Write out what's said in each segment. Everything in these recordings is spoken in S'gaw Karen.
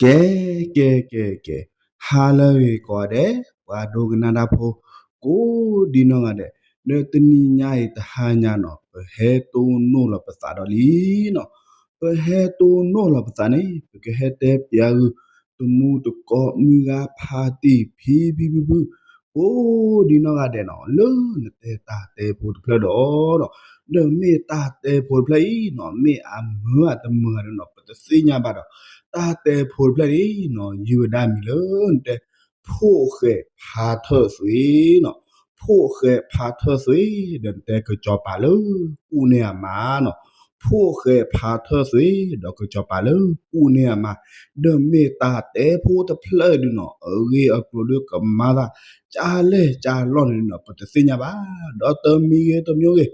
ကဲ ကဲ ကဲ ကဲ, ဟါလၢအဂ့ၤကိးဂၤဒဲး ပှၤဒိကနၣ်တၢ်ဖိ ကိးဒံနီၢ်ဂၤဒဲး, ဒီးတနံၤညါအံၤတဟါညါနီၤ ပဟဲတိၢ်နီၣ်လီၤပသးဒီးလံနီၤ. ပဟဲတိၢ်နီၣ်လီၤပသးန့ၣ် ပကဟဲတဲပျးဂုာ် တမူတကိး မုၢ်ဂၤဖးတံၢ် ဖံဖံဖုဖု ကိးဒံနီၢ်ဂၤဒဲးနီၤ လၢနတဲတၢ်တဲဖိတဖျၢၣ်ဒီး ဒီးမ့ၢ်တၢ်တဲဖိတဖျၢၣ်အံၤနီၤ မ့ၢ်အမုာ်အတမုာ်ဂၤဒဲးနီၤ ပတသ့ၣ်ညါဘၣ်ဒီး တၢ်တဲဖိတဖျၢၣ်န့ၣ်နီၤ ယုၢ်ဝဲဒၣ်မံၤလၢနတဲ ဖိၣ်ဃဲဖါထၢၣ်သွ့နီၤ. ဖိၣ်ဃဲဖါထၢၣ်သွ့ ဒီးနတဲကစီၤပၤလၢ ကူၣ်န့ၢ်အမါနီၤ. ဖိၣ်ဃဲဖါထၢၣ်သွ့ ဒီးကစီၤပၤလၢ ကူၣ်န့ၢ်အမါ ဒီးမ့ၢ်တၢ်တဲဖိတဖျၢၣ်ဒုးနီၤ အဂ့ၢ်အကျိၤဒုးကမၤသး ကလဲၢ်ကလီၢ်န့ၣ်နီၤ ပတသ့ၣ်ညါဘၣ်. ဒီးတမံၤဂ့ၤတမံၤဂ့ၤ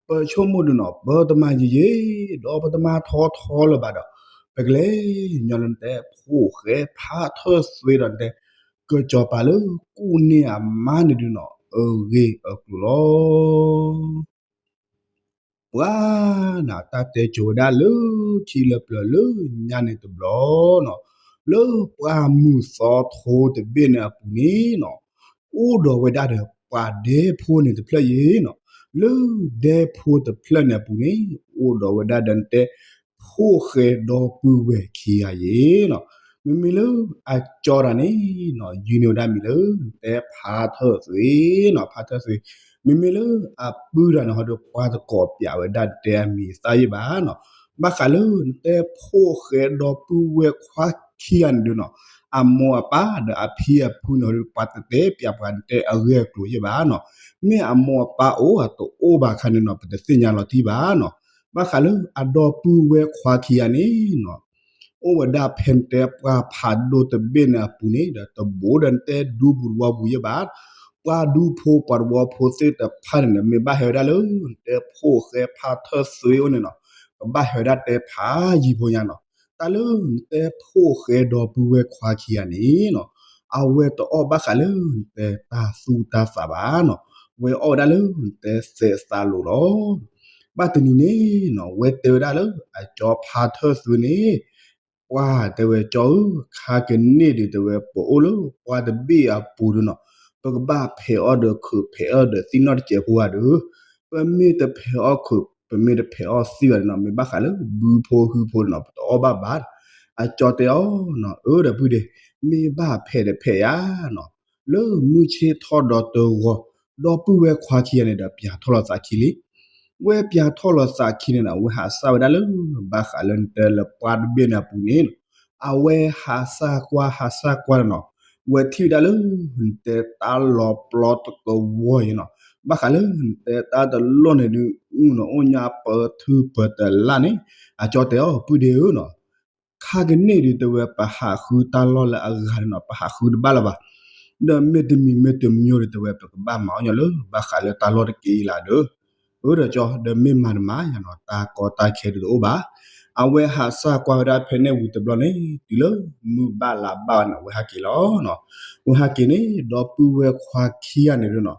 ပဆိကမိၣ်ဒုးနီၤ ပတမၤယံာ်ယံာ် ဒီးပတမၤထီထီလၢၤဘၣ်ဒီး ပကလဲၤညီလၢနတဲ ဖိၣ်ဃဲဖါထၢၣ်သွ့ဒီးနတဲ ကစီၤပၤလၢ ကူၣ်န့ၢ်အမါန့ၣ်ဒုးနီၤ အဂ့ၢ်အကျိၤလီၤ. ပှၤနီၤ တၢ်တဲကိၤဝဲဒၣ်လၢခံလၢပျၢၤလၢညါန့ၣ်တဘျီနီၤ လၢပှၢ်မုၢ်သီထိတဘ့ၣ်န့ၣ်အပူၤန့ၣ်နီၤ အိၣ်ဒီးဝဲဒၣ်ဒီးပှၤဒဲဖိန့ၣ်တဖျၢၣ်ယံၤနီၤ လၢဒဲဖိတဖျၢၣ်န့ၣ်အပူၤန့ၣ် အိၣ်ဒီးဝဲဒၣ်ဒီးနတဲ ဖိၣ်ဃဲဒီပုၢ်ဝဲၢ်ခံဂၤယံၤနီၤ. မ့မ့ၢ်လၢအကၠီတၢ်န့ၣ်နီၤ ယုၢ်န့ၢ်ဝဲဒၣ်မံၤလၢ နတဲဖါထၢၣ်သွ့နီၤ ဖါထၢၣ်သွ့. မ့မ့ၢ်လၢအပုၢ်တၢ်န့ၣ်ဟီဒီး ပှၤတကိးပျးဝဲဒၣ်နတဲအမံၤသၣ်ယံၤဘၣ်နီၤ. ဘၣ်ဃးလၢနတဲဖိၣ်ဃဲဒီပုၢ်ဝဲၢ်ခွါခံဂၤန့ၣ်ဒုးနီၤ အမိၢ်အပၢ်ဒီးအဖံအဖုန့ၣ်ဟီဒီး ပှၤတတဲပျးပှၤနတဲအဂ့ၢ်အကျိၤယံၤဘၣ်နီၤ. မ့ၢ်အမိၢ်အပၢ်အိၣ်အတအိၣ်ဘၣ်ခါန့ၣ်နီၤ ပတသ့ၣ်ညါလီၤတံၢ်ဘၣ်နီၤ. ဘၣ်ဃးလၢအဒီပုၢ်ဝဲၢ်ခွါခံဂၤန့ၣ်နီၤ အိၣ်ဝဲဒၣ်ဖဲနတဲပှၢ်ဖးဒိၣ်တဘ့ၣ်န့ၣ်အပူၤန့ၣ်ဒီး တဘူးဒီးနတဲဒူပူၤတဝီပူၤယံၤဘၣ်. ပှၤဒူဖိပှၤတဝီဖိသ့ၣ်တဖၣ်န့ၣ်ဒီး မ့ၢ်ဘၣ်ဟဲဝဲဒၣ်လၢနတဲဖိၣ်ဃဲဖါထၢၣ်သွ့အိၣ်န့ၣ်နီၤ ကဘၣ်ဟဲဝဲဒၣ်တဲဖးယံၤဖိညါနီၤ. တၢ်လၢနတဲဖိၣ်ဃဲဒီပုၢ်ဝဲၢ်ခွါခံဂၤန့ၣ်နီၤ အဝဲတအီၣ်ဘၣ်ဃးလၢနတဲတၢ်သူၣ်တၢ်သးဘၣ်နီၤ. ဝဲအီၣ်ဝဲဒၣ်လၢနတဲသဲးသးလိၤလီၤ. ဘၣ်တနံၤန့ၣ်နီၤ ဝဲတဲဝဲဒၣ်လၢအကၠီဖါထၢၣ်သွ့န့ၣ် ပှၤတဲဝဲ ကၠီဧၢ, ခါကန့ၢ်ဒုးတဲဝဲ ပအိၣ်လၢပှၢ်တဘ့ၣ်အပူၤဒီးနီၤ ပကဘၣ်ဖဲးအီၣ်ဒီးခုး ဖဲးအီၣ်ဒီးသံနီၣ်တစဲးဖိဧါဒီး ပမ့ၢ်တဖဲးအီၣ်ခုး ပမ့ၢ်တဖဲးအီၣ်သံဘၣ်ဒီးနီၤ မ့ၢ်ဘၣ်ဃးလၢဘုဖိဟုဖိဒီးနီၤ ပတအီၣ်ဘၣ်ဘၣ်. အကၠီတဲအီၤနီၤ အၢ ဒီပုၢ်ဒ့ၣ်, မ့ၢ်ဘၣ်ဖဲးဒီးဖဲးယၤနီၤ လၢမုၢ်ဆ့ၣ်ထီၣ်ဒီးတဂီၤ ဒီပုၢ်ဝဲၢ်ခွါခံဂၤန့ၣ်ဒီး ပၠးထီၣ်လီၤသးခံလံ. ဝဲပၠးထီၣ်လီၤသးခံန့ၣ်နီၤ အဝဲဟးစၢ်ဝဲဒၣ်လၢ ဘၣ်ဃးလၢနတဲလၢပှၢ်တဘ့ၣ်န့ၣ်အပူၤန့ၣ်နီၤ အဝဲဟးစၢ်ကွၢ် ဟးစၢ်ကွၢ်န့ၣ်နီၤ ဝဲထံၣ်ဝဲဒၣ်လၢ နတဲတၢ်လီၤပျီတကဝီၤအံၤနီၤ ဘၣ်ဃးလၢနတဲတၢ်တလိၣ်န့ၣ်ဒုး အုၣ်နီၤ အိၣ်ညါပၢၤထုပၢၤတလၣ်န့ၣ် အကၠီတဲအီၤ ပုၢ်ဒ့ၣ်ဧၢနီၤ ခါကန့ၢ်ဒုးတဲဝဲ ပဟးဃုတၢ်လီၢ်လၢအဂၤန့ၣ်နီၤ ပဟးဃုတဘၣ်လၢၤဘၣ်. ဒီးမ့တမံၤမ့တမံၤဒီးတဲဝဲ ပကဘၣ်မၤအီၣ်ညီလၢ ဘၣ်ဃးလၢတၢ်လီၢ်တက့ၢ်အံၤလၢဒီး အၢ ဒီးကၠီ ဒီးမ့ၢ်မၤတမၤယၤနီၤ တၢ်ကီတၢ်ခဲဒုးတအိၣ်ဘၣ်. အဝဲဟးစၢ်ကွၢ်ဝဲဒၣ်ဖဲန့ၣ်ဝံၤတဘျီန့ၣ် တုၤလၢမုၢ်ဘၣ်လါဘၣ်န့ၣ် အဝဲဟးက့ၤလီၤနီၤ. အဝဲဟးက့ၤန့ၣ် ဒီပုၢ်ဝဲၢ်ခွါခံဂၤန့ၣ်ဒုးနီၤ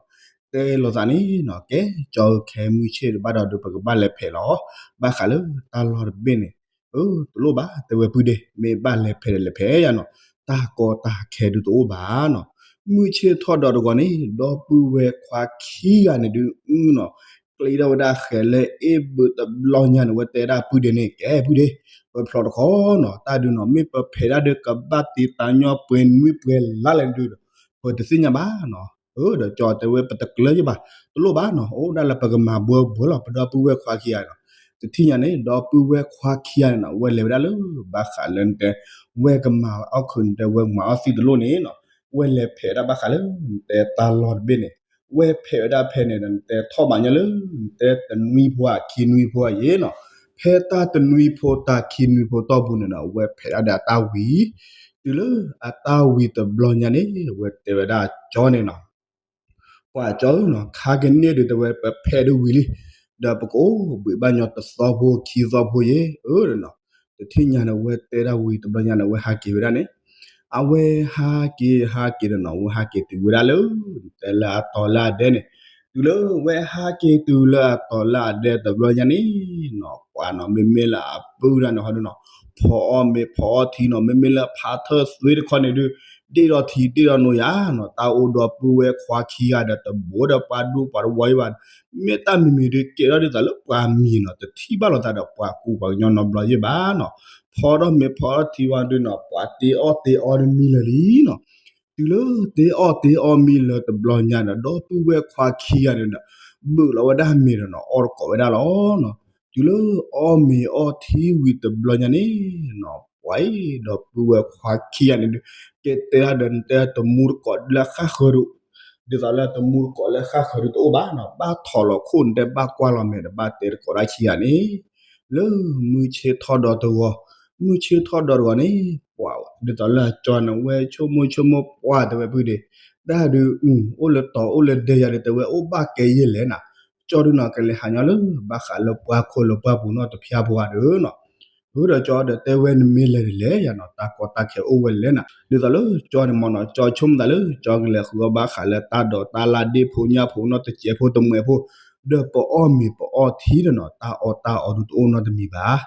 တဲလိာ်သးန့ၣ်နီၤ ကဲ ကၠီဧၢ ခဲမုၢ်ဆ့ၣ်တဘၣ်ဒီးဒုး ပကဘၣ်လဲၤဖဲးလီၤ ဘၣ်ဃးလၢတၢ်လီၢ်တဘ့ၣ်န့ၣ် အၢ တလိၣ်ဘၣ် တဲဝဲ ပုၢ်ဒ့ၣ် မ့ၢ်ဘၣ်လဲၤဖဲးဒီးလဲၤဖဲးယၤနီၤ တၢ်ကီတၢ်ခဲဒုးတအိၣ်ဘၣ်နီၤ. မုၢ်ဆ့ၣ်ထီၣ်ဒီးတဂီၤန့ၣ် ဒီပုၢ်ဝဲၢ်ခွါခံဂၤန့ၣ်ဒုး အုၣ်နီၤ ကျ့ထီၣ်ဝဲဒၣ်ဃဲၤလၢအ့ၣ်ဘုးတဘျီညါန့ၣ် ဝဲတဲဒၣ် ပုၢ်ဒ့ၣ်န့ၣ် ကဲ ပုၢ်ဒ့ၣ် ပဖျီတခီနီၤ တၢ်ဒုးနီၤ မ့ၢ်ပဖဲးဒၣ်ဒီး ကဘၣ်တ့တၢ်ညီပှဲၤနွံပှဲၤလါလဲၣ်ဒုးဒီး ပတသ့ၣ်ညါဘၣ်နီၤ. အၢ ဒီးကၠီတဲဝဲ ပတကျၢၤယဘၣ် တလိၣ်ဘၣ်နီၤ အိၣ်ဒၣ်လၢပကမၤဘှီဘှီလီၤ ပဒီပုၢ်ဝဲၢ်ခွါခံဂၤနီၤ. တထံၣ်ညါန့ၣ် ဒီပုၢ်ဝဲၢ်ခွါခံဂၤန့ၣ်နီၤ ဝဲလဲၤဝဲဒၣ်လၢ ဘၣ်ဃးလၢနတဲ ဝဲကမၤအီၣ်ခုး နတဲဝဲကမၤအီၣ်သံတလိၣ်န့ၣ်နီၤ ဝဲလဲၤဖဲးဒၣ်ဘၣ်ဃးလၢနတဲတၢ်လီၢ်တဘ့ၣ်န့ၣ် ဝဲဖဲးဝဲဒၣ်ဖဲန့ၣ်ဒီး နတဲထီၣ်ဘးညီလၢ နတဲတနွံဖိဧါ ခံနွံဖိဧါယဲနီၤ. ဖဲတၢ်တနွံဖိတၢ်ခံနွံဖိတီၢ်ပူၤန့ၣ်ဒီး ဝဲဖဲးဒၣ်ဒီးအတၢ်ဝံၤ တုၤလၢအတၢ်ဝံၤတဘျီညါန့ၣ် ဝဲတဲဝဲဒၣ်ကၠီန့ၣ်နီၤ ပှၤကၠီဧၢနီၤ ခါကန့ၢ်ဒုးတဲဝဲ ပဖဲးဒုးဝံၤလံ ဒီးပကအိၣ်ဘှံးဘၣ်ညီတသီဖိခံသီဖိယဲ အၢ ဒီးနီၤ. တထံၣ်ညါန့ၣ် ဝဲတဲဒၣ်ဝံၤတဘျီညါန့ၣ် ဝဲဟးက့ၤဝဲဒၣ်န့ၣ် အဝဲဟးက့ၤဟးက့ၤဒီးနီၤ ဝဲဟးက့ၤတုၤဝဲဒၣ်လၢ တဲလၢအတီၤလၢအဒဲန့ၣ် တုၤလၢဝဲဟးက့ၤတုၤလၢအတီၤလၢအဒဲတဘျီညါန့ၣ်နီၤ ပှၤနီၤ မ့မ့ၢ်လၢအပုၢ်တၢ်န့ၣ်ဟီဒုးနီၤ ဖီအီၣ်မ့ၤဖီအီၣ်ထံနီၤ, မ့မ့ၢ်လၢဖါထၢၣ်သွ့တခီန့ၣ်ဒုး ဒ့ၣ်ထီၣ်ထံဒ့ၣ်ထီၣ်နိယါနီၤ, တၢ်အိၣ်ဒီးပုၢ်ဝဲၢ်ခွါခံဂၤဒီးတဘူးဒီးပှၤဒူပှၤတဝီအံၤဘၣ်, မ့ၢ်တၢ်မံၤမံၤဒုးကဲထီၣ်ဒ်သိးလၢပှၤမံၤနီၤ, တထံၣ်ဘၣ်လိာ်သးဒီးပှၤကူပှၤကညီနီတဘျီယဲၢ်ဘၣ်နီၤ, ဖီထီၣ်မ့ၤဖီထီၣ်ထံဝံၤဒုးနီၤ, ပှၤတ့အီၣ်တ့အီဒုးမံလၢာ်လံနီၤ, တုၤလၢတ့အီၣ်တ့အီမံလၢာ်တဘျီညါဒီး ဒီပုၢ်ဝဲၢ်ခွါခံဂၤန့ၣ်ဒီး ဘုးလီၤဝဲဒၣ်မ့ၤဒီးနီၤ အီၣ်တကိးဝဲဒၣ်လီၤနီၤ, တုၤလၢအီၣ်မ့ၤအီၣ်ထံဝံၤတဘျီညါန့ၣ်နီၤ, ပှၤအံၤဒီးပုၢ်ဝဲၢ်ခွါခံဂၤန့ၣ်ဒုး ကဲတဲဒၣ်ဒီးနတဲတမူတကိးလၢဃၣ်ဃၢၤဒိၣ်, ဒ်သိးလၢတမူတကိးလၢဃၣ်ဃၢၤဒိၣ်တအိၣ်ဘၣ်နီၤ, ဘၣ်ထီၣ်လီၤခိၣ်နတဲဘၣ်ကွၢ်လီၤမဲာ်ဒီးဘၣ်တဲတကိးဒၣ်ခံဂၤန့ၣ် လၢမုၢ်ဆ့ၣ်ထီၣ်ဒီးတဂီၤ, မုၢ်ဆ့ၣ်ထီၣ်ဒီးတဂီၤန့ၣ် ပှၤဒ်သိးလၢအကၠီန့ၣ် ဝဲဆိကမိၣ်ဆိကမိၣ်ပှၢ်တဲဝဲပုၢ်ဒ့, တၢ်ဒုး အိၣ်လၢတီၤအိၣ်လၢဒဲယၤဒီးတဲဝဲအိၣ်ဘၣ်ကဲယဲၢ်လဲၣ်နၤ, ကၠီဒုးနီၤ ကလဲၤဟးညီလၢဘၣ်ဃးလၢပှၢ်ခိၣ်လၢပှၢ်ပူၤနီတဖျၢၣ်ဖိဂၤဒီးနီၤ, အၢဒီးကၠီဒီးတဲဝဲနမ့ၢ်လဲၤဒ်လဲၣ်ယၤနီၤ တၢ်ကီတၢ်ခဲအိၣ်ဝဲလဲၣ်နၤ, ဒ်သိးလၢကၠီန့ၣ်မ့ၢ်နီၤ ကၠီဆိကမိၣ်သးလၢ ကၠီကလဲၤဃုအီၣ်ဘၣ်ဃးလၢတၢ်ဒိးတၢ်လၢ်ဒ့ၣ်ဖိညၣ်ဖိနီတစဲးဖိတမှဲးဖိ, ဒီးပအီၣ်မ့ၤပအီၣ်ထံဒီးနီၤ တၢ်အီၣ်တၢ်အီဒုးတအိၣ်နီတမံၤဘၣ်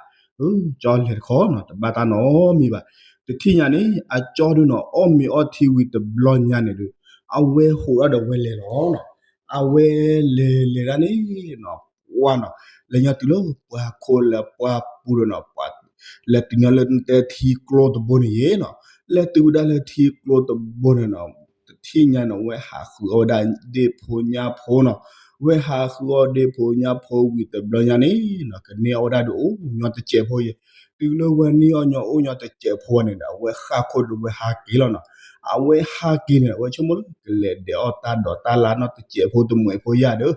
ကၠီလဲၤတခီနီၤ တဘၣ်တၢ်နီတမံၤဘၣ်, တထံၣ်ညါန့ၣ် အကၠီဒုးနီၤ အီၣ်မ့ၤအီၣ်ထံဝံၤတဘျီညါန့ၣ်ဒုး အဝဲဟိးထီၣ်ဒီးဝဲလဲၤလီၤနီၤ, အဝဲလဲၤလဲၤဒၣ်န့ၣ်နီၤ ပှၢ်နီၤ လဲၤညီတုၤလၢပှၢ်ခိၣ်လၢပှၢ်ပူၤဒီးနီၤ ပှၤလဲၤတုၤညီလၢနတဲထံကျိတဘိန့ၣ်ယဲနီၤ, လဲၤတုၤဝဲဒၣ်လၢထံကျိတဘိန့ၣ်နီၤ တထံၣ်ညါနီၤ ဝဲဟးဃုအီၣ်ဝဲဒၣ်ဒ့ၣ်ဖိညၣ်ဖိနီၤ, ဝဲဟးဃုအီၣ်ဒ့ၣ်ဖိညၣ်ဖိဝံၤတဘျီညါန့ၣ်နီၤ ကန့ၢ်အီၣ်ဝဲဒၣ်ဒုးအိၣ်ညီတစဲးဖိယဲ, တုၤလၢဝဲန့ၢ်အီၣ်ညီအိၣ်ညီတစဲးဖိန့ၣ်ဒီး အဝဲဃၣ်ခိၣ်ဒီးဝဲဟးက့ၤလီၤနီၤ, အဝဲဟးက့ၤန့ၣ် အဝဲဆိကမိၣ်လၢကလဲၤဒဲးအီၣ်တၢ်ဒိးတၢ်လၢ်နီတစဲးဖိတမှဲးဖိယၤဒီး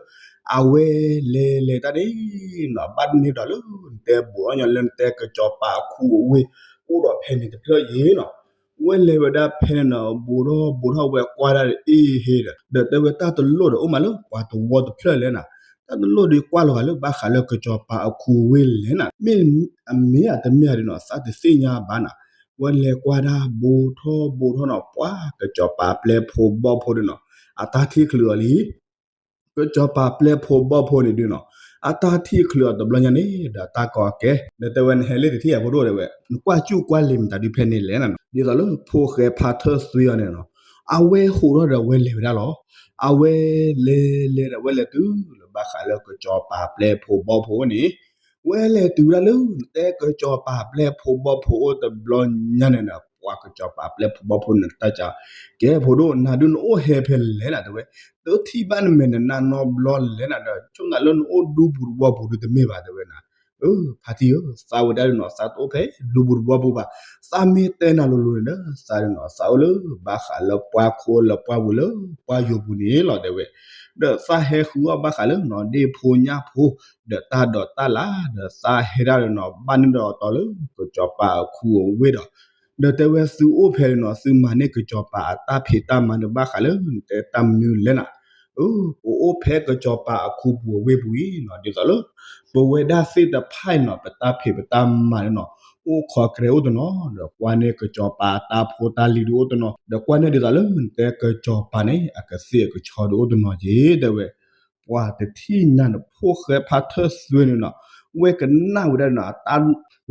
အဝဲလဲၤလဲၤတၢ်န့ၣ်နီၤ ဘၣ်တန့ၢ်ဒီးလၢ နတဲဘူးအီၣ်ညီလၢနတဲကစီၤပၤအခူအဝ့ၢ် အိၣ်ဒီးဖဲန့ၣ်တဖျၢၣ်ယဲနီၤ, ဝဲလဲၤဝဲဒၣ်ဖဲန့ၣ်နီၤ ဘူးထီၣ်ဘူးထီၣ်ဝဲကွၢ်ဒၣ်အ့ဟ့ဒီး ဒီးတဲဝဲတၢ်တလိၣ်ဒီးအိၣ်မးလၢပှၤတဝီတဖျၢၣ်လဲၣ်နၤ, တၢ်တလိၣ်ဒီးကွၢ်လီၤဂာ်လၢဘၣ်ဃးလၢကစီၤပၤအခူအဝ့ၢ်လဲၣ်နၤ, မ့ၢ်အမ့ၢ်အတမ့ၢ်ဧါဒီးနီၤ သးတသ့ၣ်ညါဘၣ်နၤ, ဝဲလဲၤကွၢ်ဒၣ်ဘူးထီၣ်ဘူးထီၣ်နီၤ ပှၤကစီၤပၤပျဲၢ်ဖိဘီၣ်ဖိဒီးနီၤ အတၢ်ထံၣ်ချုးအီၤလံ ကစီၤပၤပျဲၢ်ဖိဘီၣ်ဖိန့ၣ်ဒုးနီၤ အတၢ်ထံၣ်ချုးအီၤတဘျီညါန့ၣ် ဒီးတၢ်ကိးအကဲ ဒီးတဲဝဲနဟဲလၢတထံၣ်အဖိဒိၣ်တဲဝဲ နကွၢ်စူၣ်ကွၢ်လံာ်မတၤဒုးဖဲန့ၣ်လဲၣ်နၤ, ဒ်သိးလၢဖိၣ်ဃဲဖါထၢၣ်သွ့အီၤန့ၣ်နီၤ အဝဲဟိးထီၣ်ဒီးဝဲလဲၤဝဲဒၣ်လီၤ, အဝဲလဲၤလဲၤဒီးဝဲလဲၤတုၤလၢဘၣ်ဃးလၢကစီၤပၤပျဲၢ်ဖိဘီၣ်ဖိန့ၣ် ဝဲလဲၤတုၤဝဲဒၣ်လၢ တဲကစီၤပၤပျဲၢ်ဖိဘီၣ်ဖိအိၣ်တဘျီညါန့ၣ်ဒီး ပှၤကစီၤပၤပျဲၢ်ဖိဘီၣ်ဖိန့ၣ် တၢ်ကး ကဲဖိဒိၣ် နၤဒုးနအိၣ်ဟဲဖဲလဲၣ်နၤတဲဝဲ, တထံၣ်ဘၣ်နမဲာ်နနါနီတဘျီလဲၣ်နၤဒီး ဆိကမိၣ်လၢနအိၣ်ဒူပူၤတဝီပူၤဒုးတမ့ၢ်ဘၣ်တဲဝဲနၤ, ဖါတံၢ်ဧၢ သးဝဲဒၣ်ဒုးနီၤ သးတအိၣ်ဖဲဒူပူၤတဝီပူၤဘၣ်, သးမ့ၢ်တဲနၤလိၤလိၤန့ၣ်ဒီး သးဒုးနီၤ သးအိၣ်လၢဘၣ်ဃးလၢပှၢ်ခိၣ်လၢပှၢ်ပူၤလၢပှၢ်ယိာ်ပူၤန့ၣ်လီၤတဲဝဲ, ဒီးသးဟဲဃုအီၣ်ဘၣ်ဃးလၢနီၤ ဒ့ၣ်ဖိညၣ်ဖိ ဒီးတၢ်ဒိးတၢ်လၢ် ဒီးသးဟဲဒၣ်ဒုးနီၤ ဘၣ်န့ၢ်ဒီးအတီၤလၢကစီၤပၤအခူအဝ့ၢ်ဒီး ဒီးတဲဝဲသုအိၣ်ဖဲန့ၣ်နီၤ သုမၤန့ၢ်ကစီၤပၤအတၢ်ဖံးတၢ်မၤန့ၣ်ဘၣ်ဃးလၢနတဲတၢ်မနုၤလဲၣ်နၤ, ပအိၣ်ဖဲကစီၤပၤအခူပူၤအဝ့ၢ်ပူၤအံၤနီၤ ဒ်သိးလၢ ပဝဲဒၣ်သ့ၣ်တဖၣ်အံၤနီၤ ပတၢ်ဖံးပတၢ်မၤန့ၣ်နီၤ အိၣ်ခိးကြဲးအိၣ်တနီၤ ဒီးကွၢ်န့ၢ်ကစီၤပၤအတၢ်ဖိတၢ်လံၤဒုးအိၣ်တနီၤ ဒီးကွၢ်န့ၢ်ဒ်သိးလၢနတဲကစီၤပၤန့ၣ် အကသ့ၣ်အကဆီဒုးအိၣ်တနီၤက့ၤတဲဝဲ ပှၤတထံၣ်ညါန့ၣ် ဖိၣ်ဃဲဖါထၢၣ်သွ့န့ၣ်နီၤ ဝဲကနၣ်ဝဲဒၣ်နီၤ အတၢ်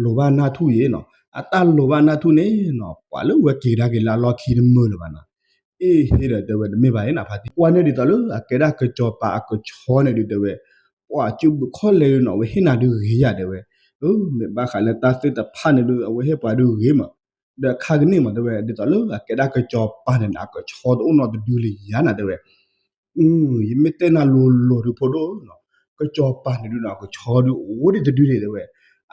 လိၤဘၣ်နၢ်ထူၣ်ယဲနီၤ အတၢ်လိၤဘၣ်နၢ်ထူၣ်န့ၣ်နီၤ ပှၤလၢဝဲက့ၤကဒါက့ၤလၢအလီၢ်ခံတမုာ်လၢၤဘၣ်နီၤ အ့ဟ့ဒီးတဲဝဲတမ့ၢ်ဘၣ်အံၤနၤဖါတံၢ် ကွၢ်န့ၢ်ဒ်သိးလၢအကဲဒၣ်ကစီၤပၤအကဆီန့ၣ်ဒုးတဲဝဲ ပှၤစုဘုးခီၣ်လဲၣ်ဒုးနီၤ အဝဲဟ့ၣ်နၤဒုးဂ့ၤယၤတဲဝဲ မ့ၢ်ဘၣ်ဃးလၢတၢ်သ့ၣ်တဖၣ်န့ၣ်ဒုး အဝဲဟ့ၣ်ပှၤဒုးဂ့ၤမး ဒီးခါကန့ၢ်မးတဲဝဲ ဒ်သိးလၢအကဲဒၣ်ကစီၤပၤန့ၣ်နီၤ အကဆီတအိၣ်နီတဒုလၢယၤနၤတဲဝဲ ယမ့ၢ်တဲနၤလိၤလိၤဒုးဖိဒိၣ်နီၤ ကစီၤပၤန့ၣ်ဒုးနီၤ အကဆီဒုးအိၣ်ဒံးတဒုန့ၣ်တဲဝဲ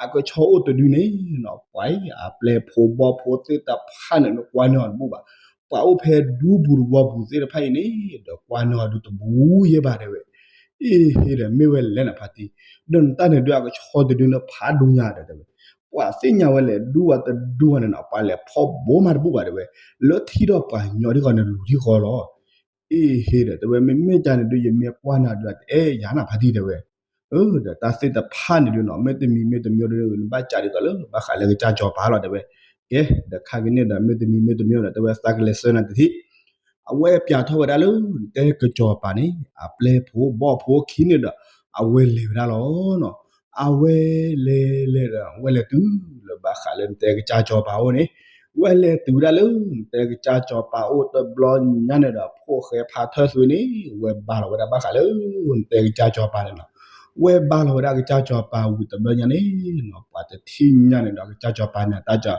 အကဆီအိၣ်တဒုန့ၣ်နီၤ ပှၤအံၤအပျဲၢ်ဖိဘီၣ်ဖိသ့ၣ်တဖၣ်န့ၣ် နကွၢ်န့ၢ်အီၤတဘူၣ်ဘၣ် ပှၤအိၣ်ဖဲဒူပူၤတဝီပူၤသ့ၣ်တဖၣ်အံၤန့ၣ် ဒီးကွၢ်န့ၢ်အီၤဒုးတဘူၣ်ယဲဘၣ်တဲဝဲ အ့ဟ့ဒီးမ့ၢ်ဝဲလဲၣ်နၤဖါတံၢ် ဒီးနတၢ်န့ၣ်ဒုးအကဆီတဒုန့ၣ်ဖးဒိၣ်ညါဒီးတဲဝဲ ပှၤသ့ၣ်ညါဝဲလဲၣ် ဒူဝဲတဒူဝဲန့ၣ်နီၤ ပှၤလဲၤဖီၣ်ဘိမးတဘူၣ်ဘၣ်တဲဝဲ လၢထံၣ်ထီၣ်ပှၤကညီဒ်ဃီန့ၣ်လူၤထံဃီလီၤ အ့ဟ့ဒီးတဲဝဲ မ့မ့ၢ်ကန့ၣ်ဒုး ယမ့ၢ်ကွၢ်နၤဒုး အတအဲၣ်ယၤနၤဖါတံၢ်တဲဝဲ ဒီးတၢ်သ့ၣ်တဖၣ်န့ၣ်ဒုးနီၤ မ့တမံၤမ့တမံၤဒုး နဘၣ်စးဒ်သိးလၢ ဘၣ်ဃးလၢကစၢ်ကစီၤပၤလီၤတဲဝဲ ကဲ ဒီးခါကန့ၣ်ဒီး မ့တမံၤမ့တမံၤဒီး တဲဝဲသးကလဲၤဆှၢနၤတထံၣ် အဝဲပျးထီၣ်ဝဲဒၣ်လၢ နတဲကစီၤပၤန့ၣ် အပျဲၢ်ဖိဘီၣ်ဖိခံန့ၣ်ဒီး အဝဲလဲၤဝဲဒၣ်လီၤနီၤ အဝဲလဲၤလဲၤဒီး ဝဲလဲၤတုၤလၢဘၣ်ဃးလၢနတဲကစၢ်စီၤပၤအိၣ်န့ၣ်, ဝဲလဲၤတုၤဝဲဒၣ်လၢ နတဲကစၢ်စီၤပၤအိၣ်တဘျီညါန့ၣ်ဒီး ဖိၣ်ဃဲဖါထၢၣ်သွ့န့ၣ် ဝဲဘါလီၤဝဲဒၣ်ဘၣ်ဃးလၢ နတဲကစၢ်စီၤပၤန့ၣ်လီၤ. ဝဲဘါလီၤဝဲဒၣ်ကစၢ်စီၤပၤဝံၤတဘျီညါန့ၣ်လီၤ, ပှၤတထံၣ်ညါန့ၣ်ဒီး ကစၢ်စီၤပၤန့ၣ် အတၢ်ကီ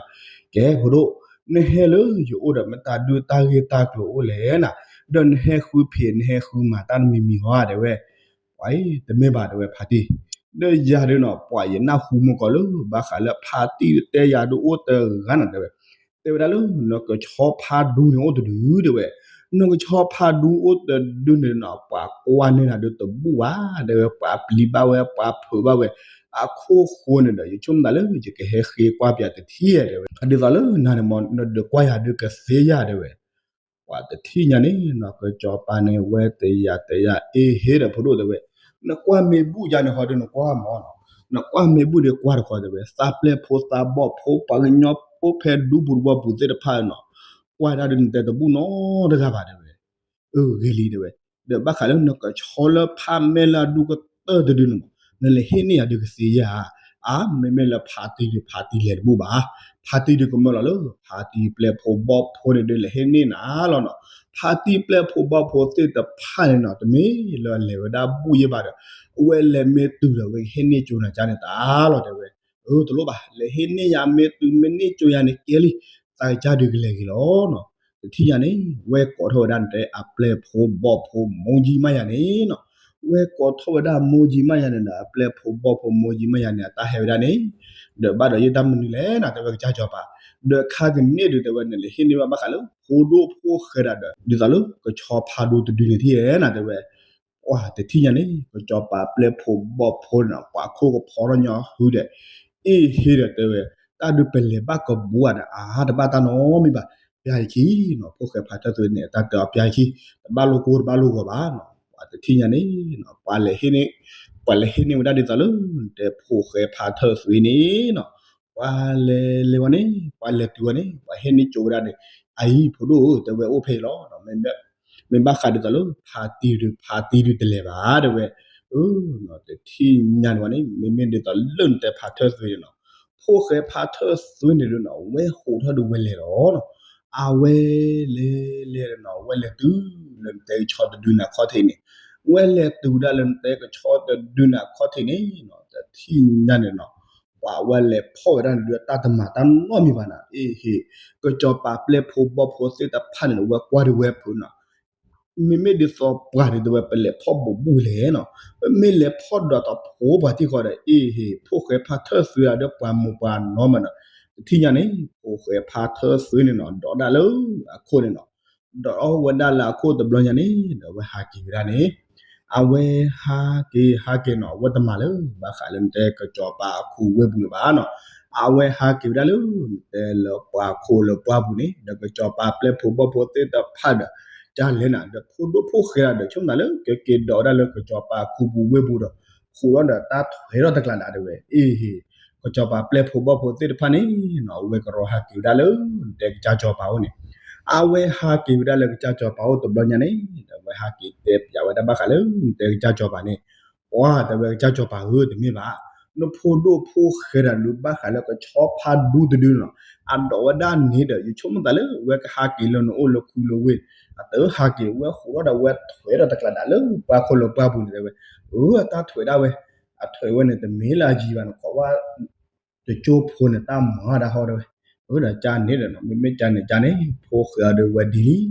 ကဲဖိဒိၣ်, နဟဲလၢယအိၣ်ဒီး မ့ၢ်တၢ်ဒုးတၢ်ဂ့ၢ်တၢ်ကျိၤအိၣ်လဲၣ်နၤ, ဒီးနဟဲဃုဖံး နဟဲဃုမၤတၢ်တမံၤမံၤဧါ တဲဝဲ. ပှၤအံၤ တမ့ၢ်ဘၣ် တဲဝဲ ဖါတံၢ်, ဒီးယၤဒုးနီၤ ပှၤယနၢ်ဟူမုၢ်ကီၤလၢ ဘၣ်ဃးလၢဖါတံၢ်တဲယၤဒုးအိၣ်တဂၤနီၤ တဲဝဲ. တဲဝဲဒၣ်လၢ နကဆီဖါဒူန့ၣ်အိၣ်တဒု တဲဝဲ, နကဆီဖါဒူအိၣ်တဒုန့ၣ်နီၤ ပှၤကွၢ်န့ၢ်နၤဒုးတဘူၣ်ဘၣ် တဲဝဲ, ပှၤပျံၤဘၣ်ဝဲ ပှၤဖုးဘၣ်ဝဲ, အခိၣ်ဃိန့ၣ်ဒီး ယဆိကမိၣ်သးလၢ ယကဟဲဃ့ကွၢ်ပၠးတထံၣ် တဲဝဲ. ဒ်သိးလၢနၤန့ၣ်မ့ၢ် နဒုးကွၢ်ယၤဒုးကသ့ယၤ တဲဝဲ. ပှၤတထံၣ်ညါန့ၣ်နီၤ ကစီၤပၤန့ၣ် ဝဲတယာ်တယာ် အ့ဟ့ဒီး ဖိဒိၣ် တဲဝဲ, နကွၢ်မ့ၢ်ဘူၣ်ယၤန့ၣ်ဃီဒုး နကွၢ်မ့ၢ်နီၤ, နကွၢ်မ့ၢ်ဘူၣ်ဒီးကွၢ်တခီ တဲဝဲ, သးပျဲၢ်ဖိသးဘီၣ်ဖိ ပှၤကညီဖိဖဲဒူပူၤတဘီပူၤသ့ၣ်တဖၣ်နီၤ ကွၢ်ဒၣ်ဒုး နတဲတဘူၣ်နီတဂၤဘၣ် တဲဝဲ. အၢ ဂ့ၤလံ တဲဝဲ, ဒီးဘၣ်ဃးလၢနကဆီလၢဖးမဲာ်လၢအဒူကတၢၢ်တဒုန့ၣ်မ့ၢ် နလဲၤဟ့ၣ်န့ၢ်ယၤဒုးကသ့ဧါ. အါ မ့မ့ၢ်လၢဖါတံၢ်ဒုး ဖါတံၢ်လဲၤတဘူၣ်ဘၣ်, ဖါတံၢ်ဒုးကမၢလီၤလၢ ဖါတံၢ်ပျဲၢ်ဖိဘီၣ်ဖိန့ၣ်ဒုး လဲၤဟ့ၣ်န့ၢ်နၤလီၤနီၤ. ဖါတံၢ်ပျဲၢ်ဖိဘီၣ်ဖိသ့ၣ်တဖၣ်န့ၣ်နီၤ တမ့ၢ်လၢအလဲၤဝဲဒၣ်ဘူၣ်ယဲၢ်ဘၣ်ဒီး အဝဲလဲၤမ့ၢ်တုၤဒီး ဝဲကဟ့ၣ်န့ၢ်ကၠိနၤကၠါန့ၣ်တၢ်လီၤ တဲဝဲ. အၢ တလိၣ်ဘၣ် လဲၤဟ့ၣ်န့ၢ်ယၤ မ့ၢ်တုၤမ့ၢ်န့ၢ်ကၠိယၤန့ၣ်ကဲလံ, သးကစၢ်ဒုးကလဲၤဂ့ၤလီၤနီၤ. တထံၣ်ညါန့ၣ် ဝဲကိးထီၣ်ဝဲဒၣ်နတဲ အပျဲၢ်ဖိဘီၣ်ဖိ မိၢ်ကၠံမးယၤန့ၣ်နီၤ. ဝဲကိးထီၣ်ဝဲဒၣ်မိၢ်ကၠံမးယၤန့ၣ်ဒီး အပျဲၢ်ဖိဘီၣ်ဖိ မိၢ်ကၠံမးယၤန့ၣ် အတၢ်ဟဲဝဲဒၣ်န့ၣ်, ဒီးဘၣ်ဒီးယတၢ်မနုၤလဲၣ်နီၤ တဲဝဲကစၢ်စီၤပၤ, ဒီးခါကန့ၣ်ဒုး တဲဝဲ နလဲၤဟ့ၣ်န့ၢ်ဘၣ်ဘၣ်ဃးလၢ ဖိဒိၣ်ဖိၣ်ဃဲဒီး ဒ်သိးလၢကဆီဖါဒူတဒုန့ၣ်ထံၣ်ဧါနီၤ တဲဝဲ. ပှၤတထံၣ်ညါန့ၣ် ကစီၤပၤပျဲၢ်ဖိဘီၣ်ဖိန့ၣ်နီၤ ပှၤခိၣ်ကဖီထီၣ်ညီဟုဒီး အ့ဟ့ဒီး တဲဝဲ, တၢ်ဒုးပလဲၤဘၣ်ကဘူးဧါဒီး အါတဘၣ်တၢ်နီတမံၤဘၣ်, ပျၢ်ယခံနီၤ ဖိၣ်ဃဲဖါထၢၣ်သွ့န့ၣ် တၢ်တဲအီၤပျၢ်ယခံ, တဘၣ်လိာ်ကိၢ်တဘၣ်လိာ်ဂီၤဘၣ်နီၤ. ပှၤတထံၣ်ညါန့ၣ် ပှၤလဲၤဟ့ၣ်န့ၢ်, ပှၤလဲၤဟ့ၣ်န့ၢ်ဝဲဒၣ်ဒ်သိးလၢ နတဲဖိၣ်ဃဲဖါထၢၣ်သွ့န့ၣ်နီၤ, ပှၤလဲၤလဲၤဝဲန့ၣ် ပှၤလဲၤတုၤဝဲန့ၣ် ပှၤဟ့ၣ်န့ၢ်ကၠိဝဲဒၣ်န့ၣ်, အအံၤဖိဒိၣ်ဧၢ တဲဝဲ အိၣ်ဖဲအံၤလီၤ, မ့ၢ်ဘၣ်ဃးဒ်သိးလၢ ဖါတံၢ်ဒုး ဖါတံၢ်ဒုးတလဲၤဘၣ် တဲဝဲ. အၢ တထံၣ်ညါန့ၣ်ဝဲန့ၣ် မ့မ့ၢ်ဒ်သိးလၢနတဲဖါထၢၣ်သွ့န့ၣ်နီၤ, ဖိၣ်ဃဲဖါထၢၣ်သွ့န့ၣ်ဒုးနီၤ ဝဲဟိးထီၣ်ဒုးဝဲလဲၤလီၤနီၤ, အဝဲလဲၤလဲၤနီၤ ဝဲလဲၤတုၤ လၢနတဲကဆီတဒုန့ၣ်အခီၣ်ထံးန့ၣ်, ဝဲလဲၤတုၤဒၣ်လၢနတဲကဆီတဒုန့ၣ်အခီၣ်ထံးန့ၣ်နီၤ တထံၣ်ညါန့ၣ်နီၤ ပှၤဝဲလဲၤဖီၣ်ဝဲဒၣ်န့ၣ်ဒုး တၢ်တမၤတၢ်နီတမံၤဘၣ်နီၤ, အ့ဟ့, ကစီၤပၤပျဲၢ်ဖိဘီၣ်ဖိသ့ၣ်တဖၣ်န့ၣ်ဒီး ဝဲကွၢ်ဒုးဝဲဖုးနီၤ, မ့မ့ၢ်ဒ်သိးပှၤဒုး တဲဝဲ ပလဲၤဖီၣ်ဘူးဘူးလဲၣ်နီၤ, မ့ၢ်လဲၤဖီၣ်ဒိးတဖိပှၤထံၣ်ဃီဒီး အ့ဟ့ ဖိၣ်ဃဲဖါထၢၣ်သွ့ဒီးပှၤမိၢ်ပှၤနီၢ်မးနီၤ, တထံၣ်ညါန့ၣ် ဖိၣ်ဃဲဖါထၢၣ်သွ့န့ၣ်နီၤ ဒိးဒၣ်လၢအခိၣ်န့ၣ်နီၤ ဒိးဝဲဒၣ်လၢအခိၣ်တဘျီညါန့ၣ် ဒီးအဝဲဟးက့ၤဝဲဒၣ်န့ၣ်, အဝဲဟးက့ၤဟးက့ၤနီၤ အဝဲတမၤလၢ ဘၣ်ဃးလၢနတဲကစီၤပၤအခူဝ့ၢ်ပူၤလၢၤဘၣ်နီၤ, အဝဲဟးက့ၤဝဲဒၣ်လၢ နတဲလၢပှၤခိၣ်လၢပှၢ်ပူၤန့ၣ် ဒီးကစီၤပၤပျဲၢ်ဖိဘီၣ်ဖိသ့ၣ်တဖၣ်ဒီး ကလဲၤနၤ ဒီးဖိဒိၣ်ဖိၣ်ဃဲဒီး ဆိကမိၣ်သးလၢ ကက့ၤဒိးဝဲဒၣ်လၢကစီၤပၤအခူပူၤဝ့ၢ်ပူၤဒီး ဃိးထီၣ်ဒီးတၢ်ထွဲထီၣ်တကျးဒၣ်တဲဝဲ, အ့ဟ့, ကစီၤပၤပျဲၢ်ဖိဘီၣ်ဖိသ့ၣ်တဖၣ်န့ၣ်နီၤ အဝဲကရီဟးက့ၤဝဲဒၣ်လၢ နတဲကစၢ်စီၤပၤအိၣ်န့ၣ်, အဝဲဟးက့ၤဝဲဒၣ်လၢကစၢ်စီၤပၤအိၣ်တဘျီညါန့ၣ် ဒီးအဝဲဟးက့ၤတဲပၠးဝဲဒၣ်ဘၣ်ဃးလၢ နတဲကစၢ်စီၤပၤန့ၣ်, ပှၤတဲဝဲကစၢ်စီၤပၤဧၢ တမ့ၢ်ဘၣ်, နဖိဒိၣ်ဖိၣ်ဃဲဒီးဒုးဘၣ်ဃးလၢကဆီဖါဒူတဒုန့ၣ်နီၤ, အဒိးဝဲဒၣ်န့ၣ်ဒီး ယဆိကမိၣ်သးလၢ အဝဲကဟးက့ၤလၢနအိၣ်လၢခူလၢဝ့ၢ်, အတဟးက့ၤ အဝဲဃိးထီၣ်ဒီးဝဲထွဲထီၣ်တကျးဒၣ်လၢပှၤခိၣ်လၢပှၢ်ပူၤန့ၣ်တဲဝဲ, အၢ အတၢ်ထွဲဒၣ်ဝဲ, အထွဲဝဲန့ၣ် တမ့ၢ်လၢအယံၤဘၣ်န့ၣ် ခိးဝဲ တကၠိဖိန့ၣ် တၢ်မၤဒၣ်ဟီတဲဝဲ, အၢ ဒီးကန့ၣ်ဒီးနီၤ မ့မ့ၢ်ကန့ၣ်ကန့ၣ် ဖိၣ်ဃဲအီၤဒီးဝဲဒ်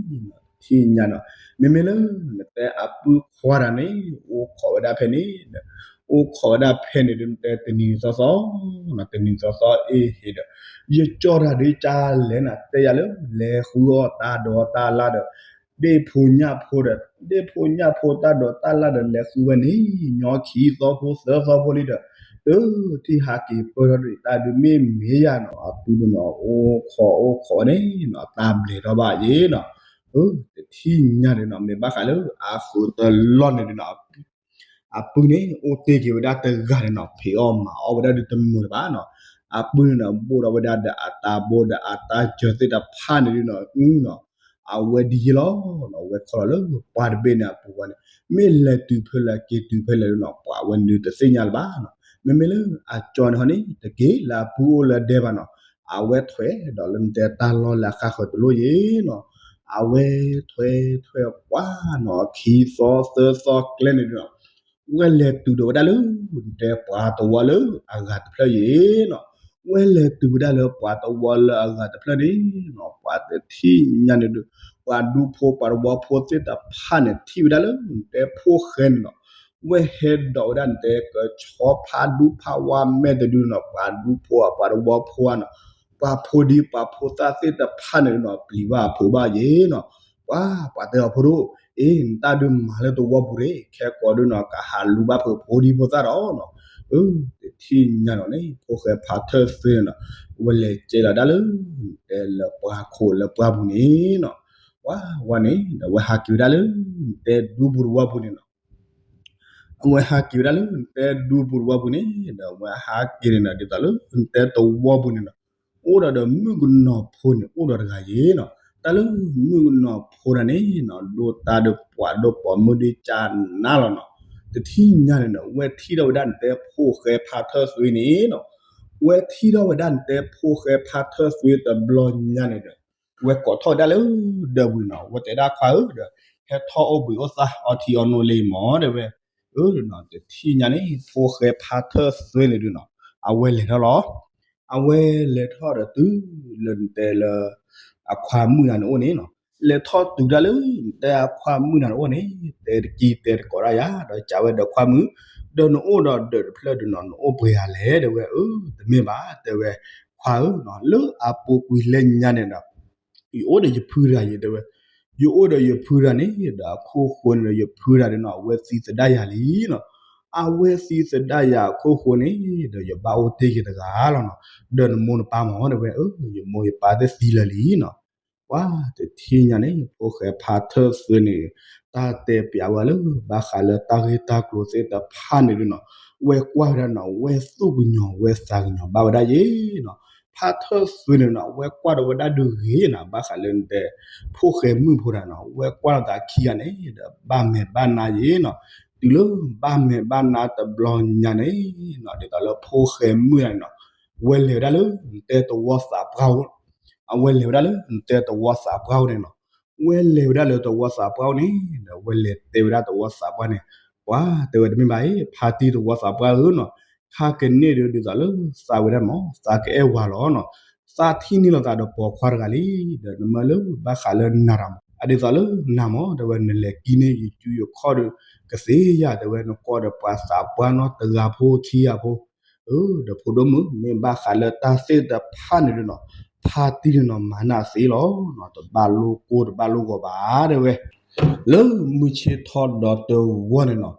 လံ, တထံၣ်ညါနီၤ, မ့မ့ၢ်လၢ နတဲအပုၢ်ခွါတဂၤန့ၣ် အိၣ်ခိးဝဲဒၣ်ဖဲန့ၣ်ဒီး, အိၣ်ခိးဝဲဒၣ်ဖဲန့ၣ်ဒီး နတဲတနံၤသီသီ, တနံၤသီသီအ့ဟ့ဒီး, ယကၠီတၢ်ဒုးကလဲၣ်နၤ တဲယၤလၢ လဲၤဃုအီၣ်တၢ်ဒိးတၢ်လၣ်ဒီး ဒ့ၣ်ဖိညၣ်ဖိဒီး ဒ့ၣ်ဖိညၣ်ဖိတၢ်ဒိးတၢ်လၣ်ဒီး လဲၤဃုဝဲန့ၣ် ညီခံသီဖိသၢသီဖိလံဒီး, တထံၣ်ဟးက့ၤပၢၢ်ထီၣ်ဒံးတၢ်ဒုးမ့ၢ်မ့ၢ်ယၤနီၤ အပုၢ်ဒုးနီၤ အိၣ်ခိးအိၣ်ခိးန့ၣ်နီၤ တၢ်ဘျဲးထီၣ်ဘၣ်ယဲနီၤ, တထံၣ်ညါန့ၣ်နီၤ မ့ၢ်ဘၣ်ဃးလၢအဃုတလီၢ်န့ၣ်ဒုးနီၤ အပုၢ်န့ၣ် အိၣ်တ့ၢ်က့ၤဝဲဒၣ်တဂၤန့ၣ်နီၤ ဖံးအီၣ်မၤအီၣ်ဝဲဒၣ်ဒုးတမုာ်လၢၤဘၣ်နီၤ, အပုၢ်န့ၣ်နီၤ ဘိၣ်ထီၣ်ဝဲဒၣ်ဒီးအတၢ်ဘိဒီးအတၢ်စၢၤသ့ၣ်တဖၣ်န့ၣ်ဒုးနီၤ အဝဲဒ်ယဲလီၤနီၤ အဝဲခီလီၤလၢပှၢ်တဘ့ၣ်န့ၣ်အပူၤဝဲန့ၣ်, မ့ၢ်လဲၤတုၤဖဲလဲၣ်က့ၤတုၤဖဲလဲၣ်ဒုးနီၤ ပှၤဝဲန့ၣ်ဒုးတသ့ၣ်ညါလၢၤဘၣ်နီၤ, မ့မ့ၢ်လၢအကၠီန့ၣ်ဟီန့ၣ် တက့ၤလၢအပုၢ်အိၣ်လၢဒဲဘၣ်နီၤ, အဝဲထွဲဒီးလၢနတဲတၢ်လီၢ်လၢအဃၣ်ဃၢၤတလိၣ်ယ့ၤနီၤ, အဝဲထွဲထွဲပှၤနီၤ ခံသီသၢသီကျဲန့ၣ်ဒုးနီၤ ဝဲလဲၤတုၤဒီးဝဲဒၣ်လၢ နတဲပှၤတဝီလၢအဂၤတဖျၢၣ်ယ့ၤနီၤ, ဝဲလဲၤတုၤဝဲဒၣ်လၢပှၤတဝီလၢအဂၤတဖျၢၣ်န့ၣ်နီၤ, ပှၤတထံၣ်ညါန့ၣ်ဒုး ပှၤဒူဖိပှၤတဝီဖိသ့ၣ်တဖၣ်န့ၣ် ထံၣ်ဝဲဒၣ်လၢနတဲဖိၣ်ဃဲန့ၣ်နီၤ, ဝဲဟဲဒိးဝဲဒၣ်နတဲကဆီဖးဒူဖးဝါမဲာ်တဒုနီၤ, ပှၤဒူဖိအပှၤတဝီဖိဧါနီၤ, ပှၤဖိဒံပှၤဖိသၣ်သ့ၣ်တဖၣ်န့ၣ်နီၤ ပျံၤဘၣ်ဖုးဘၣ်ယ့ၤနီၤ, ပှၤ ပှၤတဲအီၤဖိဒိၣ်, အ့ နတၢ်ဒုးမၤလၢတဝီပူၤရ့ၣ်, ခဲကိးဒုနီၤ ကဟးလူၤဘၣ်ဖုးဖိဒံဖိသၣ်ဒီးနီၤ, အၢ တထံၣ်ညါနီၤန့ၣ် ဖိၣ်ဃဲဖါထၢၣ်သွ့န့ၣ်နီၤ, ဝဲလဲၤကဲလီၤဒၣ်လၢ နတဲလၢပှၤခိၣ်လၢပှၢ်ပူၤန့ၣ်နီၤ, ဝဲဝဲန့ၣ်ဒီး ဝဲဟးက့ၤဝဲဒၣ်လၢ နတဲဒူပူၤတဝီပူၤန့ၣ်နီၤ အဝဲဟးက့ၤဝဲဒၣ်လၢနတဲဒူပူၤတဝီပူၤန့ၣ်ဒီး အဝဲဟးက့ၤန့ၣ်နီၤ ဒ်သိးလၢနတဲတဝီပူၤန့ၣ်နီၤ, အိၣ်ဒီးဒီးမုၣ်ကနီၤဖိန့ၣ် အိၣ်ဒီးတဂၤယ့ၤနီၤ, တၢ်လၢမုၣ်ကနီၤဖိတဂၤန့ၣ်နီၤ ဒိၣ်တၢ်ဒုးပှၤဒိၣ်ပိာ်မုၣ်ဒုးကၢ်နါလီၤနီၤ, တထံၣ်ညါန့ၣ်နီၤ ဝဲထံၣ်ထီၣ်ဝဲဒၣ်နတဲဖိၣ်ဃဲဖါထၢၣ်သွ့န့ၣ်နီၤ, ဝဲထံၣ်ထီၣ်ဝဲဒၣ်နတဲဖိၣ်ဃဲဖါထၢၣ်သွ့တဘျီညါန့ၣ်ဒီး ဝဲကိးထီၣ်ဝဲဒၣ်လၢဒၢးဝံၤနီၤ, ဝဲတဲဒၣ်ခွါဧၢဒီး ဟဲထီၣ်အိၣ်ဘှံးအိၣ်သါအီထံအီနိလံမၢ် တဲဝဲ, အၢ တထံၣ်ညါန့ၣ် ဖိၣ်ဃဲဖါထၢၣ်သွ့န့ၣ်ဒုးနီၤ အဝဲလဲၤထီၣ်လီၤ, အဝဲလဲၤထီၣ်ဒီးတုၤလၢနတဲလၢ အခွါမုၣ်တဂၤန့ၣ်အိၣ်န့ၣ်နီၤ, လဲၤထီၣ်တုၤဒၣ်လၢနတဲအခွါမုၣ်တဂၤန့ၣ်အိၣ်န့ၣ် တဲတကံတဲတကိးဒၣ်ယၤ ဒီးကးဝဲဒီးခွါမုၣ်, ဒီးနအိၣ်ဒီးဒၢးတဖျၢၣ်ဒုးနီၤ နအိၣ်ပှဲၤဂၤလဲၣ် တဲဝဲ, အၢ တမ့ၢ်ဘၣ် တဲဝဲ, ခွါဧၢနီၤ လၢအပူၤကွံာ်လၢညါန့ၣ်ဒီး ယအိၣ်ဒီးယဖုတဂၤယ့ၤ တဲဝဲ, ယအိၣ်ဒီးယဖုတဂၤန့ၣ်ဒီး အခိၣ်ဃိန့ၣ်ဒီး ယဖုတဂၤန့ၣ်နီၤ အဝဲသံသဒၣ်ယၤလံနီၤ, အဝဲသံသဒၣ်ယၤအခိၣ်ဃိန့ၣ်ဒီး ယဘၣ်အိၣ်တ့ၢ်ယတဂၤလီၤနီၤ, ဒီးနမိၢ်နပၢ်မၢ် တဲဝဲ, အၢ ယမိၢ်ယပၢ်သ့ၣ်သံလၢာ်လံနီၤ, ပှၤတထံၣ်ညါန့ၣ် ဖိၣ်ဃဲဖါထၢၣ်သွ့န့ၣ် တၢ်တဲပျးဝဲလၢ ဘၣ်ဃးလၢတၢ်ဂ့ၢ်တၢ်ကျိၤသ့ၣ်တဖၣ်န့ၣ်ဒုးနီၤ, ဝဲကွၢ်ဝဲဒၣ်နီၤ ဝဲသူၣ်ကညီၤဝဲသးကညီၤဘၣ်ဝဲဒၣ်ယ့ၤနီၤ, ဖါထၢၣ်သွ့န့ၣ်နီၤ ဝဲကွၢ်ဒီးဝဲဒၣ်ဒုးဂ့ၤနီၤ ဘၣ်ဃးလၢနတဲ ဖိၣ်ဃဲမုၣ်ဖိတဂၤနီၤ ဝဲကွၢ်ဒီးသးခံဂၤန့ၣ်ဒီး ဘၣ်မဲာ်ဘၣ်နါယ့ၤနီၤ, တုၤလၢဘၣ်မဲာ်ဘၣ်နါတဘျီညါန့ၣ်နီၤ ဒ်သိးလၢဖိၣ်ဃဲမုၣ်တဂၤန့ၣ်နီၤ ဝဲလဲၤဝဲဒၣ်လၢနတဲတဝီသးပှၢ်အိၣ်, အဝဲလဲၤဝဲဒၣ်လၢနတဲတဝီသးပှၢ်အိၣ်န့ၣ်နီၤ, ဝဲလဲၤဝဲဒၣ်လၢတဝီသးပှၢ်အိၣ်န့ၣ် ဒီးဝဲလဲၤတဲဝဲဒၣ်တဝီသးပှၢ်န့ၣ်, ပှၤတဲဝဲတမ့ၢ်ဘၣ်အံၤ ဖါတံၢ်တဝီသးပှၢ်ဧၢနီၤ, ခါကန့ၢ်ဒုးဒ်သိးလၢသးဝဲဒၣ်မၢ် သးကအဲၣ်ဝၤလီၤနီၤ, သးထံၣ်န့ၢ်လိာ်သးဒီးပိာ်ခွါတဂၤလံ, ဒီးနမၢလၢဘၣ်ဃးလၢနၤတၢ်မၢ် အဒ်သိးလၢနၤမၢ် တဲဝဲ နလဲၤကံန့ၢ်ယစုယခီၣ်ဒီး ကသ့ဧါ တဲဝဲ နကိးဒီးပှၤသးပှၢ်နီတဂၤဖိခံဂၤဖိ အၢ ဒီးဖိဒိၣ်မုၣ် မ့ၢ်ဘၣ်ဃးလၢတၢ်သ့ၣ်တဖၣ်န့ၣ်ဒုးနီၤ ဖါတံၢ်န့ၣ်နီၤ မၤနၢၤသ့လီၤနီၤ တဘၣ်လိၣ်ကိၢ်တဘၣ်လိၣ်ဂီၤဘၣ် တဲဝဲ, လၢမုၢ်ဆ့ၣ်ထီၣ်ဒီးတဝီန့ၣ်နီၤ တဝီသးပှၢ်န့ၣ်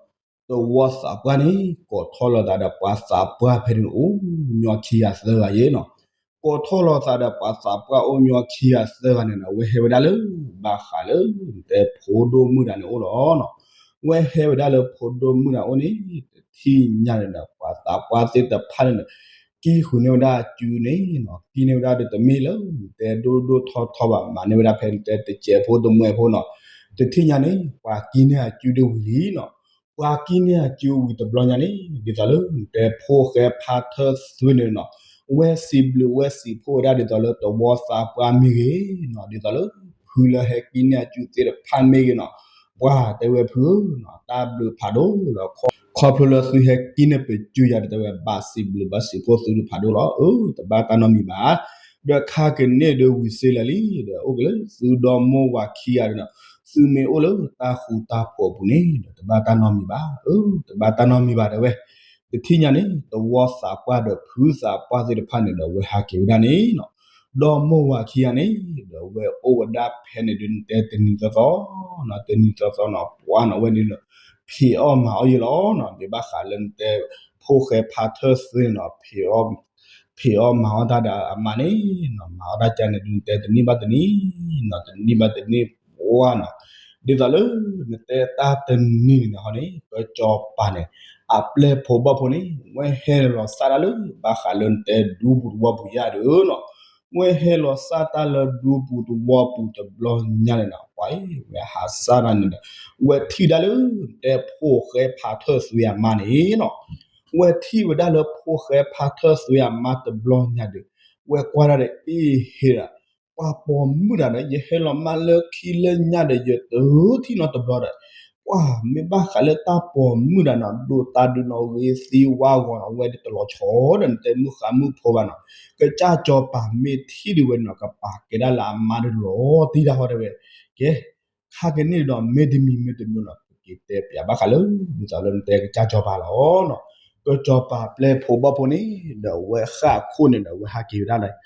ကိးထီၣ်လိာ်သးဒီးပှၤသးပှၢ်ဖဲန့ၣ်အိၣ်ညီခံဂၤသၢဂၤယ့ၣ်နီၤ, ကိးထီၣ်လိာ်သးဒီးပှၤသးပှၢ်အိၣ်ညီခံဂၤသၢဂၤန့ၣ်နီၤ ဝဲဟဲဝဲဒၣ်လၢ ဘၣ်ဃးလၢ တဲဖိဒိၣ်မုၣ်တဂၤန့ၣ်အိၣ်လီၤနီၤ, ဝဲဟဲဝဲဒၣ်လၢဖိဒိၣ်မုၣ်တဂၤအိၣ်န့ၣ် တထံၣ်ညါန့ၣ်ဒီး ပှၤသးပှၢ်သ့ၣ်တဖၣ်န့ၣ်ဒီး ကံဃုာ်န့ၢ်ဝဲဒၣ်အစုန့ၣ်နီၤ ကံန့ၢ်ဝဲဒၣ်ဒီးတမ့ၢ်လၢ တဲဒိၣ်ဒိၣ်ထီထီဘၣ် မၤန့ၢ်ဝဲဒၣ်ဖဲတဲတစဲးဖိတမှဲးဖိနီၤ, တထံၣ်ညါန့ၣ် ပှၤကံန့ၢ်အစုဒ်ဝံၤလံနီၤ, ပှၤကံန့ၢ်အစုဝံၤတဘျီညါန့ၣ် ဒ်သိးလၢ တဲဖိဃဲဖါထၢၣ်သွ့န့ၣ်နီၤ, ဝဲစံးဘျုးဝဲစံးဖှိၣ်ဝဲဒၣ်ဒ်သိးလၢတဝီသးပှၢ်မ့ၢ်ဂ့ၤနီၤ, ဒ်သိးလၢ ဖုလၢဟဲကံန့ၢ်အစုသ့ၣ်တဖၣ်မ့ၢ်ဂ့ၤနီၤ, ပှၤတဲဝဲဖုဧၢနီၤ တၢ်ဘျုးဖးဒိၣ်လီၤ, ခီဖျိလၢသုဟဲကံန့ၢ်ပစုယၤဒီးတဲဝဲ ဘၣ်စံးဘျုးဘၣ်စံးဖှိၣ်သုဒုးဖးဒိၣ်လီၤ, အၢ တဘၣ်တၢ်နီတမံၤဘၣ်, ဒီးခါကန့ၢ်ဒုးဝံၤစ့လၢာ်လံ, ဒီးအိၣ်က့ၤလၢသုဒီမိၢ်ဝၤခံဂၤဒီးနီၤ, သုမ့ၢ်အိၣ်လၢတၢ်ဃူတၢ်ဖိးအပူၤန့ၣ်ဒီး တဘၣ်တၢ်နီတမံၤဘၣ်, အၢ တဘၣ်တၢ်နီတမံၤဘၣ်တဲဝဲ, တထံၣ်ညါန့ၣ် တဝီသးပှၢ်ဒီးဖုသးပှၢ်သ့ၣ်တဖၣ်န့ၣ်ဒီး ဝဲဟးက့ၤဝဲဒၣ်န့ၣ်နီၤ, ဒီမိၢ်ဝၤခံဂၤန့ၣ်ဒီး ဝဲအိၣ်ဝဲဒၣ်ဖဲန့ၣ်ဒုး နတဲတနံၤသီသီနီၤ, တနံၤသီသီနီၤ ပှၤနီၤဝဲန့ၣ်ဒီး ဖံးအီၣ်မၤအီၣ်ယ့ၣ်လီၤနီၤ, မ့ၢ်ဘၣ်ဃးလၢနတဲ ဖိၣ်ဃဲဖါထၢၣ်သွ့န့ၣ်နီၤ, ဖံးအီၣ်မၤအီၣ်တၢ်ဒီးအမါန့ၣ်နီၤ, မၤအီၣ်တၢ်ကန့ၣ်ဒုး နတဲတနံၣ်ဘၣ်တနံၣ်နီၤ, တနံၣ်ဘၣ်တနံၣ်ပှၤနီၤ, ဒ်သိးလၢ နတဲတၢ်တနံၤန့ၣ်န့ၣ်ဟီန့ၣ် ကစီၤပၤန့ၣ် အပျဲၢ်ဖိဘီၣ်ဖိန့ၣ် ဝဲဟဲလီၤစၢ်တၢ်လၢ ဘၣ်ဃးလၢနတဲဒူပူၤတဝီပူၤယၤဒီးနီၤ, ဝဲဟဲလီၤစၢ်တၢ်လၢဒူပူၤတဝီပူၤတဘျီညါန့ၣ်နီၤ, ပှၤအံၤ ဝဲဟးစၢ်တၢ်န့ၣ်ဒီး ဝဲထံၣ်ဒၣ်လၢ နတဲဖိၣ်ဃဲဖါထၢၣ်သွ့အမါန့ၣ်နီၤ, ဝဲထံၣ်ဝဲဒၣ်လၢဖိၣ်ဃဲဖါထၢၣ်သွ့အမါတဘျီညါဒီး ဝဲကွၢ်ဒၣ်ဒီး အ့ၣ် ဟ့ၣ်ဒီး ပှၤပိာ်မုၣ်တဂၤဒီး ယဟဲလီၤမၢ်လၢခံလၢညါဒီး ယတထံၣ်နီတဘျီဒီး ပှၤမ့ၢ်ဘၣ်ဃးလၢတၢ်ပိာ်မုၣ်တဂၤနီၤ ဒိၣ်တၢ်ဒုးနီၤ ဂ့ၤသံဝါဂီၤနီၤ ဝဲဒၣ်တလီၤဆီဒီး နတဲမုၣ်ဃါမုၣ်ဖိဘၣ်နီၤ, ကစၢ်စီၤပၤမ့ၢ်ထံၣ်ဒုးဝဲနီၤ ကပာ်ကဲဒၣ်လၢအမါဒီးလီၤတံၢ်တၢ်ဟီတဲဝဲ, ကဲ ခါကန့ၢ်ဒီး မ့တမံၤမ့တမံၤနီၤ ပက့ၤတဲပၠးဘၣ်ဃးလၢ ဒ်သိးလၢနတဲကစၢ်စီၤပၤလီၤနီၤ, ကစီၤပၤပျဲၢ်ဖိဘီၣ်ဖိန့ၣ်ဒီး အဝဲဃၣ်ခိၣ်န့ၣ်ဒီး အဝဲဟးက့ၤဝဲဒၣ်လီၤ,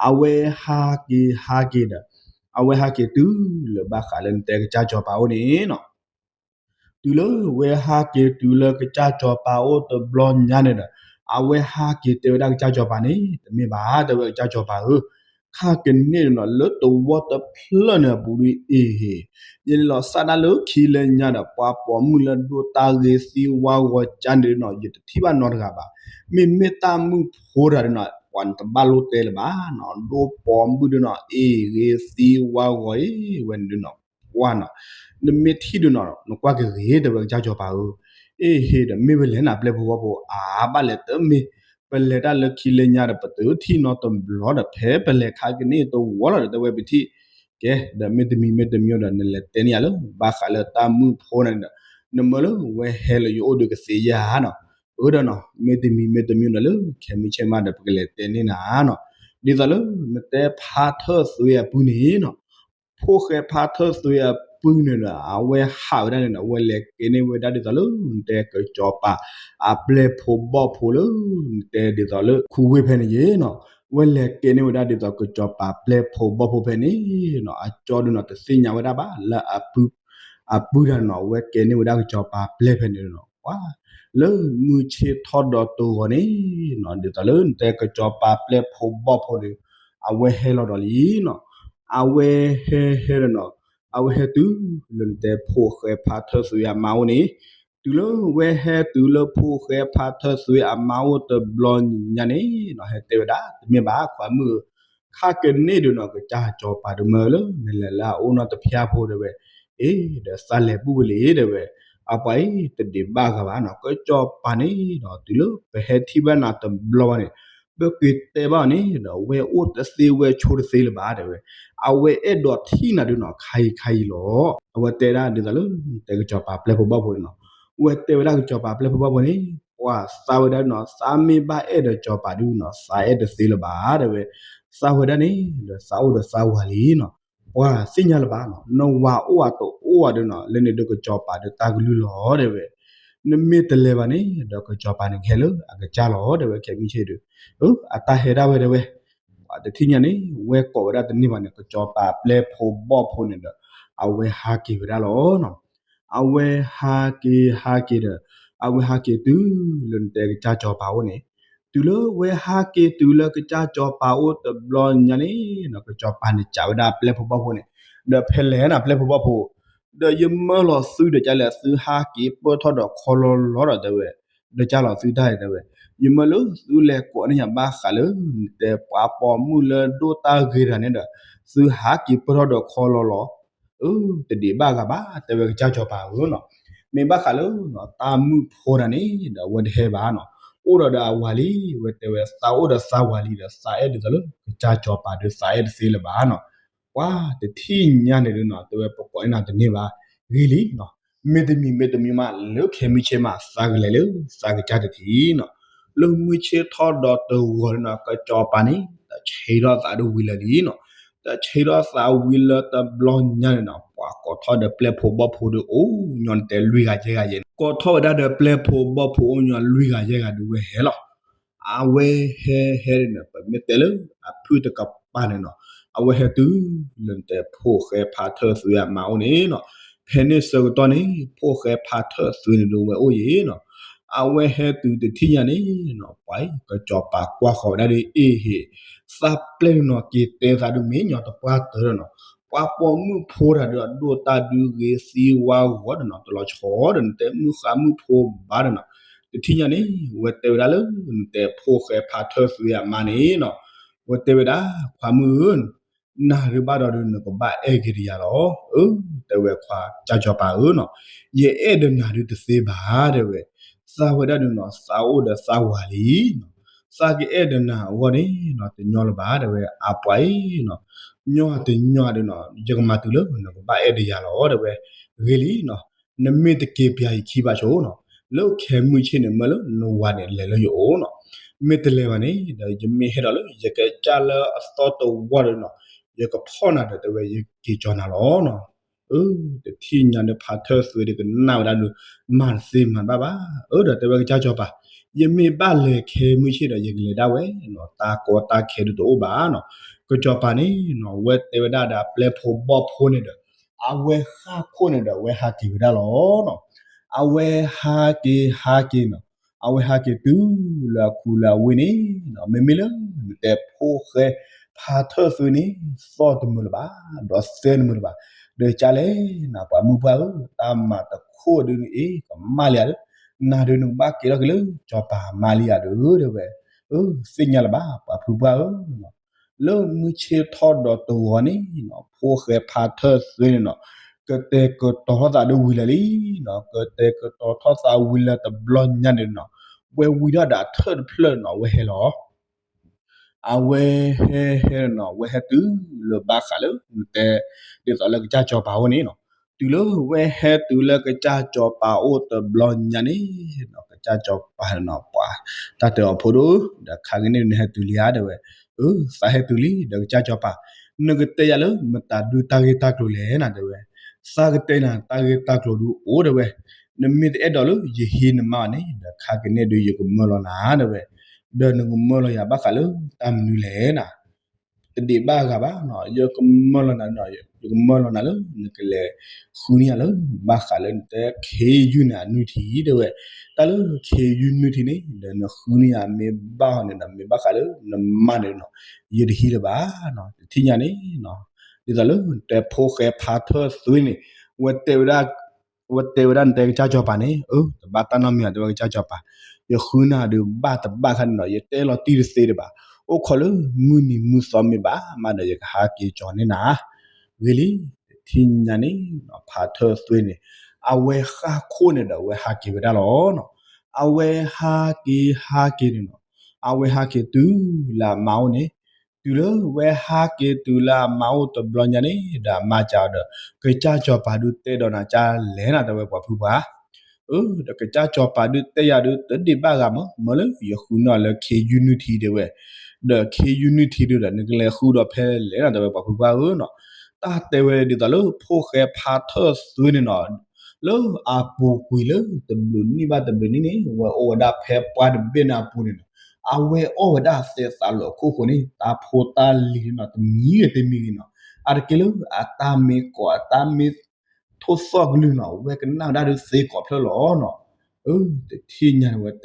အဝဲဟးက့ၤဟးက့ၤဒီး အဝဲဟးက့ၤတုၤလၢဘၣ်ဃးလၢနတဲကစၢ်စီၤပၤအိၣ်န့ၣ်နီၤ တုၤလၢဝဲဟးက့ၤတုၤလၢကစၢ်စီၤပၤအိၣ်တဘျီညါန့ၣ်ဒီး အဝဲဟးက့ၤတဲဝဲဒၣ်ကစၢ်စီၤပၤန့ၣ် တမ့ၢ်ဘၣ် တဲဝဲကစၢ်စီၤပၤဧၢ, ခါကန့ၢ်ဒီးနီၤ လၢသဝီတဖျၢၣ်န့ၣ်အပူၤဒ်အံၤ ယလဲၤလီၤစၢ်ဒၣ်လၢခံလၢညါဒီး ပှၤပိာ်မုၣ်လၢဒိၣ်တၢ်ဂ့ၤသံဝါဂီၤကါန့ၣ်ဒီးနီၤ ယတထံၣ်ဘၣ်နီတဂၤဘၣ်, မ့မ့ၢ်တၢ်မုၣ်ဖိတဂၤဒီးနီၤ ပှၤနတဘၣ်လိၣ်တဲလၢၤဘၣ်နီၤ ဒိၣ်ပိာ်မုၣ်ဒီးနီၤ အ့ၣ် ဂ့ၤသံဝါဂီၤအံၤ ဝဲန့ၣ်ဒီးနီၤ ပှၤနီၤ နမ့ၢ်ထံၣ်ဒီးနီၤ နကွၢ်က့ၤဂ့ၤ တဲဝဲကစၢ်စီၤပၤဧၢ, အ့ၣ် ဟ့ၣ်ဒီး မ့ၢ်ဝဲလဲၣ်နၤပျဲၢ်ဖိဘီၣ်ဖိ အါဘၣ်လဲၣ်တမ့ၢ် ပလဲၤတၢ်လၢခံလၢညါဒီး ပတထံၣ်နီတဘျီဒီး ဖဲပလဲၤခါကန့ၢ်တဝီလီၤဒီး တဲဝဲပထံၣ်, ကဲ ဒီးမ့တမံၤမ့တမံၤဒီး နလဲၤတဲန့ၢ်ယၤလၢ ဘၣ်ဃးလၢတၢ်မုၣ်ဖိန့ၣ်ဒီး နမၢလၢဝဲဟဲလၢယအိၣ်ဒီးကသ့ဧါနီၤ, အၢဒီးနီၤ မ့တမံၤမ့တမံၤဒီးလၢ ခဲမုၢ်ဆ့ၣ်မးဒီး ပကလဲၤတဲန့ၢ်နၤနီၤ, ဒ်သိးလၢ နတဲဖါထၢၣ်သွ့အပုၢ်န့ၣ်နီၤ ဖိၣ်ဃဲဖါထၢၣ်သွ့အပုၢ်န့ၣ်ဒီး အဝဲဟးဝဲဒၣ်န့ၣ်ဒီး အဝဲလဲၤကဲန့ၢ်ဝဲဒၣ်ဒ်သိးလၢ နတဲကစီၤပၤ အပျဲၢ်ဖိဘီၣ်ဖိလၢ နတဲဒ်သိးလၢ ခူဝ့ၢ်ဖဲန့ၣ်ယ့နီၤ, အဝဲလဲၤကဲန့ၢ်ဝဲဒၣ်ဒ်သိးကစီၤပၤပျဲၢ်ဖိဘီၣ်ဖိဖဲန့ၣ်နီၤ, အကၠီဒုးနီၤ တသ့ၣ်ညါဝဲဒၣ်ဘၣ်လၢ အပုၢ်တၢ်နီၤ အဝဲကဲန့ၢ်ဝဲဒၣ်ကစီၤပၤပျဲၢ်ဖဲန့ၣ်နီၤ, ပှၤ လၢမုၢ်ဆ့ၣ်ထီၣ်ဒီးတဂီၤန့ၣ်နီၤ ဒ်သိးလၢနတဲကစီၤပၤပျဲၢ်ဖိဘီၣ်ဖိဒီး အဝဲဟဲလီၤဒီးလံနီၤ, အဝဲဟဲဟဲဒီးနီၤ အဝဲဟဲတုၤလၢနတဲဖိၣ်ဃဲဖါထၢၣ်သွ့အမါအိၣ်န့ၣ်, တုၤလၢဝဲဟဲတုၤလၢဖိၣ်ဃဲဖါထၢၣ်သွ့အမါအိၣ်တဘျီညါန့ၣ်နီၤ ဟဲတဲဝဲဒၣ် တမ့ၢ်ဘၣ် ခွါမုၣ်ဧၢ, ခါကန့ၢ်ဒီးနီၤ ကစၢ်စီၤပၤဒုးမၢလၢ နလဲၤလၢအအိၣ်နီတဖျၢၣ်ဖိတဲဝဲ, အ့ၣ် ဒီးသးလဲၤဘူၣ်ဝဲလံတဲဝဲ, အပှၤအံၤ တဒံးဘၣ်ဂၤဘၣ်နီၤ ကစီၤပၤန့ၣ်ဒီး တုၤလၢပဟဲထံၣ်ဘၣ်နၤတဘျီဘၣ်န့ၣ် ပက့ၤတဲဘၣ်အီၤန့ၣ်ဒီး ဝဲအိၣ်တသ့ဝဲဆိတသ့လၢၤဘၣ်တဲဝဲ, အဝဲအဲၣ်ဒိးထံၣ်နၤဒုးနီၤ ခါအံၤခါအံၤလီၤ, အဝဲတဲဒၣ်ဒ်သိးလၢ တဲကစီၤပၤပျဲၢ်ဖိဘီၣ်ဖိန့ၣ်နီၤ, ဝဲတဲဝဲဒၣ်ကစီၤပၤပျဲၢ်ဖိဘီၣ်ဖိန့ၣ် ပှၤသးဝဲဒၣ်နီၤ သးမ့ၢ်ဘၣ်အဲၣ်ဒီးစီၤပၤဒုးနီၤ သးအဲၣ်တသ့လၢၤဘၣ်တဲဝဲ, သးဝဲဒၣ်န့ၣ်ဒီးသးအိၣ်ဒီးသးဝၤလံနီၤ, ပှၤသ့ၣ်ညါလၢၤဘၣ်နီၤ နဝၤအိၣ်အတအိၣ်အီၤဒုးနီၤ လၢန့ၣ်ဒုးကစီၤပၤဒုးတၢ်ကလုၢ်လီၤတဲဝဲ, နမ့ၢ်တလဲၤဘၣ်န့ၣ်ဒီး ကစီၤပၤန့ၣ်ကဟဲလၢအကစၢ်လီၤတဲဝဲ ခဲမုၢ်ဆ့ၣ်ဒီး, အတၢ်ဟဲဒၣ်ဝဲတဲဝဲ, ပှၤတထံၣ်ညါန့ၣ် ဝဲကိးဝဲဒၣ်တန့ၢ်ဘၣ်န့ၣ် ကစီၤပၤပျဲၢ်ဖိဘီၣ်ဖိန့ၣ်ဒီး အဝဲဟးက့ၤဝဲဒၣ်လီၤနီၤ, အဝဲဟးက့ၤဟးက့ၤဒီး အဝဲဟးက့ၤတုၤလၢနတဲကစၢ်စီၤပၤအိၣ်န့ၣ်, တုၤလၢဝဲဟးက့ၤတုၤလၢကစၢ်စီၤပၤအိၣ်တဘျီညါန့ၣ်နီၤ ကစီၤပၤန့ၣ်စံးဝဲဒၣ်ပျဲၢ်ဖိဘီၣ်ဖိန့ၣ်, ဒီးဖဲလဲၣ်နၤပျဲၢ်ဖိဘီၣ်ဖိ, ဒီးယမၢလီၤသုဒီးကလဲၣ် သုဟးက့ၤပၢၢ်ထီၣ်ဒီးခီလီလီဒီးတဲဝဲ, ဒီးကၢ်လီၤသုတၢ်အံၤတဲဝဲ, ယမၢလၢသုလဲၤကိးန့ၢ်ယၤဘၣ်ဃးလၢ နတဲပှၤပိာ်မုၣ်လၢဒိၣ်တၢ်ဂ့ၤတဂၤန့ၣ်ဒီး သုဟးက့ၤပၢၢ်ထီၣ်ဒီးခီလီလီ အၢ တဒံးဘၣ်ဂၤဘၣ် တဲဝဲကစၢ်စီၤပၤဧၢနီၤ, မ့ၢ်ဘၣ်ဃးလၢ တၢ်မုၣ်ဖိတဂၤန့ၣ်ဒီး အဝဲတဟဲဘၣ်နီၤ, အိၣ်ဒီးဒီးအဝၤလံ, အဝဲတဲဝဲသးအိၣ်ဒီးသးဝၤလံဒီး သးအဲၣ်ဒ်သိးလၢကစၢ်စီၤပၤဒီးသးအဲၣ်တသ့လၢၤဘၣ်နီၤ, ပှၤတထံၣ်ညါန့ၣ်ဒုးနီၤ တဲဝဲပကိးန့ၢ်နၤတန့ၢ်ဘၣ်, ဂ့ၤလံနီၤ, မ့တမံၤမ့တမံၤမး လၢခဲမုၢ်ဆ့ၣ်မး သးကလဲၤလၢသးကစၢ်တထံၣ်နီၤ, လၢမုၢ်ဆ့ၣ်ထီၣ်ဒီးတဂီၤန့ၣ်နီၤ ကစီၤပၤန့ၣ် တၢ်ဆံးထီၣ်သးဒုးဝံၤလၢာ်လံနီၤ, တၢ်ဆံးထီၣ်သးဝံၤလၢတဘျီညါန့ၣ်နီၤ ပှၤကိးထီၣ်ဒီးပျဲၢ်ဖိဘီၣ်ဖိဒီးအိၣ်ညီနတဲလွံၢ်ဂၤယဲၢ်ဂၤယဲၢ်န့ၣ်, ကိးထီၣ်ဝဲဒၣ်ဒီးပျဲၢ်ဖိဘီၣ်ဖိအိၣ်ညီလွံၢ်ဂၤယဲၢ်ဂၤဒီးဝဲဟဲလီၤ, အဝဲဟဲဟဲန့ၣ် ပမ့ၢ်တဲလၢအဖုၣ်တကပၤန့ၣ်နီၤ, အဝဲဟဲတုၤလၢနတဲဖိၣ်ဃဲဖါထၢၣ်သွ့အမါအိၣ်န့ၣ်နီၤ, ဖဲန့ၣ်ဆၢကတီၢ်န့ၣ် ဖိၣ်ဃဲဖါထၢၣ်သွ့န့ၣ်ဒီးဝဲအိၣ်ယဲၢ်နီၤ, အဝဲဟဲတုၤတထံၣ်ညါန့ၣ်နီၤ ပှၤအံၤ ကစီၤပၤကွၢ်ဃီၤဝဲဒၣ်ဒီး အ့ၣ် ဟ့ၣ် သးပျဲၢ်န့ၣ်နီၤ က့ၤတဲသးဒုးမ့ၢ်ညီတပှၢ်တၢၢ်ဒီးနီၤ, ပှၤပိာ်မုၣ်ဖိတဂၤဒီးအဒိၣ်တၢ်ဒုးဂ့ၤသံဝါဂီၤဒီးနီၤ တလီၤဆီဒီးနတဲမုၣ်ဃါမုၣ်ဖိဘၣ်ဒီးနီၤ, တထံၣ်ညါန့ၣ် ဝဲတဲဝဲဒၣ်လၢ နတဲဖိၣ်ဃဲဖါထၢၣ်သွ့အမါန့ၣ်နီၤ, ဝဲတဲဝဲဒၣ် ခွါမုၣ်ဧၢ နၤဒုးဘၣ်ဒီးဒုး နကဘၣ်အဲၣ်က့ၤဒီးယၤလီၤ. အၢ တဲဝဲခွါကစၢ်စီၤပၤဧၢနီၤ, ယအဲၣ်ဒီးနၤဒုးတသ့ဘၣ် တဲဝဲ, သးဝဲဒၣ်ဒုးနီၤ သးအိၣ်ဒီးသးဝၤလံနီၤ, သးကအဲၣ်ဒီးနၤအဂီၢ်န့ၣ်နီၤ တညီလၢၤဘၣ် တဲဝဲ အပှၤအံၤနီၤ, ညီတညီဒုးနီၤ ယကမၤတုၤလၢနကဘၣ်အဲၣ်ဒီးယၤလီၤ တဲဝဲ, ဂ့ၤလံနီၤ, နမ့ၢ်တက့ၤပျၢ်ယခံဘၣ်ဆိနီၤ, လၢခဲမုၢ်ဆ့ၣ်န့ၣ် မၢလၢနဝၤန့ၣ်လဲၤလၢယအိၣ်နီၤ, မ့ၢ်တလဲၤဘၣ်န့ၣ် ဒီးယမ့ၢ်ဟဲဒီးလၢ ယကစၢ်လၢအသီတဝီဒီးနီၤ, ယကဖီၣ်နၤဒီး တဲဝဲ ယက့ၤကၠီနၤလီၤနီၤ. အၢ တထံၣ်ညါဒီး ဖါထၢၣ်သွ့ဒီးကနၣ်ဝဲဒၣ်ဒုး မၤတသ့မၤတဘၣ်ဘၣ်, အၢ ဒီးတဲဝဲကစၢ်စီၤပၤ, ယမ့ၢ်ဘၣ်လဲၤခဲမုၢ်ဆ့ၣ်ဒီး ယကလဲၤဒၣ်ဝဲနီၤ, တၢ်ကီတၢ်ခဲဒုးတအိၣ်ဘၣ်နီၤ, ကစီၤပၤန့ၣ်နီၤ ဝဲတဲဝဲဒၣ်ဒီးအပျဲၢ်ဖိဘီၣ်ဖိန့ၣ်ဒီး အဝဲဃၣ်ခိၣ်န့ၣ်ဒီး အဝဲဟးက့ၤဝဲဒၣ်လီၤနီၤ, အဝဲဟးက့ၤဟးက့ၤနီၤ, အဝဲဟးက့ၤတုၤလၢအခူလၢအဝ့ၢ်န့ၣ်နီၤ, မ့မ့ၢ်လၢနတဲဖိၣ်ဃဲဖါထၢၣ်သွ့န့ၣ် သီၣ်တမုာ်လၢၤဘၣ်, ဒီးသၢတမုာ်လၢၤဘၣ်, ဒီးကလဲၣ်နၤ ပှၤမုၢ်ပှၢ်ဧၢ, တၢ်မၤတခိၣ်ဒုးန့ၣ်အ့ၣ် ကမၣ်လံဧါဒီး, နၤဒုးနကဘၣ်ကဲထီၣ်က့ၤလၢစီၤပၤမါလံဧါဒီး တဲဝဲ, အၢ သ့ၣ်ညါလၢၤဘၣ် ပှၤဖုပှၢ်ဧၢနီၤ, လၢမုၢ်ဆ့ၣ်ထီၣ်ဒီးတဂီၤန့ၣ်နီၤ ဖိၣ်ဃဲဖါထၢၣ်သွ့န့ၣ်နီၤ, ကတဲာ်ကတီၤထီၣ်သးဒုးဝံၤလၢာ်လံနီၤ, ကတဲာ်ကတီၤထီၣ်သးဝံၤလၢာ်တဘျီညါန့ၣ်နီၤ, ဝဲဝံထီၣ်ဒီးအထၢၣ်တဖျၢၣ်နီၤ ဝဲဟဲလီၤ အဝဲဟဲဟဲနီၤ ဝဲဟဲတုၤလၢဘၣ်ဃးလၢ နတဲ ဒ်သိးလၢကစၢ်စီၤပၤအိၣ်န့ၣ်နီၤ, တုၤလၢဝဲဟဲတုၤလၢကစၢ်စီၤပၤအိၣ်တဘျီညါန့ၣ် ကစၢ်စီၤပၤနီၤ ပှၤ တၢ်တဲအီၤဖိဒိၣ် ဒီးခါကန့ၣ်နဟဲတုၤလံဧါ တဲဝဲ, အၢ သးဟဲတုၤလံ ဒီးကစၢ်စီၤပၤ, နကတဲယၤလၢ မတၤဒုးတၢ်ဂ့ၢ်တၢ်ကျိၤလဲၣ်နၤ တဲဝဲ, သးကတဲနၤတၢ်ဂ့ၢ်တၢ်ကျိၤဒုးအိၣ် တဲဝဲ, နမ့ၢ်တအဲၣ်ဒိးလၢယဟံးနမါအီၤန့ၣ် ဒီးခါကန့ၣ်ဒုးယကမၢလီၤနၤ တဲဝဲ, ဒီးနကမၢလီၤယၤဘၣ်ဃးလၢတၢ်မနုၤလဲၣ်နၤ တဒံးဘၣ်ဂၤဘၣ်နီၤ, ယကမၢလီၤနၤ, ယကမၢလီၤနၤလၢ နကလဲၤဃုန့ၢ်ယၤလၢ ဘၣ်ဃးလၢနတဲခ့ယုၢ်န့ၣ်အနုၢ်ထံ တဲဝဲ, တၢ်လၢခ့ယုၢ်နုၢ်ထံန့ၣ် ဒီးနဃုန့ၢ်ယၤမ့ၢ်ဘၣ်ဟီန့ၣ်ဒီး မ့ၢ်ဘၣ်ဃးလၢနမါန့ၣ်နီၤ, ယတဟံးလၢၤဘၣ်နီၤ, တထံၣ်ညါန့ၣ်နီၤ, ဒ်သိးလၢနတဲဖိၣ်ဃဲဖါထၢၣ်သွ့န့ၣ် ဝဲတဲဝဲဒၣ် ဝဲတဲဝဲဒၣ်နတဲကစၢ်စီၤပၤန့ၣ်, အၢ တဘၣ်တၢ်နီတမံၤဘၣ် တဲဝဲကစၢ်စီၤပၤ, ယဃုန့ၢ်ဒုးဘၣ်တဘၣ်ခါန့ၣ်နီၤ ယတဲလီၤတံၢ်တသ့ဒံးဘၣ်, အိၣ်ခိးလၢမုၢ်နံၤမုၢ်သီမ့ၢ်ဘၣ်မးဒီး ယကဟးက့ၤကၠီန့ၢ်နၤ, ဂ့ၤလံ, တထံၣ်ညါန့ၣ်နီၤ ဖါထၢၣ်သွ့န့ၣ် အဝဲဃၣ်ခိၣ်န့ၣ်ဒီး အဝဲဟးက့ၤဝဲဒၣ်လီၤနီၤ, အဝဲဟးက့ၤဟးက့ၤန့ၣ်နီၤ, အဝဲဟးက့ၤတုၤလၢအမါအိၣ်န့ၣ်, တုၤလၢဝဲဟးက့ၤတုၤလၢအမါအိၣ်တဘျီညါန့ၣ် ဒီးအမါစံးဒီး ကစၢ်စီၤပၤဒုးတဲဒီးနၤကလဲၣ်နၤ တဲဝဲပှၤဖုပှၢ်, အၢ ဒီးကစၢ်စီၤပၤဒုးတဲယၤဒုး တဒံးဘၣ်ဂၤမး မၢလၢယဃုန့ၢ်အီၤလၢခ့ယုၢ်နုၢ်ထံ တဲဝဲ, ဒီးခ့ယုၢ်နုၢ်ထံဒုးဒီး နကလဲၤဃုဒီးဖဲလဲၣ်နၤ တဲဝဲပှၤဖုပှၢ်ဧၢနီၤ, တၢ်တဲဝဲဒ်သိးလၢဖိၣ်ဃဲဖါထၢၣ်သွ့န့ၣ်နီၤ, လၢအပူၤကွံာ်လၢတဘျုးနံၣ်ဘၣ်တဘျုးနံၣ်န့ၣ် ဝဲအိၣ်ဝဲဒၣ်ဖဲပှၢ်တဘ့ၣ်န့ၣ်အပူၤန့ၣ်နီၤ, အဝဲအီၣ်ဝဲဒၣ်သဲးသးလၢအခိၣ်ဃိန့ၣ် တၢ်ဖိတၢ်လံၤန့ၣ်နီၤ တမံၤဂ့ၤတမံၤဂ့ၤနီၤ, အါတက့ၢ်လၢအတၢ်မ့ၢ်ကိး အတၢ်မ့ၢ်ထိၣ်သီၣ်ကလုၢ်နီၤ ဝဲကနၣ်ဝဲဒၣ်ဒုးသ့ကိးဖျၢၣ်လီၤနီၤ, အၢ တထံၣ်ညါန့ၣ် ဝဲ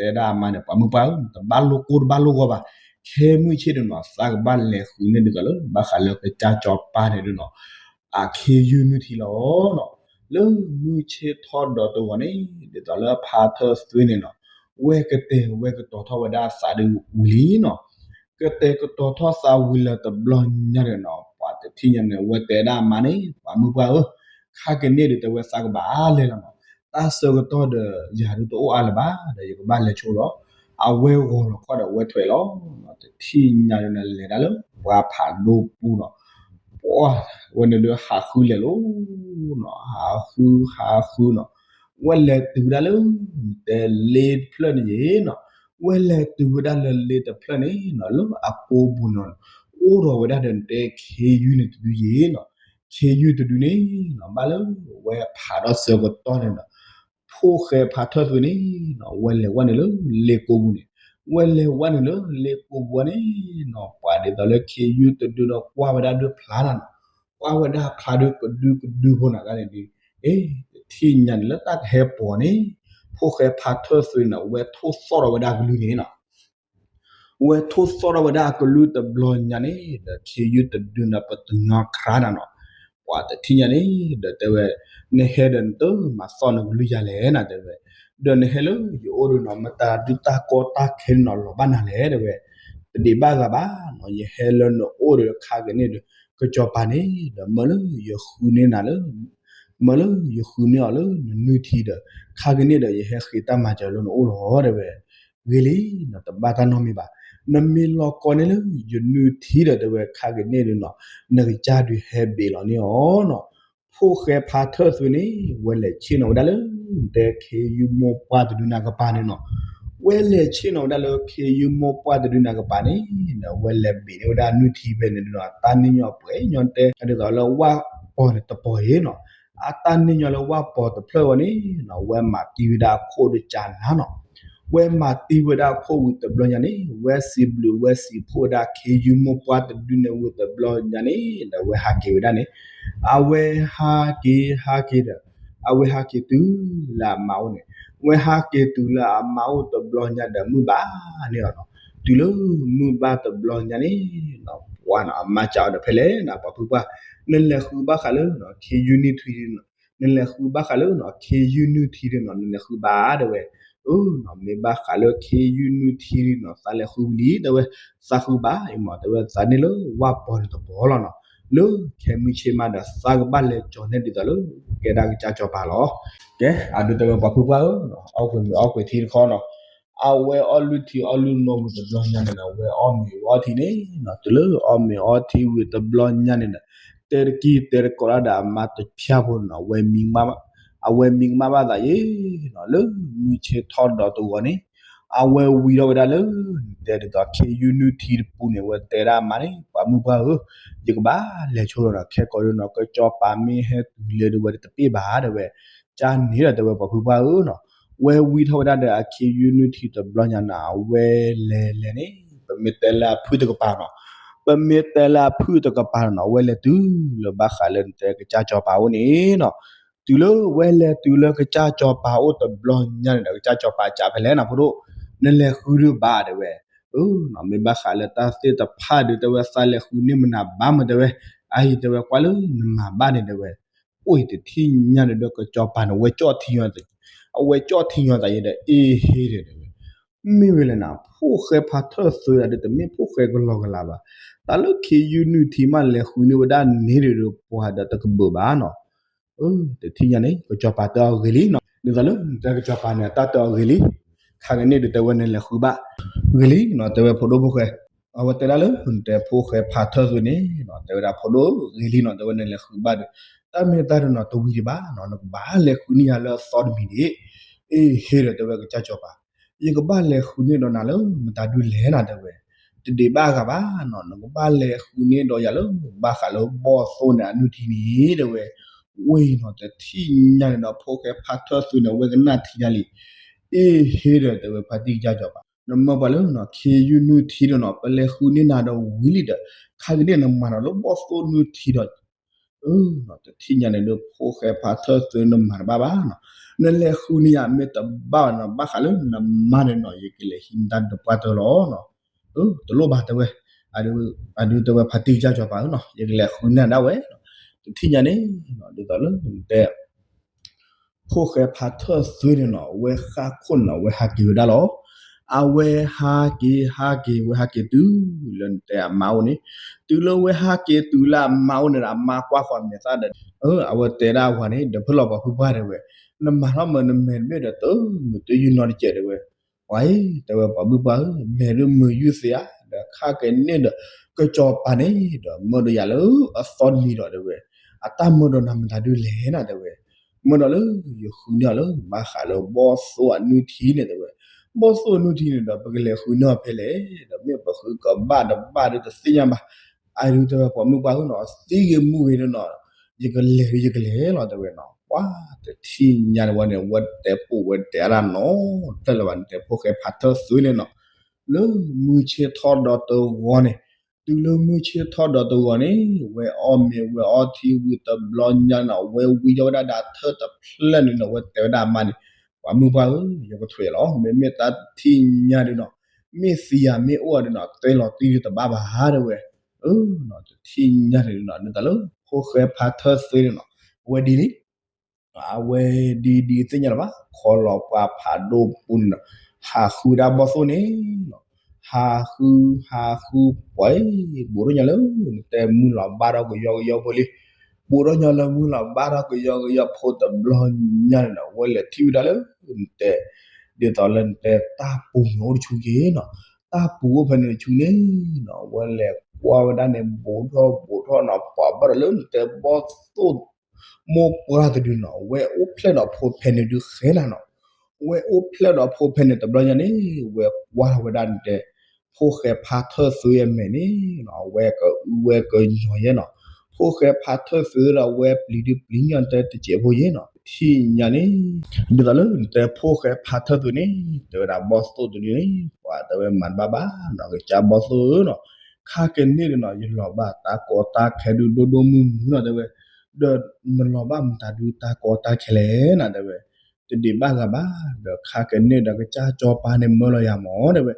တဲဒၣ်အမါန့ၣ် ပှၤမုၢ်ပှၢ်ဧၢ တဘၣ်လိၣ်ကိၢ်တဘၣ်လိၣ်ဂီၤဘၣ်, ခဲမုၢ်ဆ့ၣ်န့ၣ်နီၤ သးကဘၣ်လဲၤဃုန့ၢ်ဒ်သိးလၢ ဘၣ်ဃးလၢကစၢ်စီၤပၤန့ၣ်ဒုးနီၤ အခ့ယုၢ်နုၢ်ထံလီၤနီၤ, လၢမုၢ်ဆ့ၣ်ထီၣ်ဒီးတဂီၤန့ၣ် ဒ်သိးလၢဖါထၢၣ်သွ့န့ၣ်နီၤ ဝဲကတဲာ်ဝဲကတီၤထီၣ်ဝဲဒၣ်သးဒုးဝံၤလံနီၤ, ကတဲာ်ကတီၤထီၣ်သးဝံၤလၢတဘျီညါန့ၣ်နီၤ ပှၤတထံၣ်ညါန့ၣ် ဝဲတဲဒၣ်အမါန့ၣ် ပှၤမုၢ်ပှၢ်ဧၢ, ခါကန့ၣ်ဒုးတဲဝဲသးကဘၣ်လဲၤလီၤနီၤ, တၢ်ဆၢကတီၢ်ဒီးယၤဒုးတအိၣ်အါလၢၤဘၣ် ဒီးယကဘၣ်လဲၤဆိလီၤ, အဝဲဂီၤလီၤခီၣ်ဒီးဝဲထွဲလီၤ, တထံၣ်ညါန့ၣ် လဲၤဒၣ်လၢပှၢ်ဖးဒိၣ်ပူၤနီၤ, ပှၢ်ဝဲန့ၣ်ဒုးဟးဃုလဲၤလီၤနီၤ, ဟးဃုဟးဃုနီၤ, ဝဲလဲၤတုၤဝဲဒၣ်လၢ တဲလ့တဖျၢၣ်န့ၣ်ယ့ၤနီၤ, ဝဲလဲၤတုၤဝဲဒၣ်လၢလ့တဖျၢၣ်န့ၣ်နီၤ လၢအကိာ်ပူၤန့ၣ် အိၣ်ဒီးဝဲဒၣ်ဒီးတဲခ့ယုၢ်န့ၣ်တဒုယ့ၤနီၤ, ခ့ယုၢ်တဒုန့ၣ်နီၤ ဘၣ်လၢဝဲဖးထီၣ်ဆၢကတီၢ်န့ၣ်နီၤ, ဖိၣ်ဃဲဖါထၢၣ်သွ့န့ၣ်နီၤ ဝဲလဲၤဝဲန့ၣ်လၢလ့ကိာ်ပူၤန့ၣ်, ဝဲလဲၤဝဲန့ၣ်လၢလ့ကိာ်ပူၤန့ၣ်နီၤ ပှၤဒ်သိးလၢခ့ယုၢ်တဒုဒီးကွၢ်ဝဲဒၣ်ဒုးဖျါနၤနီၤ, ကွၢ်ဝဲဒၣ်ဖျါဒုးကဒုကဒုဖိနၤတၢ်န့ၣ်ဒုး, အ့ တထံၣ်ညါန့ၣ်လၢတၢ်ကဟဲပိာ်န့ၣ်, ဖိၣ်ဃဲဖါထၢၣ်သွ့န့ၣ် ဝဲထိၣ်သီၣ်ထီၣ်ဝဲဒၣ်ကလုၢ်န့ၣ်နီၤ ဝဲထိၣ်သီၣ်ထီၣ်ဝဲဒၣ်အကလုၢ်တဘျီညါန့ၣ် ဒီးခ့ယုၢ်တဒုန့ၣ် ပတုၤညီခရါနၤနီၤ, ပှၤတထံၣ်ညါန့ၣ် ဒီးတဲဝဲ, နဟဲဒီးနတမၤသီၣ်နကလုၢ်ယၤလဲၣ်နၤ တဲဝဲ, ဒီးနဟဲလၢယအိၣ်ဒီးနီၤ မတၤဒုးတၢ်ကီတၢ်ခဲန့ၣ်နီၤ လီၤဘၣ်နၤလဲၣ် တဲဝဲ, တဒံးဘၣ်ဂၤဘၣ်နီၤ ယဟဲလၢနအိၣ်ဒီးခါက့ၤန့ၣ်ဒီး ကစီၤပၤန့ၣ် ဒီးမၢလၢယဃုန့ၢ်နၤလၢ မၢလၢယဃုန့ၢ်အီၤလၢနနုၢ်ထံဒီး ခါကန့ၣ်ဒီးယဟဲဃ့တၢ်မၤစၢၤလၢနအိၣ်လီၤ တဲဝဲ. ဂ့ၤလံ, နတဘၣ်တၢ်နီတမံၤဘၣ်. နမ့ၢ်လီၤကီန့ၢ်လၢယနုၢ်ထံဒီး တဲဝဲ ခါကန့ၣ်ဒီးနီၤ နကစၢ်ဒုးဟဲဘ့ၣ်လီၤန့ၢ်အီၤနီၤ. ဖိၣ်ဃဲဖါထၢၣ်သွဲန့ၣ် ဝဲလဲၤဆ့ၣ်နီၤဝဲဒၣ်လၢ တဲခ့ယုၢ်မိၢ်ပှၢ်တဒုနၤကပၤန့ၣ်နီၤ. ဝဲလဲၤဆ့ၣ်နီၤဝဲဒၣ်လၢခ့ယုၢ်မိၢ်ပှၢ်တဒုနၤကပၤန့ၣ် ဝဲလဲၤဘ့ၣ်န့ၢ်ဝဲဒၣ်နုၢ်ထံဖဲန့ၣ်ဒီး တၢ်န့ၢ်ညီပှဲၤညီတဲ ဒ်သိးလၢဝၣ်ပီၤန့ၣ်တပီၤအံၤနီၤ. အတၢ်န့ၢ်ညီလၢဝၣ်ပီၤတဖျၢၣ်ဝဲန့ၣ်နီၤ ဝဲမၤတံၢ်ဝဲဒၣ်အခိၣ်ဒီးကနၤနီၤ. ဝဲမၤတံၢ်ဝဲဒၣ်အခိၣ်ဝံၤတဘျီညါန့ၣ် ဝဲစံးဘျုးဝဲစံးဖှိၣ်ဝဲဒၣ်ခ့ယုၢ်မိၢ်ပှၢ်တဒုန့ၣ်ဝံၤတဘျီညါန့ၣ်ဒီး ဝဲဟးက့ၤဝဲဒၣ်န့ၣ် အဝဲဟးက့ၤဟးက့ၤဒီး အဝဲဟးက့ၤတုၤလၢအမါအိၣ်န့ၣ်, ဝဲဟးက့ၤတုၤလၢအမါအိၣ်တဘျီညါဒီးမုၢ်ဘၣ်န့ၣ်လီၤနီၤ. တုၤလၢမုၢ်ဘၣ်တဘျီညါန့ၣ်နီၤ ပှၤနီၤ အမါစံးအီၤဒီး ဖဲလဲၣ်နီၤ ပှၤဖုပှၢ်, နလဲၤဃုဘၣ်ဃးလၢ ခ့ယုၢ်နုၢ်ထံ နလဲၤဃုဘၣ်ဃးလၢနီၤ ခ့ယုၢ်နုၢ်ထံဒီးနီၤ နလဲၤဃုဘၣ် တဲဝဲ. အၢနီၤ မ့ၢ်ဘၣ်ဃးလၢခ့ယုၢ်နုၢ်ထံဒီးနီၤ သးလဲၤဃုဝံၤလံ တဲဝဲ. သးဃုဘၣ်အံၤမး တဲဝဲ သးန့ၢ်လၢဝၣ်ပီၤန့ၣ်တပီၤလီၤနီၤ. လၢခဲမုၢ်ဆ့ၣ်မးဒီး သးကဘၣ်လဲၤကၠီၤန့ၢ်ဒ်သိးလၢ ကဲဒၣ်ကစၢ်စီၤပၤလီၤ. ကဲ အဒုးတဲဝဲပှၤဖုပှၢ်ဧၢ, အီၣ်ကွံာ်မ့ၤအီၣ်ကွံာ်ထံတခီနီၤ. အဝဲအီၣ်လုၢ်ထံအီၣ်လုၢ်နိဝံၤတဘျီညါန့ၣ်ဒီး ဝဲအီၣ်မ့ၤဝဲအီထံန့ၣ်နီၤ. တုၤလၢအီၣ်မ့ၤအီထံဝံၤတဘျီညါန့ၣ်ဒီး တဲတကံၢ်တဲတကိးတၢ်ဒီးအမါတဖၠၣ်ဖိနီၤ ဝဲမံ အဝဲမံကမၣ်ဘၣ်သးယ့ၣ်နီၤ လၢမုၢ်ဆ့ၣ်ထီၣ်ဒီးတဂီၤန့ၣ် အဝဲဝံထီၣ်ဝဲဒၣ်လၢ တဲဒ်သိးခ့ယုၢ်နုၢ်ထံတပူၤန့ၣ် ဝဲတဲဒၣ်အမါန့ၣ် ပှၤမုၢ်ပှၢ်ဧၢ, ယကဘၣ်လဲၤဆိဒီးနီၤ ခဲကိာ်ဒီးနီၤ ကစီၤပၤမ့ၢ်ဟဲတုၤလဲၤဒီးဝဲတပ့ၢ်ဘၣ် တဲဝဲ. ကန့ၣ်ဒီးတဲဝဲပှၤဖုပှၢ်ဧၢနီၤ, ဝဲဝံထီၣ်ဝဲဒၣ်ဒီးအခ့ယုၢ်နုၢ်ထံတဘျီညါန့ၣ် အဝဲလဲၤလဲၤန့ၣ် ပမ့ၢ်တဲလၢအဖုၣ်တကပၤနီၤ, ပမ့ၢ်တဲလၢအဖုၣ်တကပၤနီၤ အဝဲလဲၤတုၤလၢဘၣ်ဃးလၢနတဲကစၢ်စီၤပၤအိၣ်န့ၣ်နီၤ. တုၤလၢဝဲလဲၤတုၤလၢကစၢ်စီၤပၤအိၣ်တဘျီညါန့ၣ်ဒီး ကစၢ်စီၤပၤစံးဖဲလဲၣ်နီၤ ဖိဒိၣ်, နလဲၤဃုဒုးဘၣ် တဲဝဲ. မ့ၢ်ဘၣ်ဃးလၢတၢ်သ့ၣ်တဖၣ်ဒုး တဲဝဲ သးလဲၤဃုန့ၢ်မနုၤဘၣ်မး တဲဝဲ. အအံၤတဲဝဲ ကွၢ်လၢနမၤဘၣ်န့ၣ် တဲဝဲ. အိၣ်အံၤတထံၣ်ညါန့ၣ်ဒီး ကစီၤပၤန့ၣ် ဝဲကၠီၣ်ထံညီ, အဝဲကၠီၣ်ထံညီသးယဲဒီး အ့ဟ့ဒီး တဲဝဲ. မ့ၢ်ဝဲလဲၣ်နၤ ဖိၣ်ဃဲဖါထၢၣ်သွဲဒီး တမ့ၢ်ဖိၣ်ဃဲကလီကလီဘၣ်. တၢ်လၢခ့ယုၢ်နုၢ်ထံမး လဲၤဃုန့ၢ်ဝဲဒၣ်န့ၣ်ဒီး ပှၤဒီးတကဘၢၣ်ဘၣ်နီၤ. တထံၣ်ညါန့ၣ် ကစီၤပၤတဲအီၤဂ့ၤလံနီၤ, ဒ်သိးလၢနတဲကစီၤပၤန့ၣ် တၢ်တဲအီၤဂ့ၤလံ. ခါကန့ၣ်ဒုး တဲဝဲ နလဲၤဃုဘၣ် ဂ့ၤလံနီၤ တဲဝဲ ဖိဒိၣ်ဖိၣ်ဃဲ. အဝဲတဲဒၣ်လၢ နတဲဖိၣ်ဃဲဖါထၢၣ်သွဲန့ၣ်နီၤ တဲဝဲဒၣ် ဖိဒိၣ်ဂ့ၤလံနီၤ တဲဝဲ နလဲၤဃုဘၣ်ဒီး တၢ်မ့ၢ်တၢ်ဒုးနီၤ တဝံၤဒံးဘၣ်နီၤ နကဘၣ်လဲၤဃုန့ၢ်ယၤလၢအသီတမံၤန့ၣ်. အ့ဟ့ဒီး တဲဝဲ ကစၢ်စီၤပၤ, ယကဘၣ်လဲၤဃုန့ၢ်ဒီးနၤလၢမတၤဒုလဲၣ်နၤ တဲဝဲ. တဒံးဘၣ်ဂၤဘၣ်နီၤ နကဘၣ်လဲၤဃုန့ၢ်ဒီးယၤလၢ ဘၣ်ဃးလၢဘီၣ်သိၣ်န့ၣ်အနုၢ်ထံန့ၣ် တဲဝဲ. ဝဲအံၤနီၤ တထံၣ်ညါန့ၣ်ဒီး ဖိၣ်ဃဲဖါထၢၣ်သွဲန့ၣ် ဝဲကနၣ်ထံညါလံ. အ့ဟ့ဒီး တဲဝဲ ဖါတံၢ်ကစၢ်စီၤပၤ, နမၢပှၤလၢနီၤ ခ့ယုၢ်နုၢ်ထံဒီးနီၤ ပလဲၤဃုန့ၢ်နၤဒီးဝံၤလံဒီး ခါကန့ၣ်နမၤနီၤလၢဘီၣ်သိၣ်နုၢ်ထံဒီး တထံၣ်ညါန့ၣ်ဒီး ဖိၣ်ဃဲဖါထၢၣ်သွဲ နမၤတဘၣ်ဘၣ်နီၤ. နလဲၤဃုန့ၢ်ယၤမ့ၢ်တဘၣ်ဘၣ်နီၤ ဘၣ်ဃးလၢနမါန့ၣ်နီၤ ယကလဲၤဟံးနတၢ်ဒုးပှၢ်တၢၢ်လီၤ. တလိၣ်ဘၣ် တဲဝဲ. အဒုးတဲဝဲ ဖါတံၢ်ကစၢ်စီၤပၤဧၢနီၤ ယကလဲၤဃုန့ၢ်နၤဒၣ်ဝဲ. တထံၣ်ညါန့ၣ် ဒ်သိးလၢနတဲ ဖိၣ်ဃဲဖါထၢၣ်သွဲန့ၣ်နီၤ ဝဲဃၣ်ခိၣ်န့ၣ်နီၤ ဝဲဟးက့ၤဝဲဒၣ်လီၤ. အဝဲဟးက့ၤဟးက့ၤ ဝဲဟးက့ၤတုၤလၢနတဲအမါအိၣ်န့ၣ်, တုၤလၢဝဲဟးက့ၤတုၤလၢအမါအိၣ်န့ၣ်ဒီး အမါကွၢ်ဃီၤမဲာ်သၣ်ဒီး အဝဲတဲဒၣ်အဝၤန့ၣ် ဒီးဖဲလီၤပှၤဖုပှၢ် တဲဝဲ, နမၤထီၣ်မၢနမဲာ်တဘ့ၣ်ဒီး တမုာ်တယုၢ်နီတစဲး တဲဝဲ. ပှၤအံၤ တဲဝဲ ပှၤမုၣ်ပှၢ်ဧၢ မဲာ်ဒုးမုာ်ယုၢ်သ့ဧါ, ဒီးခါကန့ၣ်ဒီး ကစီၤပၤန့ၣ်ဒီး မၢဒီးယၤလၢအသီတမံၤဒီး တဲဝဲ, အတၢ်မၢဒီးနၤမတၤဒုလဲၣ်နၤ တဲဝဲ. မၢဒီးလၢယဃုန့ၢ်အီၤလၢ ဘၣ်ဃးလၢဘီၣ်သိၣ်အနုၢ်ထံန့ၣ် တဲဝဲ. ဘီၣ်သိၣ်အနုၢ်ထံန့ၣ်ဒီး ပကလဲၤဃုန့ၢ်အီၤဖဲလဲၣ်, ဒီးမ့ၢ်ပဃုကဘၣ်တဘၣ်ဒီးတသ့ၣ်ညါဘၣ်. အဒုးတဲဝဲ ပှၤမုၣ်ပှၢ်ဧၢနီၤ သံဂ့ၤမူဂ့ၤန့ၣ်နီၤ ယကလဲၤဒုးယကလဲၤလီၤ တဲဝဲနီၤ. ပှၤတထံၣ်ညါန့ၣ်ဝဲန့ၣ် ဝဲတဲပိာ်ဝဲတဲအါတၢ်နီၤ တၢ်လၢၤဘၣ်န့ၣ် တဲဖိၣ်ဃဲဖါထၢၣ်သွဲန့ၣ်နီၤ. လၢမုၢ်ဆ့ၣ်ထီၣ်ဒီးတဂီၤန့ၣ်, တုၤလၢမုၢ်ဆ့ၣ်ထီၣ်ဒီးတဂီၤန့ၣ် ဝဲအီၣ်မ့ၤဝဲအီထံဝံၤတဘျီညါနီၤ ဝဲဝံထီၣ်ဝဲဒၣ်ဒီးထၢၣ်တဖျၢၣ်န့ၣ်နီၤ ဝဲတဲဝဲဒၣ်အမါန့ၣ်, ပှၤမုၣ်ပှၢ်ဧၢ ယကထွဲးလီၤ မ့မ့ၢ်တၢ်တထံၣ်ညါဒုးနီၤ မ့ၢ်သံယၤမ့ၢ်အိၣ်အီၤဒုးနီၤ တဲလီၤတံၢ်ဒုးတဘၣ်ဘၣ် တဲဝဲ. အၢနီၤ တထံၣ်ညါန့ၣ်နီၤ ဒ်သိးလၢ ဖိၣ်ဃဲဖါထၢၣ်သွဲန့ၣ်နီၤ အဝဲဒ်လံ အဝဲဒ်ဒ်သ့ၣ်ညါလၢၤဘၣ် ခီလီၤပှၤဖးဒိၣ်ပူၤန့ၣ်နီၤ ဟးဃုဒၣ်ဘီၣ်သိၣ်န့ၣ်နီၤ ဟးဃု ဟးဃု ပှၤ ဘူးထီၣ်ညါလၢ နတဲမုၢ်လီၤဘၣ်ဒီးကယီကယီဖိလံ ဘူးထီၣ်ညီလၢမုၢ်လီၤ ဘၣ်ထီၣ်ကယီကယီဖိတဘျီညါန့ၣ်ဒီး ဝဲလဲၤထံၣ်ဝဲဒၣ်လၢ နတဲ ဒ်သိးလၢနတဲတၢ်ပူၤန့ၣ်အိၣ်တဆူက့ၤနီၤ, တၢ်ပူၤအိၣ်ဖဲန့ၣ်တဆူန့ၣ်နီၤ ဝဲလဲၤကွၢ်ဝဲဒၣ်န့ၣ် ဘူးထီၣ်ဘူးထီၣ်နီၤ ပှၤဘၣ်ဒီးလၢနတဲဘီၣ်သိၣ် မိၢ်ပှၢ်တဒုနီၤ ဝဲအိၣ်ဖျဲၣ်ဒီးဖိဖဲန့ၣ်ဒုးဃဲနၤနီၤ, ဝဲအိၣ်ဖျဲၣ်ဒီးဖိဖဲန့ၣ်တဘျီညါန့ၣ် ဝဲကွၢ်ထီၣ်ဝဲဒၣ်နတဲ ဖိၣ်ဃဲဖါထၢၣ်သွ့အမဲာ်န့ၣ်နီၤ အဝဲကအုဝဲကညီၤယဲနီၤ, ဖိၣ်ဃဲဖါထၢၣ်သွ့ဒီးဝဲပျံၤဒုးပျံၤညီနတဲတစဲးဖိယဲနီၤ, တထံၣ်ညါန့ၣ် ဒ်သိးလၢနတဲဖိၣ်ဃဲဖါထၢၣ်သွ့န့ၣ် တဲဝဲဒၣ်ဘီၣ်သိၣ်တဒုန့ၣ် ပှၤတဲဝဲမၤတဘၣ်ဘၣ်နီၤ ကစၢ်ဘီၣ်သိၣ်ဧၢနီၤ, ခါကန့ၢ်ဒီးနီၤ ယလီၤဘၣ်တၢ်ကီတၢ်ခဲဒုးဒိၣ်ဒိၣ်မုၢ်မုၢ်နီၤ တဲဝဲ, ဒီးနလီၤဘၣ်မတၤဒုးတၢ်ကီတၢ်ခဲလဲၣ်နီၤ တဲဝဲ, တဒံးဘၣ်ဂၤဘၣ်, ဒီးခါကန့ၢ်ဒီးကစၢ်စီၤပၤန့ၣ်မၢလီၤယၤမၢ် တဲဝဲ,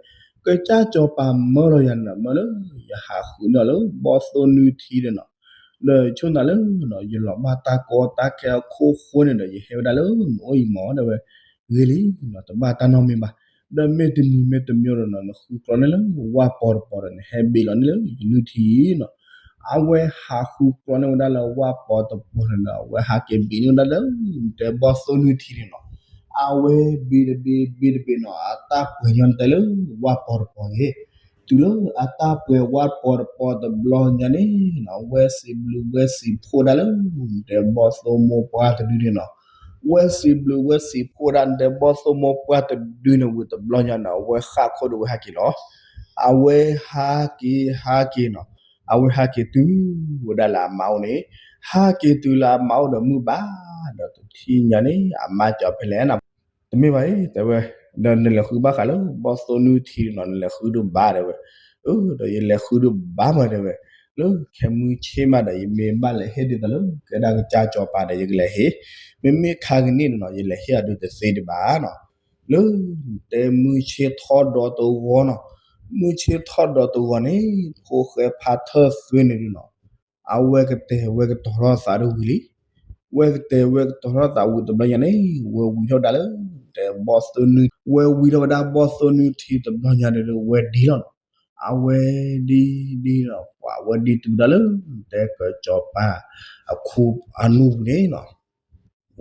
ကစၢ်စီၤပၤမၢလီၤယၤန့ၣ် မၢလၢ ယဟးဃုန့ၢ်အီၤလၢဘီၣ်သိၣ်နုၢ်ထံဒီးနီၤ, ဒီးဆိၣ်သးလၢ ယလီၤဘၣ်တၢ်ကီတၢ်ခဲအခိၣ်ဃိန့ၣ်ဒီး ယဟဲဝဲဒၣ်လၢနအိၣ်အံၤမၢ် တဲဝဲ, ဂ့ၤလံနီၤ တဘၣ်တၢ်နီတမံၤဘၣ်, ဒီးမ့ၢ်တမံၤမ့ၢ်တမံၤဒီးနီၤ နဃုကျီန့ၢ်လၢဝၣ်ပီၤတပီၤဒီး နဟဲဘ့ၣ်လီၤန့ၢ်လၢယနုၢ်ထံနီၤ, အဝဲဟးဃုကျီန့ၢ်ဝဲဒၣ်လၢဝၣ်ပီၤတပီၤန့ၣ်ဒီး အဝဲဟးက့ၤဘ့ၣ်န့ၢ်ဝဲဒၣ်လၢ တဲဘီၣ်သိၣ်နုၢ်ထံန့ၣ်နီၤ, အဝဲဘ့ၣ်တဘ့ၣ်ဘ့ၣ်တဘ့ၣ်နီၤ အတၢ်ပှဲၤညီနတဲလၢဝၣ်ပီၤတပီၤန့ၣ်, တုၤလၢအတၢ်ပှဲၤဝၣ်ပီၤတပီၤတဘျီညါန့ၣ်နီၤ ဝဲစံးဘျုးဝဲစံးဖှိၣ်ဒၣ်လၢ နတဲဘီၣ်သိၣ်မိၢ်ပှၢ်တဒုန့ၣ်နီၤ, ဝဲစံးဘျုးဝဲစံးဖှိၣ်ဒၣ်နတဲဘီၣ်သိၣ်မိၢ်ပှၢ်တဒုန့ၣ်ဝံၤတဘျီညါန့ၣ် အဝဲဃၣ်ခိၣ်ဒီးဝဲဟဲက့ၤလီၤ, အဝဲဟးက့ၤဟးက့ၤနီၤ, အဝဲဟးက့ၤတုၤဝဲဒၣ်လၢအမါအိၣ်န့ၣ်, ဟးက့ၤတုၤလၢအမါအိၣ်ဒီးမုၢ်ဘၣ်, ဒီးတထံၣ်ညါန့ၣ် အမါကၠီၤဖဲလဲၣ်နီၤ တမ့ၢ်ဘၣ်အံၤ တဲဝဲ, ဒီးနလဲၤဃုဘၣ်ဃးလၢဘီၣ်သိၣ်နုၢ်ထံနီၤ နလဲၤဃုဒုးဘၣ် တဲဝဲ, အၢ ဒီးယလဲၤဃုဒုးဘၣ်မး တဲဝဲ, လၢခဲမုၢ်ဆ့ၣ်မးဒီးယမ့ၢ်ဘၣ်လဲၤဟ့ၣ်ဒ်သိးလၢ ကဲဒၣ်ကစၢ်စီၤပၤဒီးယကလဲၤဟ့ၣ်, မ့မ့ၢ်ခါကန့ၣ်ဒီးနီၤ ယလဲၤဟ့ၣ်အီၤဒုးတသ့ဒံးဘၣ်နီၤ, လၢ တဲမုၢ်ဆ့ၣ်ထီၣ်ဒီးတဂီၤနီၤ, မုၢ်ဆ့ၣ်ထီၣ်ဒီးတဂီၤန့ၣ် ဖိၣ်ဃဲဖါထၢၣ်သွ့န့ၣ်ဒုးနီၤ အဝဲကတဲာ်ဝဲကတီၤထီၣ်သးဒီးဝံၤလံ, ဝဲကတဲာ်ဝဲကတီၤထီၣ်သးဝံၤတဘျီညါန့ၣ် ဝဲဝံၤထီၣ်ဝဲဒၣ်လၢ တဲဘီၣ်သိၣ်နုၢ်, ဝဲဝံၤထီၣ်ဝဲဒၣ်ဘီၣ်သိၣ်နုၢ်ထံတဘျီညါန့ၣ်ဒီး ဝဲဒံလီၤနီၤ, အဝဲဒံဒံနီၤ ပှၤဝဲဒံတုၤဝဲဒၣ်လၢ တဲကစီၤပၤအခိၣ်အနူၢ်ပူၤန့ၣ်နီၤ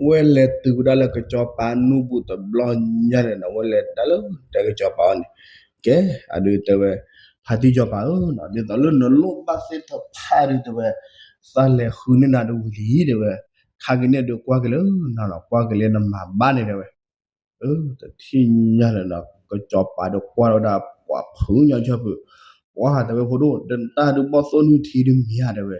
ဝဲလဲၤတုၤဝဲဒၣ်လၢကစီၤပၤနူၢ်ပူၤတဘျီညါန့ၣ်နီၤ ဝဲလဲၤဒၣ်လၢ တဲကစီၤပၤအအိၣ်န့ၣ်, ကဲ အဒုးတဲဝဲ, ဖါတံၢ်စီၤပၤဧၢနီၤ ဒ်သိးလၢနလိၣ်ဘၣ်သ့ၣ်တဖၣ်ဒုးတဲဝဲ, သးလဲၤဃုန့ၢ်နၤဒီးဝံၤလံတဲဝဲ, ခါက့ၤန့ၣ်ဒုးကွၢ်က့ၤလၢနၤနီၤ ကွၢ်က့ၤလၢနမၤဘၣ်န့ၣ်တဲဝဲ အၢ တထံၣ်ညါန့ၣ်ဒီး ကစီၤပၤဒီးကွၢ်ထီၣ်ဝဲဒၣ်ပှၤဖုညါဆၢဖု, ပှၤတဲဝဲဖိဒိၣ် တၢ်ဒုးဘီၣ်သိၣ်နုၢ်ထံဒုးမ့ၢ်ဧါတဲဝဲ,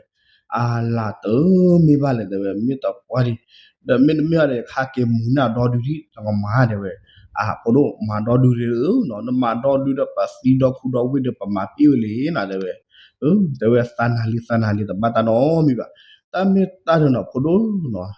အလၢတမ့ၢ်ဘၣ်လဲၣ်တဲဝဲ မ့ၢ်တပှၢ်ဒံး, ဒီးမ့တမ့ၢ်ဘၣ်ဒီး ခါက့ၤမူၤန့ၢ်အဒီဒုဒံး တကမၤတဲဝဲ, အၢ ဖိဒိၣ် မၤဒီဒုဒုနီၤ နမၤဒီဒုဒီး ပသံဒီခိၣ်ဒီဝ့ၢ်ဒီးပမၤပ့ၣ်ဝဲလံနီၤတဲဝဲ, အၢ တဲဝဲသးနၤလံသးနၤလံ တဘၣ်တၢ်နီတမံၤဘၣ်, တၢ်မ့ၢ်တၢ်ဒုးနီၤ ဖိဒိၣ်နီၤ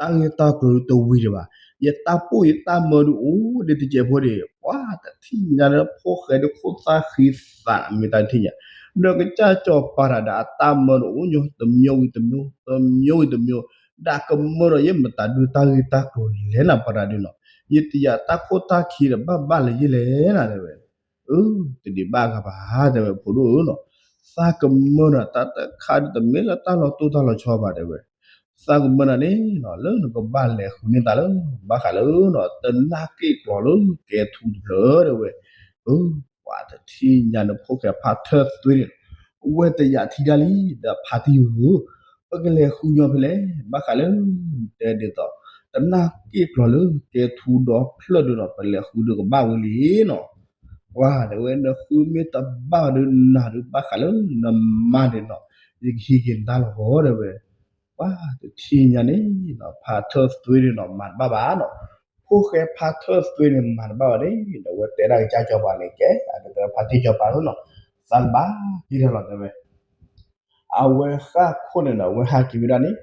တၢ်ဂ့ၢ်တၢ်ကျိၤတဝံၤဒံးဘၣ်, ယတၢ်ပိၢ်ယတၢ်မၢဒုးအိၣ်ဒံးတစဲးဖိဒံး, ပှၤတထံၣ်ညါလၢဖိၣ်ဃဲဒုးခိၣ်သၣ်ဃံသးမ့ၢ်တၢ်တထံၣ်ညါ, ဒီးကစၢ်စီၤပၤတဂၤဒီးအတၢ်မၢဒုးအိၣ်ညီတမျိုးဝံၤတမျိုး တမျိုးဝံၤတမျိုး, ဒီးကမၢဒီးယဲမတၤဒုးတၢ်ဂ့ၢ်တၢ်ကျိၤလဲၣ်နၤပှၤတဂၤဒုးနီၤ, ယတယာ်တၢ်ခိၣ်တၢ်ခံဒီးဘၣ်ဘၣ်လၢယဲလဲၣ်နၤတဲဝဲ အၢ တဒံးဘၣ်ဂၤဘၣ် တဲဝဲဖိဒိၣ်ဧၢနီၤ, သးကမၢနၤတၢ်တခါဒုးတမ့ၢ်လၢတၢ်လီၤတိၢ်တၢ်လီၤဆီဘၣ်တဲဝဲ, သးကမၢနၤန့ၣ်နီၤ လၢနကဘၣ်လဲၤဃုန့ၢ်သးလၢ ဘၣ်ဃးလၢနီၤ တနၢ်က့ၣ်ကျီၤလၢကဲထူတဖျၢၣ်တဲဝဲ, အၢ ပှၤတထံၣ်ညါန့ၣ်ဖိၣ်ဃဲဖါထၢၣ်သွ့န့ၣ်, ဝဲတယာ်ထံဒၣ်လံ ဒီးဖါတံၢ်ဧၢ ပကလဲၤဃုညီဖဲလဲၣ် ဘၣ်ဃးလၢ တဲဒ်သိး တနၢ်က့ၣ်ကျီၤလၢကဲထူဒီဖျၢၣ်ဒုးဒီး ပလဲၤဃုဒုးကဘၣ်ဝဲလံနီၤ, ပှၤတဲဝဲနဃုမ့ၢ်တဘၣ်ဒုးနၤဒုးဘၣ်ဃးလၢနမါန့ၣ်နီၤ, ယကဟံးက့ၤနတၢ်လီၤတဲဝဲ, ပှၤတထံၣ်ညါန့ၣ်နီၤ ဖါထၢၣ်သွ့န့ၣ်နီၤ မၤတဘၣ်ဘၣ်နီၤ, ဖိၣ်ဃဲဖါထၢၣ်သွ့န့ၣ် မၤတဘၣ်ဘၣ်န့ၣ် ဒီးဝဲတဲဒၣ်ကစၢ်စီၤပၤန့ၣ် ကဲ အဒုးတဲဖါတံၢ်စီၤပၤဧၢနီၤ, သးကဘၣ်ဟံးထီၣ်လီၤတဲဝဲ အဝဲဃၣ်ခိၣ်န့ၣ်ဒီး အဝဲဟးက့ၤဝဲဒၣ်န့ၣ်,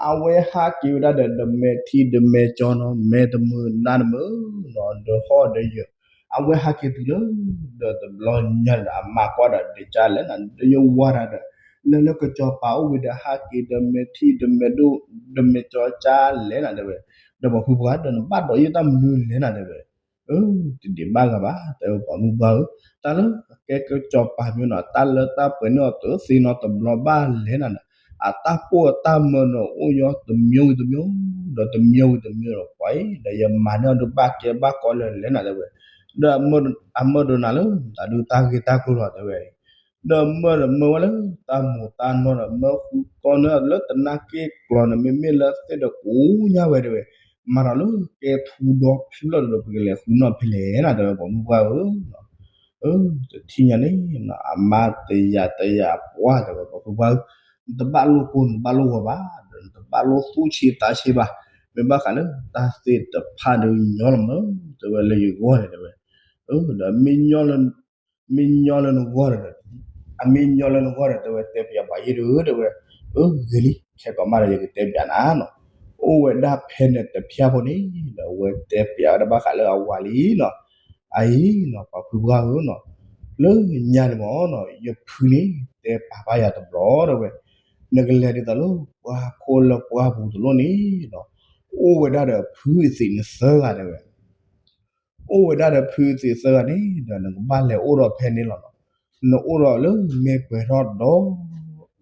အဝဲဟးက့ၤဝဲဒၣ်ဒီး ဒီးမဲာ်ထံဒီးမဲာ်ကၠီနီၤ မဲာ်တမုာ်နါတမုာ်နီၤ ဒီးဟီၣ်ဒီးယၢၤ, အဝဲဟးက့ၤတုၤလၢ ဒီးတဘျီညါန့ၣ်ဒီး အမါကွၢ်ဒီး ဒ်ကၢ်လဲၣ်နၤ ဒီးယဝၤတၢ်ဒီး လၢလၢကစီၤပၤအိၣ်ဝံၤဒီး ဟးက့ၤဒီးမဲာ်ထံဒီးမဲာ်ဒိၣ် ဒီးမဲာ်ကၠီကၢ်လဲၣ်နၤတဲဝဲ, ဒီးပှၤဖုပှၢ်ဒီး နဘၣ်ဒီးယတၢ်မနုၤလဲၣ်နၤတဲဝဲ အၢ တဒံးဘၣ်ဂၤဘၣ် တဲဝဲပှၤမုၢ်ပှၢ်ဧၢ, တၢ်လၢကဲကစီၤပၤမ့ၢ်နီၤ တၢ်လၢတၢ်ပှဲၤန့ၢ်အီၤတသ့နီတဘျီဘၣ်လဲၣ်နၤန့ၣ်, အတၢ်ပိၢ်အတၢ်မၢဒီးအိၣ်ညီတမျိုးဝံၤတမျိုး, ဒီးတမျိုးဝံၤတမျိုးဒီး ပှၤအံၤ ဒီးယမၤန့ၢ်အီၤဒုးဘၣ်ကဲဘၣ်ကီလၢလဲၣ်နၤ တဲဝဲ. ဒီးအမၢဒိးနၤလၢ တၢ်ဒုးတၢ်ဂ့ၤတၢ်ကျိၤလီၤ တဲဝဲ. ဒီးမၢဒီးမၢဝဲလၢတၢ်မိၢ်တၢ်နီၢ်ဒီး မၢဃုကီၢ်န့ၢ်လၢတနၢ်က့ၣ်ကျီန့ၣ် မ့မ့ၢ်လၢသ့ၣ်ဒီးကိးညါဝဲ တဲဝဲ, မၤဒီးလၢကဲထူဒီဖျၢၣ်ဒီး ပကလဲၤဃုနီၣ်ဖဲလဲၣ်နၤ တဲဝဲ ပှၤမုၢ်ပှၢ်ဧၢ. တထံၣ်ညါန့ၣ် အမါတယာ်တယာ်ပှၢ် တဲဝဲ ပှၤဖုပှၢ်ဧၢ, နတဘၣ်လိၣ်ကိၢ် နတဘၣ်လိၣ်ဂီၤဘၣ်, ဒီးနတဘၣ်လိၣ်သူၣ်ဆံးသးဆံးဘၣ်. မ့ၢ်ဘၣ်ဃးလၢတၢ်သ့ၣ်တဖၣ်ဒီးညီလီၤမၢ် တဲဝဲ လၢယဂီၢ်န့ၣ် တဲဝဲ. ဒီး မ့ၢ်ညီလၢနဂီၢ်ဒီး, အမ့ၢ်ညီလၢနဂီၢ်ဒီး တဲဝဲ တဲပျးပှၤယ့ၢ်ဒီး တဲဝဲ. အၢ ဂ့ၤလံ ခဲကိးမးဒီး ယကတဲပျးနၤနီၤ. အိၣ်ဝဲဒၣ်ဖဲန့ၣ်တဖျၢၣ်ဖိန့ၣ် ဒီးအဝဲတဲပျးဝဲဒၣ်ဘၣ်ဃးလၢအဝၤလံနီၤ. အအံၤနီၤ ပှၤဖုပှၢ်ဧၢနီၤ, လၢညါန့ၣ်မၢ်နီၤ ယဖုန့ၣ် တဲပာ်ဘၣ်ယၤတဘျီ တဲဝဲ, နကလဲၤဒ်သိးလၢပှၢ်ခိၣ်လၢပှၢ်ပူၤတလိၣ်န့ၣ်နီၤ, အိၣ်ဝဲဒၣ်ဒီးဖုအသံးန့ၣ်သၢဂၤ တဲဝဲ. အိၣ်ဝဲဒၣ်ဒီးဖုအသံးသၢဂၤန့ၣ်ဒီး နကဘၣ်လဲၤအိၣ်ဒီးဖဲန့ၣ်လီၤနီၤ. နအိၣ်ဒီးလၢမ့ၢ်ပှဲၤထီၣ်ဒီး,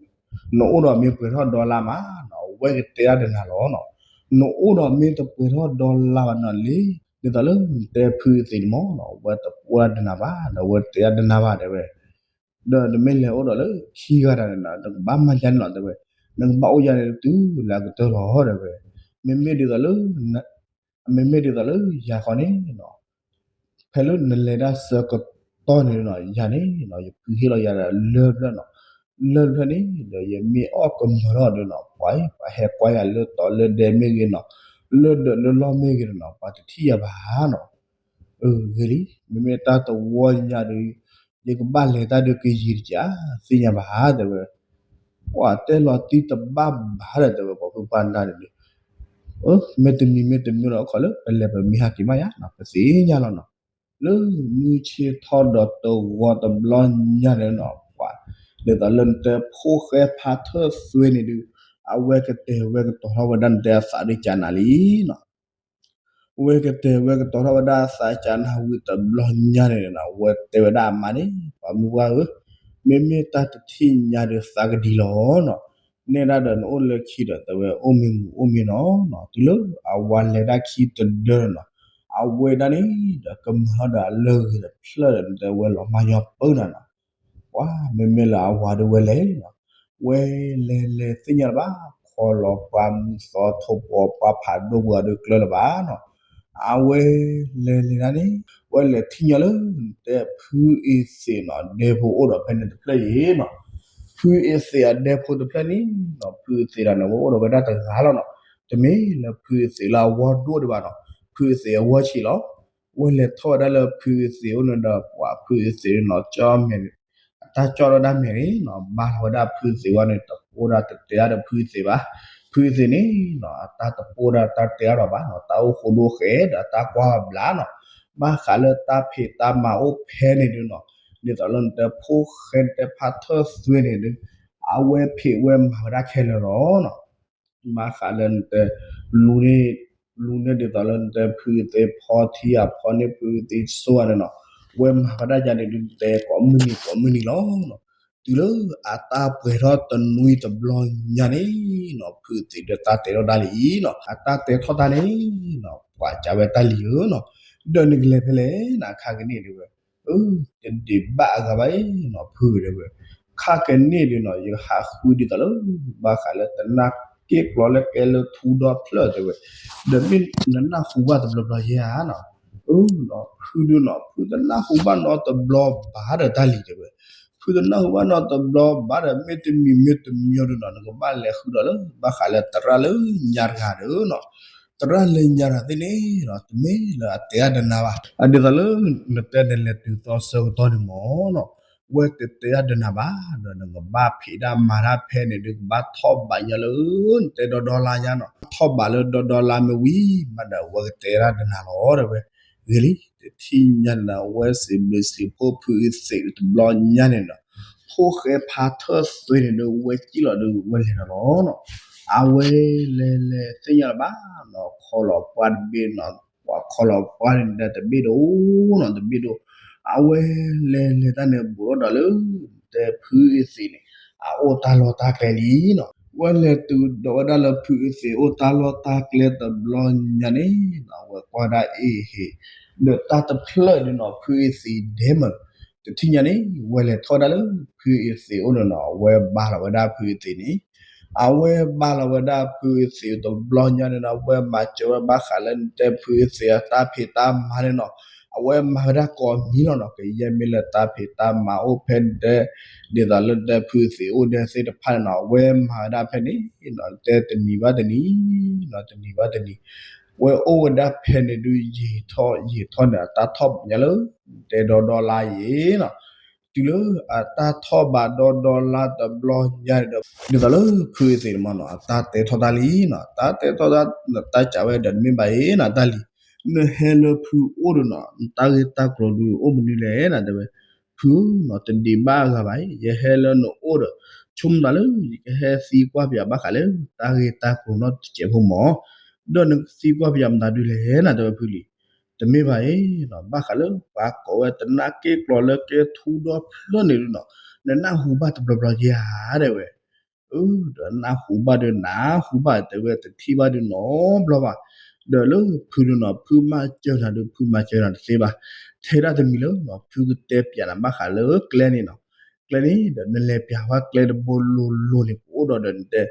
နအိၣ်ဒီးမ့ၢ်ပှဲၤထီၣ်ဒီလါမးနီၤ အဝဲကတဲဒၣ်ဒီးနၤလီၤနီၤ. နအိၣ်ဒီးမ့ၢ်တပှဲၤထီၣ်ဒီလါဘၣ်နီၤလံ, ဒ်သိးလၢနတဲဖုအသံးန့ၣ်မၢ်နီၤ အဝဲတပိၢ်ဒၣ်ဒီးနၤဘၣ် ဒီးအဝဲတဲဒၣ်ဒီးနၤဘၣ် တဲဝဲ. ဒီးနမ့ၢ်လဲၤအိၣ်ဒီးလၢခံဂၤတဂၤန့ၣ်နီၤ နကဘၣ်မၤဒ်န့ၣ်လီၤ တဲဝဲ. နကဘၣ်အိၣ်ယၤန့ၣ်တုၤလၢအကတၢၢ်လီၤ တဲဝဲ. မ့မ့ၢ်ဒ်သိးလၢ မ့မ့ၢ်ဒ်သိးလၢယၤဃီန့ၣ်နီၤ ဖဲလၢနလဲၤဒၣ်ဆၢကတီၢ်န့ၣ်နီၤ ယၤန့ၣ်နီၤ ယဖုဟ့ၣ်လီၤယၤဒီးလၢၢ်ဖျၢၣ်နီၤ. လၢၢ်ဖျၢၣ်န့ၣ်ဒီး ယမ့ၢ်အီၣ်ကမၢၤထီၣ်ဒီးနီၤ ပှၤအံၤ ပှၤဟဲကွၢ်ယၤလၢတီၤလၢဒဲမ့ၢ်ဂ့ၤနီၤ, လၢဒၢးလၢလီၢ်မ့ၢ်ဂ့ၤနီၤ ပှၤတထံၣ်ယၤဘၣ်နီၤ. အၢ ဂ့ၤလံ, မ့မ့ၢ်တၢ်တဝီညါဒီး ယကဘၣ်လဲၤတၢ်ဒုးကယံာ်တက့ၢ် သ့ၣ်ညါဘၣ် တဲဝဲ. ပှၤတဲလီၤတံၢ်တဘၣ်ဘၣ်ဒီး တဲဝဲ ပှၤဖုပှၢ်နၤန့ၣ်ဒီး မ့ၢ်တမံၤမ့ၢ်တမံၤဒီး အခီလၢပလဲၤပမ့ၢ်ဟဲက့ၤမးယါနီၤ ပသ့ၣ်ညါလီၤနီၤ. လၢမုၢ်ဆ့ၣ်ထီၣ်ဒီးတဝီတဘျီညါန့ၣ်နီၤ ပှၤ ဒ်သိးလၢနတဲဖိၣ်ဃဲဖါထၢၣ်သွဲန့ၣ်ဒုး အဝဲကတဲာ်ဝဲကတီၤထီၣ်ဝဲဒၣ်နတဲအသးဒုးကနၤလံနီၤ. ဝဲကတဲာ်ဝဲကတီၤထီၣ်ဝဲဒၣ်အသးကနၤဝံၤတဘျီညါန့ၣ်နီၤ ဝဲတဲဝဲဒၣ်အမါန့ၣ် ပှၤမုၢ်ပှၢ်ဧၢ, မ့မ့ၢ်တၢ်တထံၣ်ညါဒီးသးကဒံလီၤနီၤ. နဲဒၣ်ဒီးနအိၣ်လၢခံဒီး တဲဝဲ အိၣ်မ့ၢ်မုာ်အိၣ်မ့ၢ်နီၤနီၤ တုၤလၢအဝၤလဲၤဒၣ်ခံတဒၢနီၤ အဝဲဒၣ်န့ၣ်ဒီးကမၢၤထီၣ်ဒီးအလၢၢ်ဂ့ၤတဖျၢၣ်ဒီး နတဲဝဲလီၤမၤညီပၢနၤနီၤ. ပှၤမ့မ့ၢ်လၢအဝၤဒုးဝဲလဲၤနီၤ, ဝဲလဲၤလဲၤသ့ၣ်ညါလၢၤဘၣ်, ခီလီၤပှၤမုၢ်သီထိၣ်ပှၤပှၤဖးဒိၣ်ပှၤဒုးကျၢၢ်လၢၤဘၣ်နီၤ. အဝဲလဲၤလဲၤဒၣ်န့ၣ် ဝဲလဲၤထံၣ်ညါလၢ နတဲဖုအ့သ့းနီၤ ဒဲဖိအိၣ်ဒီးဖဲန့ၣ်တဖျၢၣ်အံၤနီၤ. ဖုအ့သ့းအဒဲဖိတဖျၢၣ်န့ၣ်နီၤ ဖုအ့သ့းဒီးန့ၣ် ဝဲအိၣ်ဒီးဝဲဒၣ်တဂၤလီၤနီၤ. တမ့ၢ်လၢဖုအ့သ့းလၢအဝီဒိၣ်ဒံးဘၣ်နီၤ, ဖုအ့သ့းအဝီဆံးလီၤ. ဝဲလဲၤထီၣ်ဝဲဒၣ်လၢဖုအ့သ့းအိၣ်န့ၣ်ဒီး ပှၤဖုအ့သ့းနီၤ ကၠီမဲာ် အတၢ်ကၠီထီၣ်ဒၣ်မဲာ်န့ၣ်နီၤ ဘါလီၤဝဲဒၣ်ဖုအ့သ့းဝဲန့ၣ် တပိၢ်ဒၣ်တတဲအါဒီးဖုအ့သ့းဘၣ်. ဖုအ့သ့းန့ၣ်နီၤ အတၢ်တပိၢ်ဒၣ်တၢ်တဲအါဒီးဘၣ်နီၤ တၢ်အိၣ်ဃိဒိၣ်ဃဲဒီးတၢ်ကွၢ်အီၤဘျါနီၤ. ဘၣ်ဃးလၢတၢ်ဖံးတၢ်မၤအိၣ်ဖဲန့ၣ်ဒုးနီၤ, ဒ်သိးလၢနတဲဖိၣ်ဃဲနတဲဖါထၢၣ်သွဲန့ၣ်ဒုး အဝဲဖံးဝဲမၤဝဲဒၣ်ခဲလၢာ်လီၤနီၤ. ဘၣ်ဃးလၢနတဲ လူန့ၢ် လူန့ၢ်ဒ်သိးလၢနတဲဖုအ့သ့းဖီထံအဖီန့ၢ်ဖုအ့သ့းဆိန့ၣ်နီၤ, ဝဲမၤဝဲဒၣ်ယၤန့ၣ်ဒုး တဲကိးမုၢ်နံၤကိးမုၢ်နံၤလီၤနီၤ. တုၤလၢအတၢ်ပှဲၤထီၣ်တနွံတဘျီညါန့ၣ်နီၤ ဖုအ့သ့းဒီးတၢ်တဲထီၣ်ဒၣ်လံနီၤ. အတၢ်တဲထီၣ်တၢ်န့ၣ်နီၤ ပှၤကးဝဲတၢ်လံၤဧၢနီၤ, ဒီးနကလဲၤဖဲလဲၣ်နခါကန့ၣ်ဒုးဝဲ အၢ တဒံးဘၣ်အဂၤဘၣ်အံၤနီၤ ဖုတဲဝဲ, ခါကန့ၣ်ဒုးနီၤ ယဟးဃုဒ်သိးလၢ ဘၣ်ဃးလၢတနၢ်က့ၣ်ကျီလၢကဲလၢထူဒီဖျၢၣ်တဲဝဲ, ဒီးမ့ၢ်နနၢ်ဟူဘၣ်တဘျီဘျီယဲဧါနီၤ, အၢ ဖုဒုးနီၤ ဖုတနၢ်ဟူဘၣ်နီတဘျီဘၣ်ဒီးတၢ်လံၤတဲဝဲ, ဖုတနၢ်ဟူဘၣ်နီတဘျီဘၣ်ဒီး မ့ၢ်တမံၤမ့ၢ်တမံၤဒုးနီၤ နကဘၣ်လဲၤဃုဒီးလၢ ဘၣ်ဃးလၢသရၣ်လၢညါတဂၤဒီးနီၤ သရၣ်လၢညါတဂၤသ့ၣ်န့ၣ်နီၤ တမ့ၢ်လၢအတဲအါဒီးနၤဘၣ်. အဒ်သိးလၢ နတဲနလဲၤတုၤသီဆၢကတီၢ်န့ၣ်မၢ်နီၤ ဝဲတတဲအါဒီးနၤဘၣ်ဒီး နကဘၣ်ဖံးတၢ်မၤတၢ်ဖဲန့ၣ်ဒုး ကဘၣ်ထီၣ်ဘးညါလၢ နတဲဒီဒီလါညါနီၤ ထီၣ်ဘးလၢဒီဒီလါမ့ၢ်ဝံၤမးဒီး အဝဲကတဲဒၣ်ဒီးနၤလီၤတဲဝဲ. ဂ့ၤလံ တထံၣ်ညါန့ၣ် အဝဲစံးဘျုးစံးဖှိၣ်ဖုအ့သ့းတဘျီညါန့ၣ်နီၤ ဖိၣ်ဃဲဖါထၢၣ်သွဲန့ၣ်ဒီး ဝဲစံၣ်လီၤဒီးဝဲလဲၤဒီးလီၤနီၤ. အဝဲလဲၤလဲၤသ့ၣ်ညါလၢၤဘၣ်နီၤ ခီလီၤပှၢ်တဘ့ၣ်နီၤ ပှၤခီလီၤပှၢ်န့ၣ်ဒီးတဘ့ၣ်ဒိၣ်နီၤ တဘ့ၣ်ဒိၣ်. အဝဲလဲၤလဲၤတၢ်န့ၣ် ဘူးထီၣ်ဒီးလၢ တဲဖုအ့သ့းန့ၣ် အအိၣ်တၢ်လီၢ်တၢ်ကျဲလံနီၤ. ဝဲလဲၤတုၤဒီးဝဲဒၣ်လၢဖုအသံးအိၣ်တၢ်လီၢ်တၢ်ကျဲတဘျီညါန့ၣ်နီၤ, အဝဲကွၢ်ဒၣ်အ့ၣ်ဟ့ၣ်, ဒီးတၢ်တဖျၢၣ်ဒုးနီၤ ဖုအသံးဒဲမၢ, တထံၣ်ညါန့ၣ် ဝဲလဲၤထီၣ်ဝဲဒၣ်လၢဖုအသံးအိၣ်န့ၣ်နီၤ, အဝဲဘါလီၤဝဲဒၣ်ဖုအသံးန့ၣ်, အဝဲဘါလီၤဝဲဒၣ်ဖုအသံးတဘျီညါန့ၣ်နီၤ, အဝဲမၤစၢၤဝဲဘၣ်ဃးလၢနတဲဖုအသံးအတၢ်ဖံးတၢ်မၤန့ၣ်နီၤ, အဝဲမၤဝဲဒၣ်ကိးမံၤလီၤနီၤ, ကယဲၢ်မ့ၢ်လၢတၢ်ဖံးတၢ်မၤအိၣ်ဖဲနတဲ ဒ်သိးလၢနတဲဖုအသံးအိၣ်ဒဲသ့ၣ်တဖၣ်န့ၣ်နီၤ, အဝဲမၤဝဲဒၣ်ဖဲန့ၣ်နီၤ, တဲတနံၤဘၣ်တနံၤနီၤ, တနံၤဘၣ်တနံၤ, ဝဲအိၣ်ဝဲဒၣ်ဖဲန့ၣ်ဒုးယံာ်ထီၣ်ယံာ်ထီၣ်န့ၣ် အတၢ်ထီၣ်ဘးညါလၢတဲဒီဒီလါယံာ်နီၤ, တုၤလၢအတၢ်ထီၣ်ဘးဒီဒီလါတဘျီညါန့ၣ်ဒီး ဒ်သိးလၢဖုအသံးန့ၣ်မ့ၢ်နီၤ အတၢ်တဲထီၣ်တၢ်လံနီၤ, တၢ်တဲထီၣ်တၢ် တၢ်စံးဝဲဒီးမ့ၢ်ဘၣ်အံၤနီၤ တၢ်လံၤ, နဟဲလၢဖုအိၣ်ဒီးနီၤ နတၢ်ဂ့ၢ်တၢ်ကျိၤဒုးအိၣ်မနုၤလဲၣ်နီၤ, တဲဝဲ, ဖုနီၤ တဒံးဘၣ်အဂၤဘၣ်အံၤ, ယဟဲလၢနအိၣ်ဒီး ဆိကမိၣ်သးလၢ ယကဟဲသံကွၢ်ပယီၤဘၣ်ဃးလၢ တၢ်ဂ့ၢ်တၢ်ကျိၤနီတစဲးဖိမး, ဒီးနသံကွၢ်ပယီၤမတၤဒုလဲၣ်နီၤ တဲဝဲဖုလံၤ, တမ့ၢ်ဘၣ်အံၤနီၤ ဘၣ်ဃးလၢပှၤကိးဝဲတနၢ်က့ၣ်ကျီလၢကဲထူဒီဖျၢၣ်န့ၣ်ဒုးနီၤ, နနၢ်ဟူဘၣ်တဘျီဘျီဧါ တဲဝဲ ဒီးနၢ်ဟူဘၣ်ဒီးနၢ်ဟူဘၣ်တဲဝဲတထံၣ်ဘၣ်ဒုးနီတဘျီဘၣ်, ဒီးလၢဖုဒုးနီၤ ဖုမၤစၢၤနၤဒုး ဖုမၤစၢၤနၤတသ့ဘၣ်, ထဲဒၣ်တမံၤလၢနီၤ ဖုကတဲပျးနၤဘၣ်ဃးလၢကျဲန့ၣ်နီၤ, ကျဲန့ၣ်ဒီးနလဲၤပျးဝဲကျဲတဘိလိၤလိၤန့ၣ် ကအိၣ်ဒီးဒီးနတဲ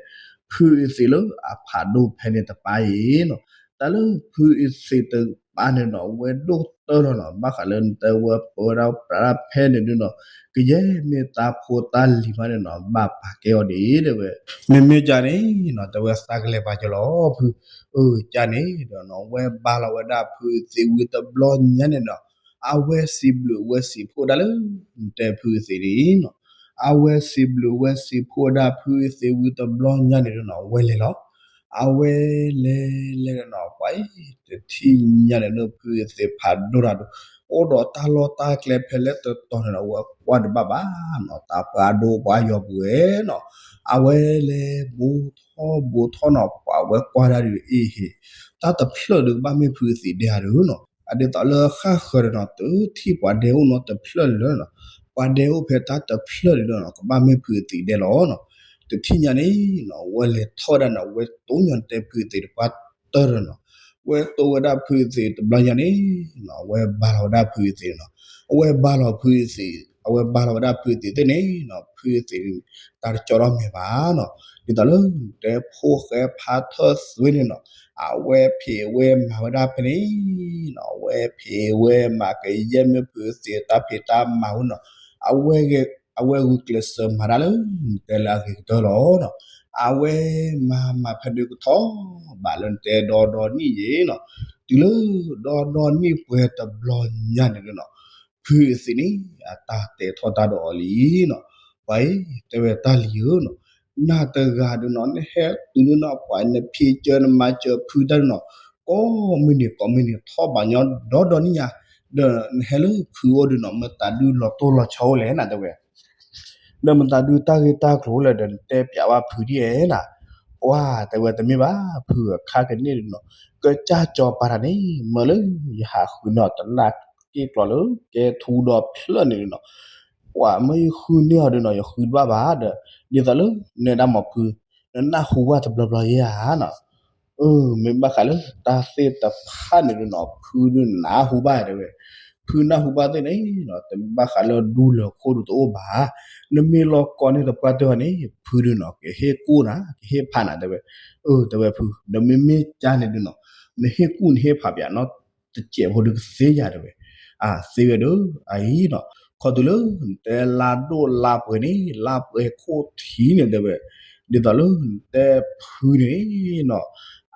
ဖုအသံးလၢအဖးဒိၣ်ဖဲန့ၣ်တပၤအံၤနီၤ, တၢ်လၢဖုအသံးတပၤန့ၣ်နီၤ အဝဲဒိၣ်ကတၢၢ်လီၤနီၤ, ဘၣ်ဃးလၢနတဲဝဲပၢဝဲဒၣ်ပှၤဒၣ်ဖဲန့ၣ်ဒုးနီၤ, ကယဲၢ်မ့ၢ်တၢ်ဖိတၢ်လံၤမးန့ၣ်နီၤ ဘၣ်ပာ်ကဲအီၤဒ်အံၤ တဲဝဲ, မ့မ့ၢ်ကန့ၣ်နီၤ တဲဝဲသးကလဲၤပာ်ကၢလီၤဖု, အၢ ကန့ၣ်ဒီးနီၤ ဝဲဘါလီၤဝဲဒၣ်ဖုအသံးဝံၤတဘျီညါန့ၣ်နီၤ, အဝဲစံးဘျုးဝဲစံးဖှိၣ်ဒၣ်လၢ နတဲဖုအသံးန့ၣ်နီၤ, အဝဲစံးဘျုးဝဲစံးဖှိၣ်ဝဲဒၣ်ဖုအသံးဝံၤတဘျီညါန့ၣ်နီၤ ဝဲလဲၤလီၤ, အဝဲလဲၤလဲၤဒီးနီၤ ပှၤအံၤ တထံၣ်ညါန့ၣ်လၢဖုအသံးဖးဒိၣ်တၢ်ဒိၣ်, အိၣ်ဒီးတၢ်လီၢ်တၢ်ကျဲဖဲလဲၣ်တတီၤန့ၣ်နီၤ အဝဲကွၢ်တဘၣ်ဘၣ်နီၤ, တၢ်ပှၤဒိၣ်ပှၤယီၤပူၤဝဲနီၤ, အဝဲလဲၤဘူးထီၣ်ဘူးထီၣ်နီၤ ပှၤဝဲကွၢ်ဒၣ်ဒုးအ့ၣ်ဟ့ၣ်, တၢ်တဖျၢၣ်ဒုးကဘၣ်မ့ၢ်ဖုအသံးဒဲဧါဒုးနီၤ, အဒ်သိးလၢဃၣ်ဃၢၤဒီးနီၤ တထံၣ်ပှၤဒဲအိၣ်နီတဖျၢၣ်လၢၤနီၤ, ပှၤဒဲအိၣ်ဖဲတၢ်တဖျၢၣ်ဒုးဒီးနီၤ ကဘၣ်မ့ၢ်ဖုအသံးဒဲလီၤနီၤ, တထံၣ်ညါန့ၣ်နီၤ ဝဲလဲၤထီၣ်ဝဲဒၣ်နီၤ ဝဲတိၢ်ညီနတဲဖုအသံးတပှၢ်တၢၢ်ဒီးနီၤ, ဝဲတိၢ်ဝဲဒၣ်ဖုအသံးတဘျီညါန့ၣ်နီၤ ဝဲဘါလီၤဝဲဒၣ်ဖုအသံးနီၤ, အဝဲဘါလီၤဖုအသံး, အဝဲဘါလီၤဝဲဒၣ်ဖုအသံးသ့ၣ်န့ၣ်နီၤ ဖုအသံးန့ၣ် တၢ်တကၠီထီၣ်မဲာ်ဘၣ်နီၤ, ဒ်သိးလၢ တဲဖိၣ်ဃဲဖါထၢၣ်သွ့န့ၣ်နီၤ, အဝဲဖံးဝဲမၤဝဲဒၣ်ဖဲန့ၣ်နီၤ, အဝဲဖံးဝဲမၤကယဲၢ်မ့ၢ်ဖုအသံးတၢ်ဖံးတၢ်မၤဝဲနီၤ, အဝဲဂုာ်ကျဲးစၢးမၤတၢ်လၢ တဲလၢအဂ့ၤကတၢၢ်လီၤနီၤ, အဝဲမၤမၤဖဲဒုးကထီၣ်ဘးလၢနတဲဒီဒီနံၣ်ယဲနီၤ, တုၤလၢဒီဒီနံၣ်ပှဲၤတဘျီညါန့ၣ်နီၤ, ဖုအသံးန့ၣ် အတၢ်တဲထီၣ်တၢ်ဒီးအီၤလံနီၤ, ပှၤအံၤ တဲဝဲတၢ်လံၤဧၢနီၤ, နၤတဂၤဒုးနီၤ နဟဲတုၤန့ၣ်နီၤ ပှၤနဖံးစၢၤနမၤစၢၤဖုတၢ်န့ၣ်နီၤ, ကိးမုၢ်နံၤကိးမုၢ်နံၤထီၣ်ဘးညီဒီဒီနံၣ်ညါ, ဒီးနဟဲလၢဖုအိၣ်ဒုးနီၤ မတၤဒုးလီၤတိၢ်လီၤဆီအိၣ်လဲၣ်နၤတဲဝဲ ဒီးမတၤဒုးတၢ်ဂ့ၢ်တၢ်ကျိၤလဲၣ် ဒီးနတဲပျးဘၣ်ဖုဒ်အဲၣ်နၤ, ပှၤတဲဝဲတမ့ၢ်ဘၣ် ဖုအခါကန့ၣ်ဒုးနီၤ, ကစၢ်စီၤပၤတၢ်န့ၣ် မၢလၢယဟးဃုန့ၢ်အီၤတနၢ်က့ၣ်ကျီလၢကဲထူဒီဖျၢၣ်န့ၣ်ဒုးနီၤ, ပှၤမၢယဃုန့ၢ်အီၤဒုးနီၤ ယဃုတဘၣ်ဘၣ်ဒီး, ဒ်သိးလၢနဲဒၣ်မ့ၢ်ဖု, နနၢ်ဟူဘၣ်တဘျီဘျီယဲဧါနီၤ အၢ မ့ၢ်ဘၣ်ဃးလၢတၢ်သ့ၣ်တဖၣ်န့ၣ်ဒုးနီၤ ဖုဒုးနၢ်ဟူဘၣ်တဲဝဲ, ဖုနၢ်ဟူဘၣ်သ့ၣ်န့ၣ်နီၤ တမ့ၢ်ဘၣ်ဃးလၢဒူလၢာ်ခိၣ်ဒုးတအိၣ်ဘၣ်, နမ့ၢ်လီၤကိးန့ၢ်တပှၢ်တၢၢ်န့ၣ် ဖုဒုးနီၤ ကဟ့ၣ်ကူၣ်နၤ ကဟ့ၣ်ဖးနၤတဲဝဲ, အၢ တဲဝဲဖု ဒီးမ့မ့ၢ်ကန့ၣ်ဒုးနီၤ နဟ့ၣ်ကူၣ်နဟ့ၣ်ဖးပၠးနီၤ တစဲးဖိဒုးကသ့ယၤတဲဝဲ, အသ့ဝဲဒီး အအံၤနီၤ, ခီတုၤလၢနတဲလါဒိၣ်လါပှဲၤန့ၣ် လါပှဲၤခိၣ်ထံးန့ၣ်တဲဝဲ, ဒ်သိးလၢနတဲဖုန့ၣ်နီၤ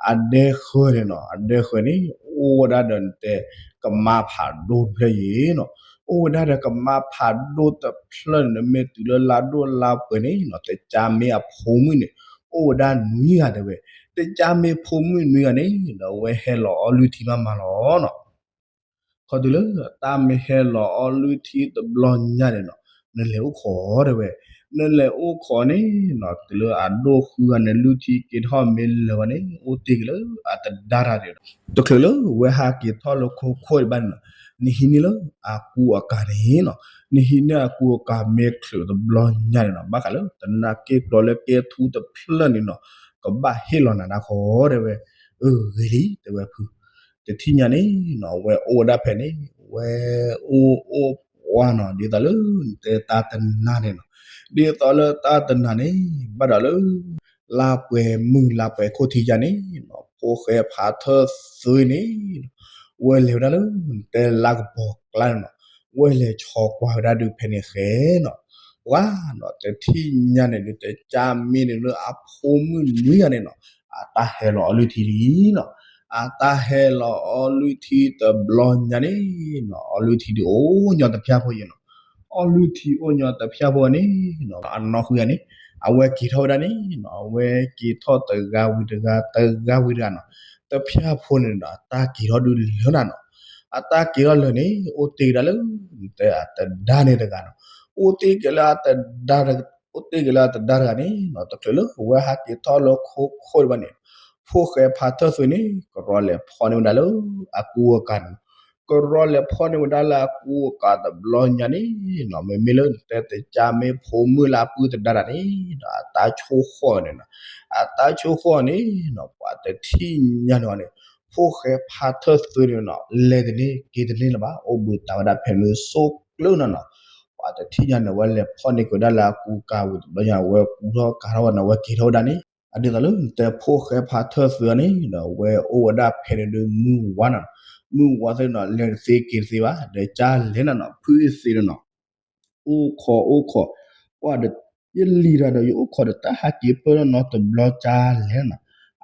အဒဲဃၢၤန့ၣ်နီၤ အဒဲဃၢၤန့ၣ် အိၣ်ဝဲဒၣ်ဒီးနတဲ ကမါဖးဒိၣ်တဖျၢၣ်အံၤနီၤ, အိၣ်ဝဲဒၣ်ဒီးကမါဖးဒိၣ်တဖျၢၣ်န့ၣ် မ့ၢ်တုၤလၢလါဒိၣ်လါပှဲၤန့ၣ်နီၤ တကါမ့ၢ်အဖိမုၣ်န့ၣ် အိၣ်ဝဲဒၣ်နွံဂၤတဲဝဲ, တကါမ့ၢ်ဖိမုၣ်နွံဂၤန့ၣ်ဒီး အဝဲဟဲလီၤအီလုၢ်ထံမးမးလီၤနီၤ ခီတုၤလၢ တၢ်မ့ၢ်ဟဲလီၤအီလုၢ်ထံတဘျီညါန့ၣ်နီၤ နလဲၤအိၣ်ခိးတဲဝဲ, နလဲၤအိၣ်ခိးန့ၣ်နီၤ တုၤလၢအဒိၣ်ဃုဂၤန့ၣ် လုၢ်ထံက့ၤထီၣ်မ့ၢ်လၢာ်ဝဲန့ၣ် အိၣ်တ့ၢ်က့ၤလၢအတဒါတၢ်ဒဲးဒီး တချုးလၢဝဲဟးက့ၤထီၣ်လၢခိခိၣ်ဒံးဘၣ်န့ၣ်နီၤ နဟံးန့ၢ်လၢအကူအကၤန့ၣ်နီၤ နဟံးန့ၢ်အကူအကၤမ့ၢ်ချုးတဘျီညါန့ၣ်နီၤ, ဘၣ်ဃးလၢတနၢ်က့ၣ်ကျီလၢကဲထူတဖျၢၣ်န့ၣ်နီၤ, ကဘၣ်ဟ့ၣ်လီၤနၤဒၣ်ဃီ တဲဝဲ. အၢ ဂ့ၤလံ တဲဝဲဖု, တထံၣ်ညါန့ၣ်နီၤ အဝဲအိၣ်ဝဲဒၣ်ဖဲန့ၣ် ဝဲအိၣ်အိၣ်ပှၢ်နီၤ, ဒ်သိးလၢနတဲတၢ်တနါန့ၣ်နီၤ, ဒ်သိးလၢတၢ်တနါန့ၣ် ဘၣ်ဒီးလၢ လါပှဲၤမုၢ်လါပှဲၤခိၣ်ထံယါန့ၣ်နီၤ, ဖိၣ်ဃဲဖးထၢၣ်သွ့န့ၣ် ဝဲလဲၤဝဲဒၣ်လၢ နတဲလါကပီၤကျါန့ၣ်နီၤ, ဝဲလဲၤဆီကွၢ်ဝဲဒၣ်ဒုးဖဲန့ၣ်ဃဲနီၤ, ဝါနီၤ တထံၣ်ညါန့ၣ်ဒုး တကၢ်မ့ၢ်န့ၣ်လၢအဖိမုၣ်နွံဂၤန့ၣ်နီၤ, အတၢ်ဟဲလီၤအီလုၢ်ထံလံနီၤ, အတၢ်ဟဲလီၤအီလုၢ်ထံတဘျီညါန့ၣ်နီၤ, အီလုၢ်ထံဒုးအိၣ်ညီတဖၠၣ်ဖိယဲနီၤ, အီလုၢ်ထံအိၣ်ညီတဖၠၣ်ဖိန့ၣ်နီၤ, အနီၢ်ဃုဂၤန့ၣ် အဝဲက့ၤထီၣ်ဝဲဒၣ်န့ၣ်နီၤ, အဝဲက့ၤထီၣ်တဂၤဝံၤတဂၤ တဂၤဝံၤတဂၤနီၤ, တဖၠၣ်ဖိန့ၣ်ဒီး အတၢ်က့ၤထီၣ်ဒုးလၢနၤနီၤ, အတၢ်က့ၤထီၣ်လၢာ်န့ၣ် အိၣ်တ့ၢ်ကဒါလၢ နတဲအတဒါန့ၣ်တဂၤနီၤ, အိၣ်တ့ၢ်က့ၤလၢအတဒါ အိၣ်တ့ၢ်က့ၤလၢအတဒါတဂၤန့ၣ်နီၤ, တချုးလၢအဝဲဟးက့ၤထီၣ်လၢခိခိၣ်ဒံးဘၣ်န့ၣ်, ဖိၣ်ဃဲဖးထၢၣ်သွ့န့ၣ် ကရီလဲၤဖီၣ်န့ၢ်ဝဲဒၣ်လၢအကူအကၤန့ၣ်နီၤ, ကရီလဲၤဖီၣ်န့ၢ်ဝဲဒၣ်လၢအကူအကၤတဘျီညါန့ၣ်နီၤ, မ့မ့ၢ်လၢနတဲတကၢ်မ့ၢ်ဖိမုၣ်လၢအပုၢ်တဒါတဂၤန့ၣ်နီၤ, အတၢ်ဆိၣ်ဃီၣ်န့ၣ်နီၤ, အတၢ်ဆိၣ်ဃီၣ်န့ၣ်နီၤ, ပှၤတထံၣ်ညါန့ၣ်အီၤန့ၣ်, ဖိၣ်ဃဲဖးထၢၣ်သွ့န့ၣ်နီၤ လဲၤတန့ၢ်က့ၤတန့ၢ်လၢၤဘၣ်, အိၣ်ဘှံးတၢ်ဝဲဒၣ်ဖဲန့ၣ်ဆိကျၢၢ်နီၤနီၤ, ပှၤတထံၣ်ညါန့ၣ် အဝဲလဲၤဖီၣ်န့ၢ်က့ၤဝဲဒၣ်လၢအကူကၤဝံၤတဘျီညါ အဝဲကူထီၣ်ကၤထီၣ်ဝဲန့ၣ် အဝဲက့ၤထီၣ်ဝဲဒၣ်န့ၣ်, အဒ်သိးလၢနတဲဖိၣ်ဃဲဖးထၢၣ်သွ့အီၤန့ၣ်ဒီး အဝဲအိၣ်ဝဲဒၣ်ဖဲန့ၣ်ဒုးမုၢ်ဝါနီၤ, မုၢ်ဝါသ့ၣ်နီၤ လဲၤတသ့က့ၤတသ့ဘၣ်, ဒီးကၢ်လဲၤနၤနီၤ ဖုအသ့ၣ်န့ၣ်နီၤ အိၣ်ခိးအိၣ်ခိး, ပှၤဒီး ယလံၤတၢ်ဒီးယအိၣ်ခိးဒီးတၢ်ဟးက့ၤပၢၢ်ထီၣ်နီတဘျီကၢ်လဲၤနၤ,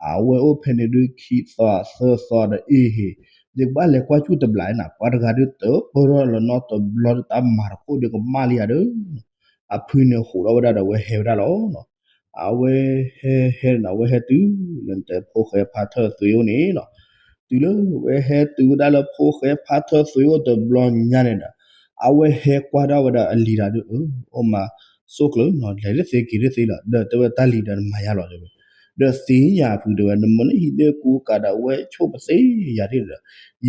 အဝဲအိၣ်ဖဲန့ၣ်ဒုးခံသီသၢသီဒီးအ့ၣ်ဟ့ၣ်, ယကဘၣ်လဲၤကွၢ်စူၣ်တဘျီနၤ, ပှၤတဂၤဒုးတပၢၢ်ထီၣ်လီၤနီတဘျီဒီးတၢ်မၤတခိၣ်ဒီးကမၣ်လံဧါဒီး အဖုန့ၣ်ဟးထီၣ်ဝဲဒၣ်ဒီးအဝဲဟဲဝဲဒၣ်လီၤနီၤ, အဝဲဟဲဟဲနၤ အဝဲဟဲတုၤလၢနတဲဖိၣ်ဃဲဖးထၢၣ်သွ့အိၣ်န့ၣ်နီၤ, တုၤလၢအဝဲဟဲတုၤဝဲဒၣ်လၢဖိၣ်ဃဲဖးထၢၣ်သွ့အိၣ်တဘျီညါန့ၣ်ဒီး အဝဲဟဲကွၢ်ဒၣ်ဝဲဒၣ်အလံၤတၢ်ဒုး အၢ အိၣ်မး ဆိကျၢၤနီၤ လဲၤတသ့က့ၤတသ့လီၤ ဒီးတဲဝဲတၢ်လံၤဒီးနမၤယါလီၤတဲဝဲ, ဒီးသ့ၣ်ညါဖုတဲဝဲ နမ့ၢ်နဟံးန့ၢ်ကူကၤဒီးအဝဲဆိပသ့ယၤဒ်ဒီး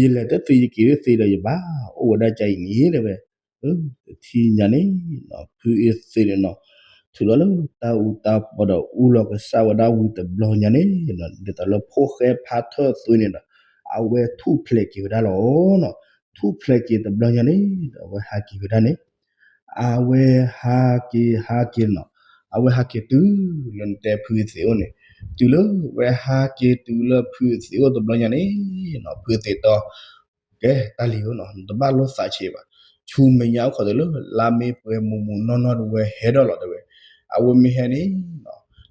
ယလဲၤတသ့ယက့ၤတသ့ဒီးယဘၣ်အိၣ်ဝဲဒၣ်ကါအံၤန့ၣ်တဲဝဲ, တထံၣ်ညါန့ၣ် ဖုအသ့ၣ်န့ၣ်နီၤ ထုးထီၣ်လၢတၢ်အူတၢ်ပီဒီးအူလီၤကစၢ်ဝဲဒၣ်ဝံၤတဘျီညါန့ၣ် ဒ်သိးလၢဖိၣ်ဃဲဖးထၢၣ်သွ့န့ၣ်ဒီး အဝဲထူၣ်ဖျဲးက့ၤဝဲဒၣ်လီၤနီၤ, ထူၣ်ဖျဲးက့ၤတဘျီညါန့ၣ်ဒီး အဝဲဟးက့ၤဝဲဒၣ်န့ၣ် အဝဲဟးက့ၤဟးက့ၤနီၤ, အဝဲဟးက့ၤတုၤလၢနတဲဖုအသ့ၣ်အိၣ်န့ၣ်, တုၤလၢအဝဲဟးက့ၤတုၤလၢဖုအသ့ၣ်အိၣ်တဘျီညါန့ၣ်နီၤ ဖုအသ့ၣ်တဲ ကဲတၢ်လံၤဧၢနီၤ နတဘၣ်လိၣ်သးဆံးဘၣ်, ဆူမဲာ်ညါအိၣ်ခိးတုၤလၢ လါမ့ၢ်ပှဲၤမုၢ်မုၢ်နီၢ်နီၢ်ဒီးဝဲဟဲဒီးလီၤတဲဝဲ, အဝဲမ့ၢ်ဟဲန့ၣ်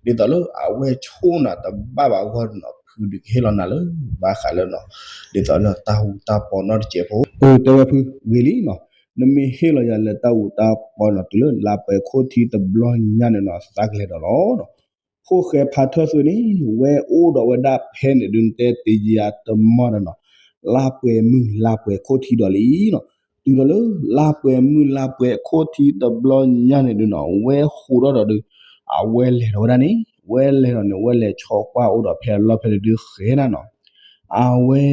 နီၤ ဒ်သိးလၢအဝဲဆိၣ်နၤတဘၣ်ဘၣ်အဂီၢ်နီၤ ဖုဒုးကဟ့ၣ်လီၤနၤလၢ ဘၣ်ဃးလၢနီၤ ဒ်သိးလၢတၢ်အူတၢ်ပီနီတစဲးဖိ, အၢ တဲဝဲဖုဂ့ၤလံနီၤ, နမ့ၢ်ဟ့ၣ်လီၤယၤလၢတၢ်အူတၢ်ပီနီၤ တုၤလၢလါပှဲၤခိၣ်ထံတဘျီညါန့ၣ်နီၤ သးကလဲၤဒီးလီၤနီၤ ဖိၣ်ဃဲဖးထၢၣ်သွ့န့ၣ် ဝဲအိၣ်ဒီးဝဲဒၣ်ဖဲန့ၣ်ဒုးနတဲတ့ၢ်ယၤတမီၢ်ဒီးနီၤ, လါပှဲၤမုၢ်လါပှဲၤခိၣ်ထံဒီးလံနီၤ, တုၤဒီးလၢ လါပှဲၤမုၢ်လါပှဲၤခိၣ်ထံတဘျီညါန့ၣ်ဒုးနီၤ ဝဲဟးထီၣ်ဒီးဒုး အဝဲလဲၤဒီးဝဲဒၣ်န့ၣ် ဝဲလဲၤဒီးန့ၣ် ဝဲလဲၤဆီကွၢ်အိၣ်ဒီးဖဲအလီၢ်ဖဲန့ၣ်ဒုးဃဲနၤနီၤ အဝဲ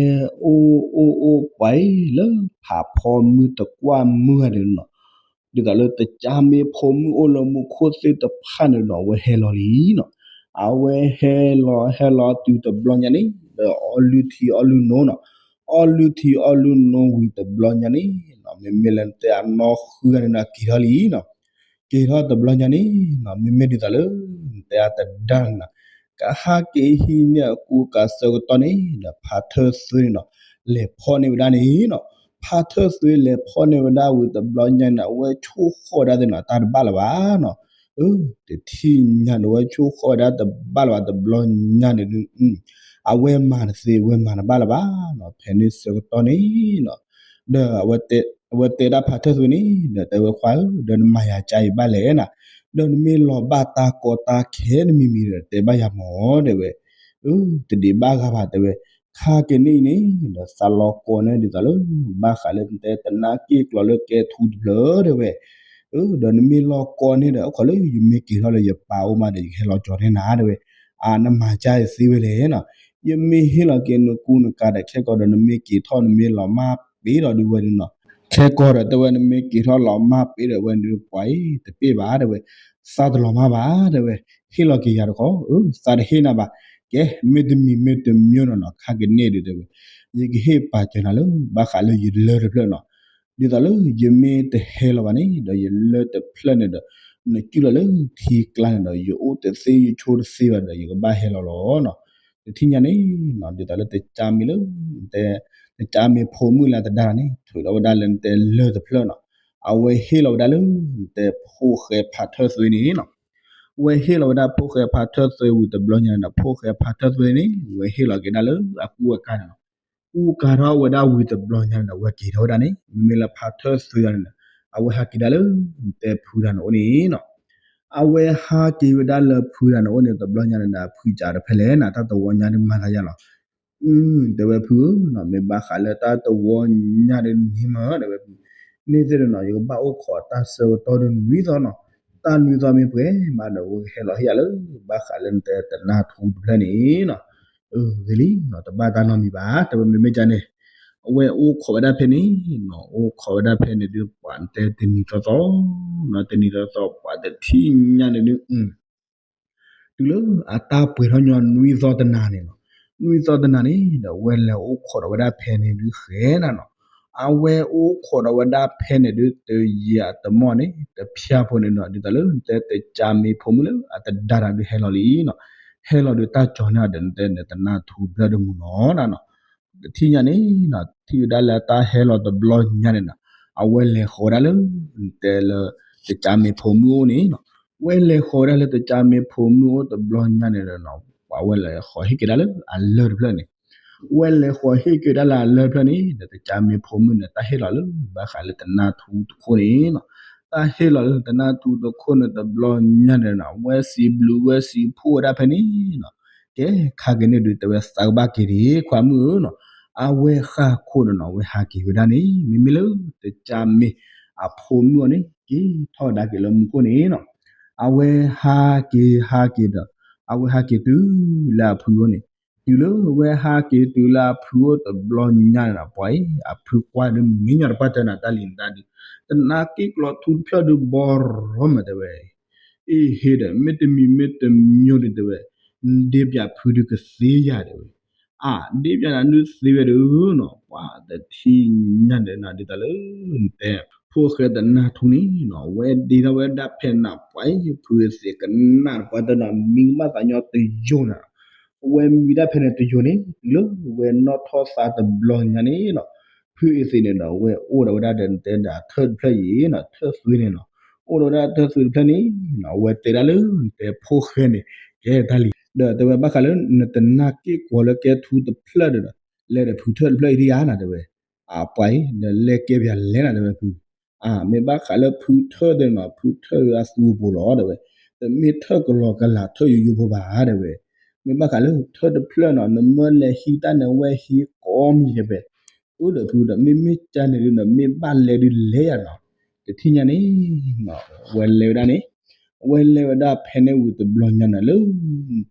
အိၣ်အိၣ်အိၣ်ပှၤအံၤလၢဖးဖီမုၢ်တကွၢ်မုၢ်ဂၤန့ၣ်နီၤ, ဒ်သိးလၢတကၢ်မ့ၢ်ဖိမုၣ်အိၣ်လၢမူခိၣ်သ့ၣ်တဖၣ်န့ၣ်နီၤ အဝဲဟဲလီၤလံနီၤ, အဝဲဟဲလီၤဟဲလီၤတုၤတဘျီညါန့ၣ် ဒီးအီလုၢ်ထံအီလုၢ်နိနီၤ, အီလုၢ်ထံအီလုၢ်နိဝံၤတဘျီညါန့ၣ်နီၤ မ့မ့ၢ်လၢနတဲအနီၢ်ဃုဂၤန့ၣ်နီၤ က့ၤထီၣ်လံနီၤ က့ၤထီၣ်တဘျီညါန့ၣ်နီၤ မ့မ့ၢ်ဒ်သိးလၢ နတဲအတဒါန့ၣ်နီၤ ကဟးက့ၤဟံးန့ၢ်အကူအကၤဆၢကတီၢ်န့ၣ်ဒီး ဖးထၢၣ်သွ့န့ၣ်နီၤ လဲၤဖီၣ်န့ၢ်ဝဲဒၣ်န့ၣ်နီၤ, ဖးထၢၣ်သွ့လဲၤဖီၣ်န့ၢ်ဝဲဒၣ်ဝံၤတဘျီညါန့ၣ် အဝဲဆိၣ်ဃီၣ်ဝဲဒၣ်သ့ၣ်နီၤ တၢ်တဘၣ်လၢၤဘၣ်နီၤ, အၢ တထံၣ်ညါန့ၣ်ဝဲဆိၣ်ဃီၣ်ဝဲဒၣ်တဘၣ်လၢၤဘၣ်တဘျီညါန့ၣ်ဒုး အဝဲမၤတသ့ အဝဲမၤတဘၣ်လၢၤဘၣ်နီၤ ဖဲန့ၣ်ဆၢကတီၢ်န့ၣ်နီၤ ဒီး အဝဲတဲဒၣ်ဖးထၢၣ်သွ့န့ၣ် ဒီးတဲဝဲခွါဧၢ ဒီးနမၤယၤကါအံၤဘၣ်လဲၣ်နၤ, ဒီးနမ့ၢ်လီၤဘၣ်တၢ်ကီတၢ်ခဲနမံၤမံၤဒီးတဲဘၣ်ယၤမၢ်တဲဝဲ, အၢ တဒံးဘၣ်ဂၤဘၣ်တဲဝဲ, ခါက့ၤန့ၣ်အံၤန့ၣ် ဒီးသးလီၤကီန့ၣ်ဒ်သိးလၢ ဘၣ်ဃးလၢနတဲတနၢ်က့ၣ်ကျီလၢကဲထူတဖျၢၣ်တဲဝဲ, အၢ ဒီးနမ့ၢ်လီၤကီန့ၣ်ဒီး အိၣ်ခိးလၢယမ့ၢ်က့ၤထီၣ်လၢယပၢ်အိၣ်မးဒီးယကဟဲလီၤကၠီၤန့ၢ်နၤတဲဝဲ, အါ နမၤကါအံၤသ့ဝဲလဲၣ်နီၤ, ယမ့ၢ်ဟ့ၣ်လီၤက့ၤနကူနကၤဒီးခဲကီးဒီးနမ့ၢ်က့ၤထီၣ်နမ့ၢ်လီၤမၢ်ပ့ၤဒီးဒုးဝဲဒုးနီၤ ခဲကီၢ်ဒီးတဲဝဲ နမ့ၢ်က့ၤထီၣ်လီၤမၢ်ပ့ၤဒီးဝဲန့ၣ် ပှၤအံၤတပ့ၢ်ဘၣ်တဲဝဲ, သးတလီၤမၢ်ဘၣ်တဲဝဲ, ဟ့ၣ်လီၤက့ၤယၤတခီ, အၢ သးတဟ့ၣ်နၤဘၣ်, ကဲ မ့တမံၤမ့တမံၤနီၤနီၤ ခါကန့ၣ်ဒုးတဲဝဲ, ယကဟ့ၣ်ပာ်စၢၤနၤလၢ ဘၣ်ဃးလၢယလၢၢ်တဖျၢၣ်နီၤ, ဒ်သိးလၢယမ့ၢ်တဟဲလီၤဘၣ်န့ၣ် ဒီးယလၢၢ်တဖျၢၣ်န့ၣ်ဒီး နကုၢ်လီၤလၢထံကျါန့ၣ်ဒီး ယအိၣ်တသ့ယဆိတသ့ဘၣ်ဒီး ယကဘၣ်ဟဲလီၤလီၤနီၤ, တထံၣ်ညါန့ၣ်နီၤ ဒ်သိးလၢတကၠါမ့ၢ်လၢ တဲ တကၠါမ့ၢ်ဖိမုၣ်လၢတဒါတၢ်န့ၣ် ထုးထီၣ်ဝဲဒၣ်လၢနတဲလၢၢ်တဖျၢၣ်နီၤ, အဝဲဟ့ၣ်လီၤဝဲဒၣ်လၢ နတဲဖိၣ်ဃဲဖါထၢၣ်သွ့န့ၣ်နီၤ, ဝဲဟ့ၣ်လီၤဝဲဒၣ်ဖိၣ်ဃဲဖါထၢၣ်သွ့ဝံၤတဘျီညါန့ၣ်ဒီး ဖိၣ်ဃဲဖါထၢၣ်သွ့န့ၣ် ဝဲဟ့ၣ်လီၤက့ၤဒၣ်လၢအကူအကၤန့ၣ်နီၤ, ကူကၤထီၣ်ဝဲဒၣ်ဝံၤတဘျီညါန့ၣ်ဒီး ဝဲက့ၤထီၣ်ဝဲဒၣ်န့ၣ် မ့မ့ၢ်လၢဖါထၢၣ်သွ့န့ၣ်ဒီး အဝဲဟးက့ၤဒၣ်လၢ နတဲဖုဒါန့ၣ်အိၣ်န့ၣ်နီၤ အဝဲဟးက့ၤဝဲဒၣ်လၢဖုဒါန့ၣ်အိၣ်န့ၣ် တဘျီညါန့ၣ်ဒီး ဖုကးတဖဲလဲၣ်နၤ တၢ်တဝီညါဒုးမၤသးယါလီၤ, တဲဝဲဖုဧၢ, မ့ၢ်ဘၣ်ဃးလၢတၢ်တဝီညါဒုးန့ၣ်မး တဲဝဲဖု, န့ၣ်သ့ၣ်ဒီးနီၤ ယကဘၣ်အိၣ်ခိးတၢ်ဆၢကတီၢ်ဒုးနွံသီနီၤ, တၢ်နွံသီမ့ၢ်ပှဲၤမးဒီး ဝဲကဟဲလီၤဟ့ၣ်ယၤလၢ ဘၣ်ဃးလၢနတဲတနၢ်ထူတဖျၢၣ်န့ၣ်နီၤ, ဂ့ၤလံနီၤ တဘၣ်တၢ်နီတမံၤဘၣ် တဲဝဲမ့မ့ၢ်ကန့ၣ် အဝဲအိၣ်ခိးဝဲဒၣ်ဖဲန့ၣ်နီၤ အိၣ်ခိးဝဲဒၣ်ဖဲန့ၣ်ဒုး ပှၤတဲတနံၤသီသီနီၤ တနံၤသီသီ ပှၤတထံၣ်ညါန့ၣ်ဒုး တုၤလၢအတၢ်ပှဲၤထီၣ်ညီနွံသီတနၤန့ၣ်နီၤ, နွံသီတနၤန့ၣ်ဒီး ဝဲလဲၤအိၣ်ခိးဒီးဝဲဒၣ်ဖဲန့ၣ်ဒုးဃဲနၤနီၤ, အဝဲအိၣ်ခိးဒီးဝဲဒၣ်ဖဲန့ၣ်ဒုး တယံာ်အတမီၢ်န့ၣ် တဖျါဖိန့ၣ်နီၤ ဒ်သိးလၢနတဲတကၠါမ့ၢ်ဖိမုၣ်လၢအတဒါတၢ်ဒုးဟဲလီၤလံနီၤ, ဟဲလီၤဒုးတၢ်ကၠီၤန့ၢ်အီၤဒီး နတဲနတနၢ်ထူတဖျၢၣ်ဒုးမုၢ်နီၤနီၤ တထံၣ်ညါန့ၣ်နီၤ ထံၣ်ဝဲဒၣ်လၢတၢ်ဟဲလီၤတဘျီညါန့ၣ်နီၤ, အဝဲလဲၤဃီၤဝဲဒၣ်လၢ နတဲလၢ တကၠါမ့ၢ်ဖိမုၣ်အိၣ်န့ၣ်နီၤ, ဝဲလဲၤဃီၤဝဲဒၣ်လၢတကၠါမ့ၢ်ဖိမုၣ်အိၣ်တဘျီညါန့ၣ်ဒီးနီၤ ပှၤဝဲလဲၤဃီၤဟ့ၣ်က့ၤဒၣ်လၢအလၢၢ်တဖျၢၣ်န့ၣ်, ဝဲလဲၤဃီၤဟ့ၣ်က့ၤဒၣ်လၢအလၢၢ်တဖျၢၣ်န့ၣ်ဒီး တကၠါမ့ၢ်ဖိမုၣ်န့ၣ် တၢ်ဟ့ၣ်လီၤလၢ ဘၣ်ဃးလၢတနၢ်ထူတခိၣ်န့ၣ်နီၤ, တၢ်ဟ့ၣ်လီၤလၢတနၢ်ထူတခိၣ်န့ၣ်တဘျီညါန့ၣ်နီၤ ဝဲစံးဘျုးဝဲစံးဖှိၣ်ဝဲဒၣ်ဖဲန့ၣ်နီၤ, ကဲ ခါက့ၤန့ၣ်ဒုးတဲဝဲသးကဘၣ်က့ၤဒံး ခွါမုၣ်ဧၢနီၤ, အဝဲဃၣ်ခိၣ်ဒီးနီၤ အဝဲဟးက့ၤဝဲဒၣ်န့ၣ် မ့မ့ၢ်လၢ တကၠါမ့ၢ်အဖိမုၣ်အီၤန့ၣ် က့ၤထီၣ်ကဒါက့ၤလၢမူခိၣ်န့ၣ်နီၤ, အဝဲဟးက့ၤဟးက့ၤဒီး အဝဲဟးက့ၤတုၤလၢအဖုအိၣ်န့ၣ်, တုၤလၢအဝဲဟးက့ၤတုၤလၢအဖုအိၣ်တဘျီညါန့ၣ်နီၤ ပှၤအံၤ အဖုကွၢ်ဒုးမ့ၢ်ညီတပၣ်တၢၢ်နၤတၢ်လံၤနတၢ်ဒုး, တနၢ်က့ၣ်ကျီထူတဖျၢၣ်ဒုးဘီရီမးတဲဝဲ အ့ဟ့ဒီး မ့တမံၤမ့တမံၤဒုးတဲဝဲ, ဒ့ပၠးဖုဒုးကသ့ယၤတဲဝဲ, အဒ့ပၠးနၤဒုးသ့ဝဲဒုးနီၤ ပှၤတထံၣ်ညါန့ၣ်နီၤ ဒ်သိးလၢ နတဲ ဖိၣ်ဃဲတနၢ်ထူန့ၣ်နီၤ ဝဲဒ့ထီၣ်ဝဲဒၣ်ဖဲနၤ ပှၤအံၤ ဖုအသ့ၣ်ကနၣ်တပှၢ်တၢၢ်နီၤ မံကမၣ်သးညီတယိာ်နၤ အဝဲမံဒၣ်ဖဲန့ၣ်တယိာ်န့ၣ် တုၤလၢဝဲနီၣ်ထီၣ်သးတဘျီညါန့ၣ်နီၤ ဖုအသ့ၣ်န့ၣ်ဒီး ဝဲအိၣ်ဒီးဝဲဒၣ်ဒီးနတဲဒီးအထၢၣ်တဖျၢၣ်အံၤနီၤ ထၢၣ်သွ့န့ၣ်နီၤ အိၣ်ဒီးဝဲဒၣ်ထၢၣ်သွ့တဖျၢၣ်န့ၣ်နီၤ အဝဲတဲဒၣ်လၢနတဲဖိၣ်ဃဲန့ၣ် ကဲတၢ်လံၤ ဒီးတဲဝဲဘၣ်ဃးလၢနတနၢ်က့ၣ်ကွီၤလၢကဲထူတဖျၢၣ်ဒီး လဲၤဒီးဖုထၢၣ်တဖျၢၣ်အံၤဒံးဧါနၤတဲဝဲ အပှၤအံၤ ဒီးလဲၤကဲပၠးလဲၣ်နၤတဲဝဲဖု အမ့ၢ်ဘၣ်ဃးလၢဖုထၢၣ်ဒီးနီၤ ဖုထၢၣ်အသူအပူၤလီၤတဲဝဲ, တမ့ၢ်ထၢၣ်ကလီကလးထၢၣ်ယိယိဖိဘၣ်တဲဝဲ, မ့ၢ်ဘၣ်ဃးလၢထၢၣ်တဖျၢၣ်နီၤ နမ့ၢ်လဲၤဟံးတၢ်န့ၣ် အဝဲဟံးကိးမံၤတဲဝဲ, အိၣ်ဒီးဖုဒီး မ့မ့ၢ်ကန့ၣ်ဒုးနီၤ မ့ၢ်ဘၣ်လဲၤဒုးလဲၤယၤနီၤ, တထံၣ်ညါန့ၣ် ဝဲလဲၤဝဲဒၣ်န့ၣ် အဝဲလဲၤဝဲဒၣ်ဖဲန့ၣ်ဝံၤတဘျီညါန့ၣ်လၢ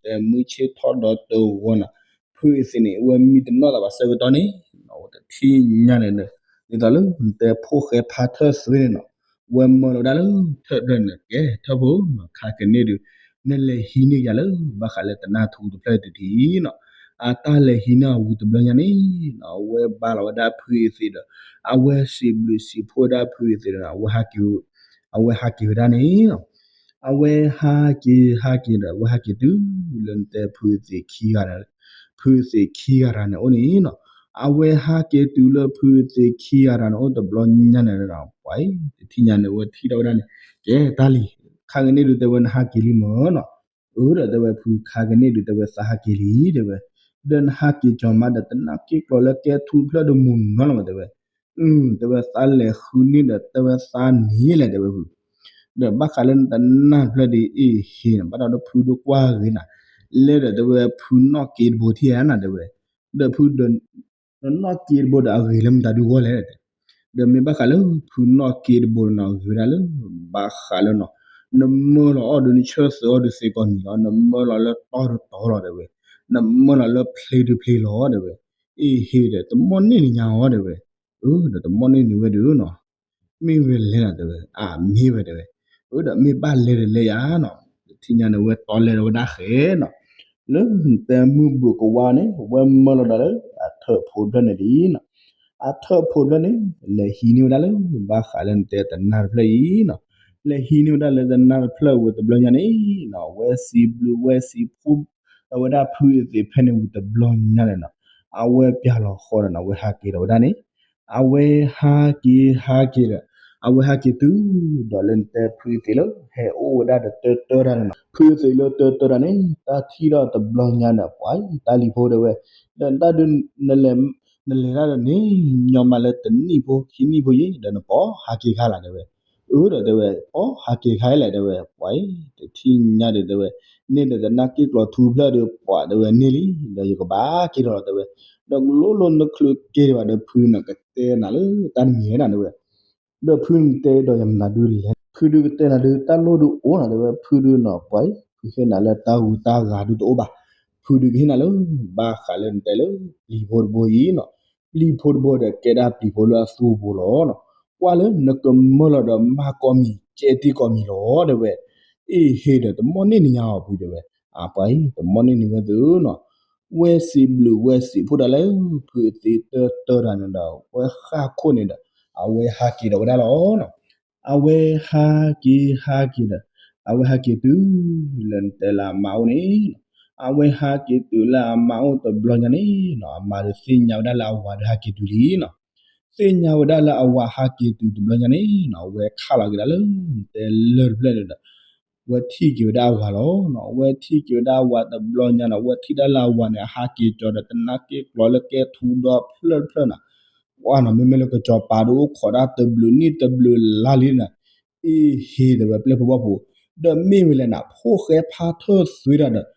တဲမုၢ်ဆ့ၣ်ထီၣ်ဒီးတဂီၤန့ၣ် ဖုအသ့ၣ်န့ၣ် အဝဲမံတနီၣ်သးဘၣ်ဆၢကတီၢ်န့ၣ် တထံၣ်ညါန့ၣ်ဒီး ဒ်သိးလၢနတဲဖိၣ်ဃဲဖါထၢၣ်သွ့န့ၣ်နီၤ ဝဲမၢလီၤဝဲဒၣ်လၢထၢၣ်တဖျၢၣ်န့ၣ် ကဲထၢၣ်ဖိ ခါကန့ၣ်ဒုး နလဲၤဟံးန့ၢ်ယၤလၢ ဘၣ်ဃးလၢတနၢ်ထူတဖျၢၣ်တထံၣ်နီၤ, အတၢ်လဲၤဟံးန့ၢ်အဝံၤတဘျီညါန့ၣ်နီၤ အဝဲဘါလီၤဝဲဒၣ်ဖုအသ့ၣ်ဒီး အဝဲစံးဘျုးစံးဖှိၣ်ဝဲဒၣ်ဖုအသ့ၣ်ဒီး အဝဲဟးက့ၤဝဲဒၣ်န့ၣ်နီၤ အဝဲဟးက့ၤဟးက့ၤဒီး အဝဲဟးက့ၤတုၤလၢနတဲဖုအသ့ၣ်ခံဂၤဒီး ဖုအသ့ၣ်ခံဂၤတဂၤန့ၣ်အိၣ်န့ၣ်နီၤ, အဝဲဟးက့ၤတုၤလၢဖုအသ့ၣ်ခံဂၤတဂၤန့ၣ်အိၣ်တဘျီညါန့ၣ်ဒီး ပှၤအံၤ တထံၣ်ညါန့ၣ် အဝဲထံၣ်ထီၣ်ဝဲဒၣ်န့ၣ် ကဲတၢ်လံၤ ခါကန့ၣ်ဒုးတဲဝဲနဟးက့ၤလံမ့ၢ်နီၤ, အၢ ဒီးတဲဝဲဖုခါကန့ၣ်ဒုးတဲဝဲသးဟးက့ၤလံတဲဝဲ, ဒီးနဟးက့ၤကီၤမးဒီးတနၢ်က့ၣ်ကျီၤလၢကဲထူတဖျၢၣ်ဒီးမုၢ်နီၤလီၤမးတဲဝဲ တဲဝဲသးလဲၤဃုန့ၢ်ဒီးတဲဝဲသးန့ၣ်လဲၣ်တဲဝဲဖု, ဒီးဘၣ်ဃးလၢနတနၢ်တဖျၢၣ်ဒ်အ့ၣ်ဟ့ၣ်န့ၣ် ဘၣ်ဒီးဖုဒိၣ်ကွၢ်ဂ့ၤနၤ, လဲၤဒီးတဲဝဲဖုနီၣ်က့တဘိထံၣ်ဧါနၤတဲဝဲ, ဒီးဖုဒီး နနီၣ်က့တဘိဒီးအဂ့ၤလၢမတၤဒုဂီၢ်လဲၣ်, ဒီးမ့ၢ်ဘၣ်ဃးလၢဖုနီၣ်က့တဘိနီၤ ဂ့ၤဝဲဒၣ်လၢ ဘၣ်ဃးလၢနီၤ နမၢလီၤအီၣ်ဒုးနဆၢၣ်သုးအီၣ်ဒုးသ့ကိးနံၤလီၤ, နမၢလီၤလၢတီၢ်တတီၤလီၤတဲဝဲ, နမၢလီၤလၢဖျ့ဒုးဖျ့လီၤတဲဝဲ, အ့ၣ်ဟ့ၣ်ဒီး တမီၢ်န့ၢ်နညါအီၤတဲဝဲ အၢ ဒီးတမီၣ်န့ၢ်န့ၢ်ဝဲဒုးနီၤ မ့ၢ်ဝဲလဲၣ်နီၤ တဲဝဲ အမ့ၢ်ဝဲတဲဝဲ အၢ ဒီးမ့ၢ်ဘၣ်လဲၤဒီးလဲၤယၤနီၤ တထံၣ်ညါန့ၣ် ဝဲတီလဲၤဒီးဝဲဒၣ်ဃဲနီၤ လၢနတဲမုၢ်ဘုးကဝါန့ၣ် ဝဲမၢလီၤဒီးလၢအထၢၣ်ဖိတဖျၢၣ်န့ၣ်လံနီၤ အထၢၣ်ဖိတဖျၢၣ်န့ၣ် လဲၤဟံးန့ၢ်ဝဲဒၣ်လၢ ဘၣ်ဃးလၢနတဲတနၢ်တဖျၢၣ်အံၤနီၤ လဲၤဟံးန့ၢ်ဝဲဒၣ်လၢတနၢ်တဖျၢၣ်ဝံၤတဘျီညါန့ၣ်နီၤ ဝဲစံးဘျုးဝဲစံးဖှိၣ် ဒီးဝဲဒၣ်ဖုအသ့ၣ်ဖဲန့ၣ်ဝံၤတဘျီညါန့ၣ်နီၤ အဝဲပျၢ်လီၤဃီဒီးနီၤ အဝဲဟးက့ၤဒီးဝဲဒၣ်န့ၣ် အဝဲဟးက့ၤဟးက့ၤဒီး အဝဲဟးက့ၤတုၤ ဒီးလၢနတဲဖုအသ့ၣ်လၢ ဟဲအိၣ်ဝဲဒၣ်ဒီးတၢတၢတၢ်န့ၣ်နီၤ ဖုအသ့ၣ်လၢတၢတၢတၢ်န့ၣ် တၢ်ထံၣ်ထီၣ်တဘျီညါန့ၣ် ပှၤအံၤ တၢ်လံၤဖိတဲဝဲ ဒီးတၢ်ဒုး နလဲၤတၢ်ဒီးန့ၣ် ညီမးလၢတနံၣ်ဖိခံနံၣ်ဖိယံၤ ဒီးနပိာ်ဟးက့ၤခါလီၤတဲဝဲ အၢ ဒီးတဲဝဲ ပိာ်ဟးက့ၤခါအံၤလဲၣ်တဲဝဲ ပှၤအံၤ တထံၣ်ညါဒီးတဲဝဲ န့ၢ်ဒီးတနၢ်က့ၣ်ကျီၤထူတဖျၢၣ်ဒီး ပှၤတဲဝဲန့ၢ်လံ ဒီးယကဘၣ်က့ၤထီၣ်လီၤတဲဝဲ ဒီးကလိလိနချုးက့ၤဒံးဘၣ်ဒီး ဖုန့ၣ်ကတဲနၤလၢတၢ်တမံၤနၤတဲဝဲ ဒီးဖုန့ၣ်တဲဒီးယၤမနုၤဒုးလဲၣ် ဖုဒုးကတဲနၤဒုး တၢ်လိၣ်ဒုးအိၣ်နၤတဲဝဲ ဖုဒုးနီၤ ပှၤအံၤ ဖုဟ့ၣ်နၤလၢတၢ်ဂုၤတၢ်ဂၤဒုးတအိၣ်ဘၣ် ဖုဒုးကဟ့ၣ်နၤလၢ ဘၣ်ဃးလၢနတဲလၢ ပျံၤဖိတဘိအံၤနီၤ ပျံၤဖိတဘိဒီးကဲဒၣ်ပျံၤဖိလၢအသူအပူၤလီၤနီၤ ကွၢ်လၢနကမၢလီၤဒီးမၤကိးမံၤ ကဲတံၢ်ကိးမံၤလီၤတဲဝဲ အ့ၣ်ဟ့ဒီးတမီၣ်န့ၢ်န့ၢ်ညါအီၤဖုတဲဝဲ အပှၤအံၤ တမီၣ်န့ၢ်န့ၢ်ဝဲသုနီၤ ဝဲစံးဘျုးဝဲစံးဖှိၣ်ဒၣ်လၢ ဖုအသ့ၣ်တၢတၢတၢ်န့ၣ်ဒီး ဝဲဃၣ်ခိၣ်န့ၣ်ဒီး အဝဲဟးက့ၤဒီးဝဲဒၣ်လီၤနီၤ အဝဲဟးက့ၤဟးက့ၤဒီး အဝဲဟးက့ၤတုၤ လၢနတဲလၢအမါအိၣ်န့ၣ်နီၤ အဝဲဟးက့ၤတုၤလၢအမါအိၣ်တဘျီညါန့ၣ်နီၤ အမါဒီးသ့ၣ်ညါဝဲဒၣ်လၢအဝၤဒီးဟးက့ၤတုၤလံနီၤ သ့ၣ်ညါဝဲဒၣ်လၢအဝၤဟးက့ၤတုၤတဘျီညါန့ၣ်နီၤ အဝဲခးလီၤက့ၤဒၣ်လၢ နတဲလၢၢ်တဖျၢၣ်န့ၣ်ဒီး ဝဲထံၣ်က့ၤဝဲဒၣ်အဝၤလီၤနီၤ ဝဲထံၣ်က့ၤဝဲဒၣ်အဝၤတဘျီညါနီၤ ဝဲထံၣ်ဒၣ်လၢအဝၤန့ၣ် အဟးက့ၤကၠီဒီးတနၢ်က့ၣ်ကျီၤလၢကဲထူဒီဖျၢၣ်တဖျၢၣ်နီၤ ကွၢ်နီၤ မ့မ့ၢ်လၢကစီၤပၤဒီးအိၣ်ခိးဒၣ်တဘျုးနံၣ်တဘျုးလါလံနီၤ အ့ၣ်ဟ့ဒီးဝဲပျဲၢ်ဖိဘီၣ်ဖိ ဒီးမ့ၢ်ဝဲလဲၣ်နီၤ ဖိၣ်ဃဲဖါထၢၣ်သွံတၢ်ဒီး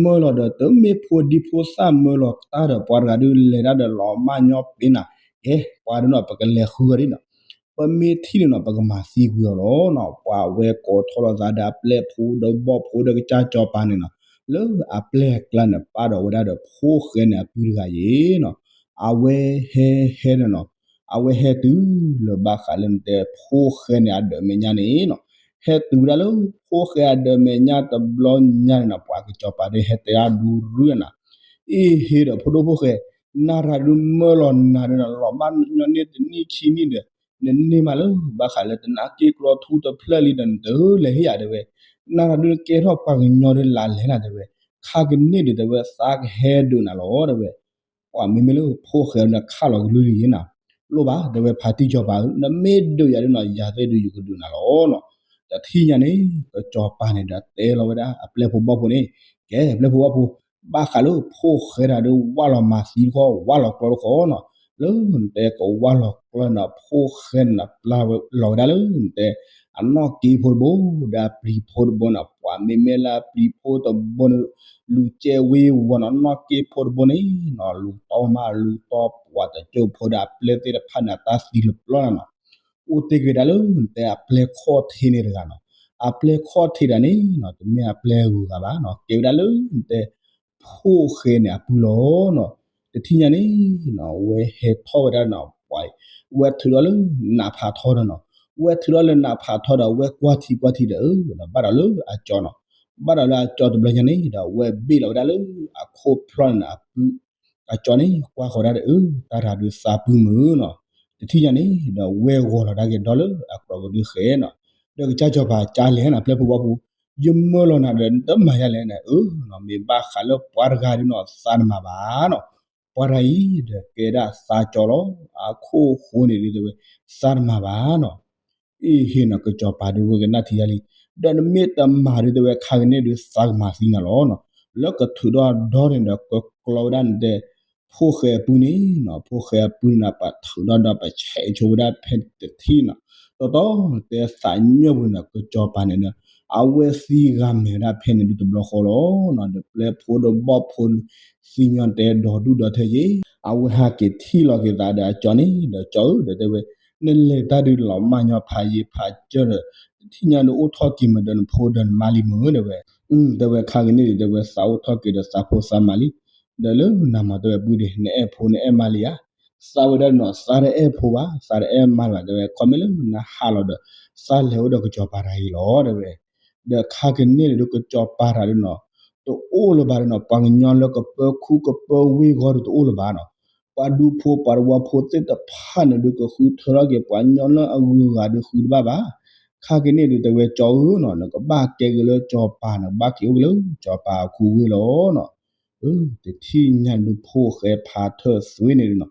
မၢလီၤဒီးတမ့ၢ်ဖိဒံဖိသၣ်မၢလီၤတၢ်ဒီး ပှၤတဂၤဒုးလဲၤတၢ်ဒီးလီၤမၢ်ညီပ့ၤနီၤ ကဲ ပှၤဒုးနီၤ ပကလဲၤဃုအီၤဒ်နီၤ ပမ့ၢ်ထံၣ်န့ၣ်နီၤ ပကမၤသံကွံာ်အီၤလီၤနီၤ ပှၤဝဲကိးထီၣ်လိာ်သးဒီးအပျဲၢ်ဖိဒီးဘီၣ်ဖိဒီးကစၢ်စီၤပၤန့ၣ်နီၤ လၢအပျဲၢ်အကျါန့ၣ် ပာ်ဒီးဝဲဒၣ်ဒီးဖိၣ်ဃဲန့ၣ်အပုၢ်တဂၤယ့ၤနီၤ အဝဲဟဲဟဲန့ၣ်နီၤ အဝဲဟဲတုၤလၢဘၣ်ဃးလၢနတဲဖိၣ်ဃဲန့ၣ်အဒၢးမဲာ်ညါန့ၣ်နီၤ ဟဲတုၤဝဲဒၣ်လၢဖိၣ်ဃဲအဒၢးမဲာ်ညါတဘျီညါန့ၣ်နီၤ ပှၤကစီၤပၤဒီးဟဲတဲဒၣ်ဒူရူၢ်နၤ အ့ၣ်ဟ့ဒီးဖိဒိၣ်ဖိၣ်ဃဲ နၤရၤဒုးမၢလီၤနၤဒီးနီၤ လီၤမၢ်ညီန့ၢ်တနံၣ်ခံနံၣ်ဒီး နန့ၢ်မးလၢ ဘၣ်ဃးလၢတနၢ်က့ၣ်ကျီၤထူတဖျၢၣ်လံဒီး နတလဲၤဟ့ၣ်ယၤတဲဝဲ နၤရၤဒုးနကဲထီၣ်ပှၤကညီဒီးလၢလဲၣ်နၤတဲဝဲ ခါကန့ၢ်ဒုးတဲဝဲ သးကဟဲဒုးနၤလီၤတဲဝဲ ပှၤမ့မ့ၢ်လၢဖိၣ်ဃဲဒီးခးလီၤကလုၢ်လံယ့ၤနၤ လိၣ်ဘၣ်တဲဝဲဖါတံၢ်စီၤပၤဧၢ နမ့ၢ်ဒုးယၤဒုးနီၤ ယၤသ့ၣ်ဒုးယကဒုးနၤလီၤနီၤ တထံၣ်ညါန့ၣ် ကစီၤပၤန့ၣ်ဒီးတဲလီၤဝဲဒၣ်အပျဲၢ်ဖိဘီၣ်ဖိန့ၣ် ကဲပျဲၢ်ဖိဘီၣ်ဖိ ဘၣ်ဃးလၢဖိၣ်ဃဲတၢ်ဒီးဝၢ်လီၤမၤသံတခီ ဝၢ်လီၤကျီတခီနီၤ လၢနတဲကဝၢ်လီၤကျီန့ၣ် ဖိၣ်ဃဲန့ၣ် ပျၢ်လီၤဝဲဒၣ်လၢနတဲ အနီၣ်က့ဖိတဘိ ဒီးအပျံၤဖိတဘိန့ၣ် ပှၤမ့မ့ၢ်လၢအပျံၤဖိတဘိန့ၣ် လူၤကဲဝ့ဝီၤနီၤ နီၣ်က့ဖိတဘိန့ၣ်နီၤ လူၤတီမးလူၤတီ ပှၤတကၠိဖိဒီးအပျဲၢ်သ့ၣ်တဖၣ်န့ၣ် အတၢ်သံလၢပျီလီၤနီၤ အိၣ်တ့ၢ်က့ၤဒၣ်လၢနတဲအပျဲၢ်ခီၣ်ထံးန့ၣ်တဂၤနီၤ အပျဲၢ်ခီၣ်ထံးတဂၤန့ၣ်နီၤ တမ့ၢ်အပျဲၢ်ဂုၤဂၤဘၣ်နီၤ ကဲဝဲဒၣ်လၢနတဲ ဖိၣ်ဃဲန့ၣ်အပုၢ်လီၤနီၤ တထံၣ်ညါန့ၣ်နီၤ ဝဲဟဲထီၣ်ဝဲဒၣ်နီၤ ပှၤ ဝဲထုးထီၣ်လၢနးဖးထီဒီးနီၤ ဝဲထုးထီၣ်လၢနးဖးထီဒီး ဝဲကွၢ်ထံကွၢ်ထံဒီး အၢ ဒီးဘၣ်ဒီးလၢအကၠီနီၤ ဘၣ်ဒီးလၢအကၠီတဘျီညါန့ၣ်ဒီး ဝဲဘ့ၣ်လီၤဝဲဒၣ်လၢအခိၣ်ဖျီၣ်န့ၣ်အပုၢ် အကၠီန့ၣ် ကွၢ်ဃီၤဒၣ်ဒီး အၢ တၢ်ရၤဒုးသးပုၢ်မုာ်နီၤ တထံၣ်ညါန့ၣ်ဒီး ဝဲဂီၤလီၤဒၣ်က့ၤဒီလၢအကျိၤပူၤဒုးဃဲနီၤ ဒီးကစၢ်စီၤပၤကၠါလဲၣ်နီၤ ပျဲၢ်ဖိဘီၣ်ဖိ ယမၢလီၤနၤဒီး နတမၤယၤလဲၣ်န့ၣ် အၢ မ့ၢ်ဘၣ်ဃးလၢပှၤတဂၤဒုးနီၤ သးတမၤဘၣ်နီၤ ပှၤတဂၤအံၤဒီးကဲဒၣ်သးကၠီလီၤ အခိၣ်ဃိန့ၣ်ဒုးတဲဝဲ သးတမၤဘၣ်နီၤ အ့ၣ်ဟ့ၣ်နီၤ ကစီၤပၤဒုးဝဲကနၣ်ထံယါလံ ဒီးနမ့ၢ်တမၤဒုးတဲဝဲခါကန့ၢ်ဒုးသးကမၤသံနၤလီၤနီၤ လၢကထုးထီၣ်ဒီန့ၣ်ဒီး ကကျီဝဲဒၣ်နတဲ ဖိၣ်ဃဲအပုၢ်န့ၣ်နီၤ ဖိၣ်ဃဲအပုၢ်န့ၣ်နီၤ ပထုးထီၣ်ဒီးပဆဲးဆိဝဲဒၣ်ဖဲတထံၣ်နီၤ တီတီတဲသးညၣ်ပူၤန့ၣ် ကစီၤပၤန့ၣ်ဒီး အဝဲသံဂၤမဲာ်ဝဲဒၣ်ဖဲန့ၣ်ဒုးတဘျီဃီလီၤနီၤ ဒီးပျဲၢ်ဖိဒီးဘီၣ်ဖိ သံညီတဲဒီဒူၣ်ဒီထၢယ့ၣ် အဝဲဟးက့ၤထံၣ်လီၤက့ၤသးဒီးအကၠီန့ၣ်ဒီး ကၠီဧၢ ဒီးတဲဝဲ နလဲၤတၢ်ဒုးလီၤမၢ်ညီဖးယံၤဖးစၢၢ်ဒီး တထံၣ်ညါဒုးအိၣ်ထီၣ်က့ၤမးဒီးနဖိဒီးနမါလံမုာ်တဲဝဲ တဲဝဲခါကန့ၣ်ဒုး တဲဝဲသးအိၣ်ထီၣ်က့ၤဒီးသးဖိသးမါလံ ဒီးလၢနၤမၤတဲဝဲပုၢ်ဒ့ နအဲၣ်ဖိနအဲၣ်မါလံဧါ သးဝဲဒၣ်နီၤ သးတအဲၣ်ဖိဘၣ်, သးတအဲၣ်မါဘၣ် တဲဝဲ, ခီမ့ၢ်လၢနဟးလီၤဒီး သးလဲၤအိၣ်ဒီးကစီၤပၤတဂၤအံၤလီၤ တဲဝဲ. ဒီးခါကန့ၣ်ဒီး ကစီၤပၤတဂၤဒီးနီၤ တအိၣ်လၢၤဘၣ်ဒီးနီၤ, ပှၤကညီလၢကပၢခူကပၢဝ့ၢ်ဂီၢ်ဒီးတအိၣ်လၢၤဘၣ်နီၤ. ပှၤဒူဖိပှၤတဝီဖိသ့ၣ်တဖၣ်န့ၣ်ဒီး ကဃုထၢထီၣ်က့ၤပှၤကညီလၢအဂုၤအဂၤဒီးဃုတဘၣ်ဘၣ်. ခါကန့ၣ်ဒီး တဲဝဲ ကၠီဧၢနီၤ, နကဘၣ်ကဲက့ၤလၢကစီၤပၤ, နကဘၣ်က့ၤအိၣ်က့ၤလၢကစီၤပၤအခူဝ့ၢ်လီၤနီၤ. တထံၣ်ညါဒုး ဖိၣ်ဃဲဖးထၢၣ်သွ့န့ၣ်ဒီးနီၤ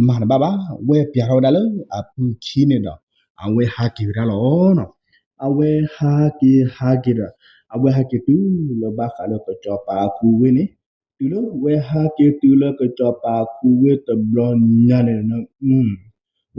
မၤတဘၣ်ဘၣ်, ဝဲပျးထီၣ်ဝဲဒၣ်လၢအပုၢ်ခံန့ၣ်ဒီး အဝဲဟးက့ၤဝဲဒၣ်လီၤနီၤ. အဝဲဟးက့ၤဟးက့ၤဒီး အဝဲဟးက့ၤတုၤလၢဘၣ်ဃးလၢကစီၤပၤအခူဝ့ၢ်န့ၣ်, တုၤလၢဝဲဟးက့ၤတုၤလၢကစီၤပၤအခူဝ့ၢ်တဘျီညါန့ၣ်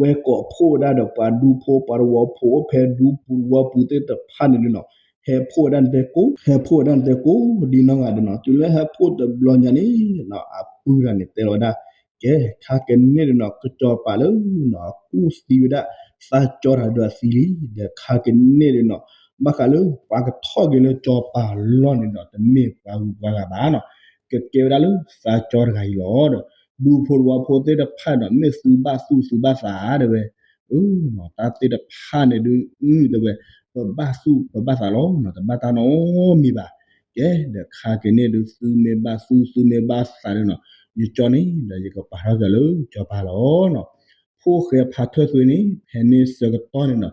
ဝဲကိးဖှိၣ်ဝဲဒၣ်ဒီးပှၤဒူဖိပှၤတဝီဖိအိၣ်ဖဲဒူပူၤတဝီပူၤသ့ၣ်တဖၣ်န့ၣ်ဒီးနီၤ, ဟဲဖှိၣ်ဝဲဒၣ်န့ၣ်တဲကိး, ဟဲဖှိၣ်ဝဲဒၣ်န့ၣ်တဲကိးဒ်နီၢ်ဂၤဒီးနီၤ, တုၤလၢဟဲဖှိၣ်တဘျီညါန့ၣ်နီၤ အပုၢ်တဂၤန့ၣ်တဲလီၤဝဲဒၣ်, ကဲ ခါကန့ၣ်ဒီးနီၤ ကစီၤပၤလၢနီၤ အကူၣ်သံဝဲဒၣ် သးကၠီတဂၤဒီးအသံလံ, ဒီးခါကန့ၣ်ဒီးနီၤ ဘၣ်ဃးလၢပှၤကထီၣ်က့ၤလၢကစီၤပၤလီၢ်န့ၣ်ဒီး တမ့ၢ်ပှၤဂုၤပှၤဂၤဘၣ်နီၤ, ကကဲဝဲဒၣ်လၢသးကၠီတဂၤအံၤလီၤဒီး ဒူဖိတဝီဖိသ့ၣ်တဖၣ်န့ၣ်ဒီး မ့ၢ်သုဘၣ်သူၣ်သုဘၣ်သးတဲဝဲ, တၢ်သ့ၣ်တဖၣ်န့ၣ်ဒုး တဲဝဲ, ပဘၣ်သူၣ်ပဘၣ်သးလီၤနီၤ, တဘၣ်တၢ်နီတမံၤဘၣ်. ကဲ ဒီးခါကန့ၣ်ဒုး သုမ့ၢ်ဘၣ်သူၣ်သုမ့ၢ်ဘၣ်သးဒီးနီၤ ယကၠီန့ၣ်ဒီး ယကပာ်ထီၣ်က့ၤလၢကစီၤပၤလီၤနီၤ. ဖိၣ်ဃဲဖးထၢၣ်သွ့န့ၣ် ဖဲန့ၣ်ဆၢကတီၢ်န့ၣ်နီၤ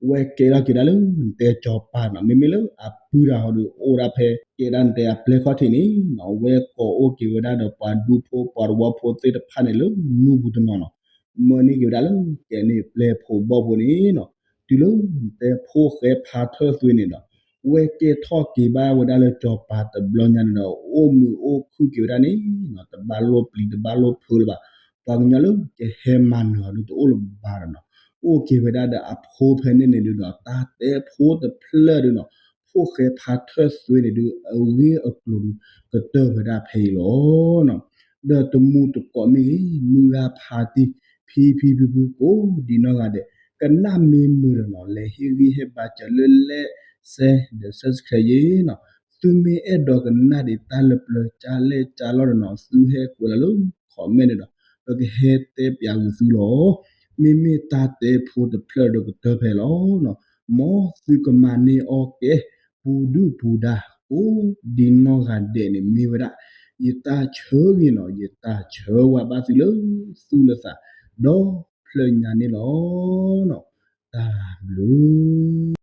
ဝဲကဲထီၣ်က့ၤဒၣ်လၢနတဲကစီၤပၤနီၤ, မ့မ့ၢ်လၢအပုၢ်တဂၤဟီဒီး အိၣ်ဒၣ်ဖဲ ကဲဒၣ်နတဲအပျဲၢ်ခီၣ်ထံးန့ၣ်နီၤ ဝဲကိးအိၣ်က့ၤဝဲဒၣ်ဒီးပှၤဒူဖိပှၤတဝီဖိသ့ၣ်တဖၣ်န့ၣ်လၢနူပူၤတနီၤနီၤ, မၢန့ၢ်က့ၤဝဲဒၣ်လၢ ကဲန့ၣ်ပျဲၢ်ဖိဘီၣ်ဖိန့ၣ်နီၤ, တုၤလၢနတဲဖိၣ်ဃဲဖးထၢၣ်သွ့န့ၣ်ဒီး ဝဲကဲထီၣ်က့ၤဘၣ်ဝဲဒၣ်လၢကစီၤပၤတဘျီညါန့ၣ်ဒီး အိၣ်မုာ်အိၣ်ခုၣ်က့ၤဝဲဒၣ်န့ၣ်နီၤ, တဘၣ်လိၣ်ပျံၤတဘၣ်လိၣ်ဖုးလၢၤဘၣ်, ပှၤကညီလၢကဟဲမၤနၢၤအီၤဒုးတအိၣ်လၢၤဘၣ်ဒီးနီၤ, အိၣ်က့ၤဝဲဒၣ်ဒီးအဖိဖဲန့ၣ်န့ၣ်ဒုးဒီး တၢ်တဲဖိတဖျၢၣ်ဒုးနီၤ, ဖိၣ်ဃဲဖးထၢၣ်သွ့န့ၣ်ဒုး အဂ့ၢ်အကျိၤဒုး ကတၢၢ်ဝဲဒၣ်ဖဲအံၤလီၤနီၤ. ဒီးတမူတကိးမ့ၢ်ဂ့ၤ မုၢ်ဂၤဖးတံၢ် ဖံဖံဖုဖုကိးဒ်နီၢ်ဂၤဒဲး ကနၣ်မ့ၢ်မုာ်ဒီးနီၤ လဲၤဟ့ၣ်ဂံၢ်ဟ့ၣ်ဘါစၢၤလၢ like share ဒီး subscribe ယ့နီၤ, သုမ့ၢ်အဲၣ်ဒိးကနၣ်ဒံးတၢ်လၢပျၢၤကၠါလဲၣ်ကၠါလီၢ်ဒီးနီၤ သုဟဲကွဲးလီၤလၢ comment န့ၣ်ဒီး ပကဟဲတဲပၠးဂုာ်သုလီၤ. မ့မ့ၢ်တၢ်တဲဖိတဖျၢၣ်ဒီးကတၢၢ်ဖဲလီၤနီၤ, မ်သုကမၤန့ၢ်အီၣ်ကဲ ပူၤဒုၣ်ပူၤဒါ ကိးဒ်နီၢ်ဂၤဒဲးန့ၣ်မ့ၢ်ဝဲဒၣ် ယတၢ်ဆၢဂ့ၤနီၤ, ယတၢ်ဆၢဝါဘၣ်သုလၢသူၣ်လၢသး ဒီဖျၢၣ်ညါန့ၣ်လီၤ. တၢ်ဘျုး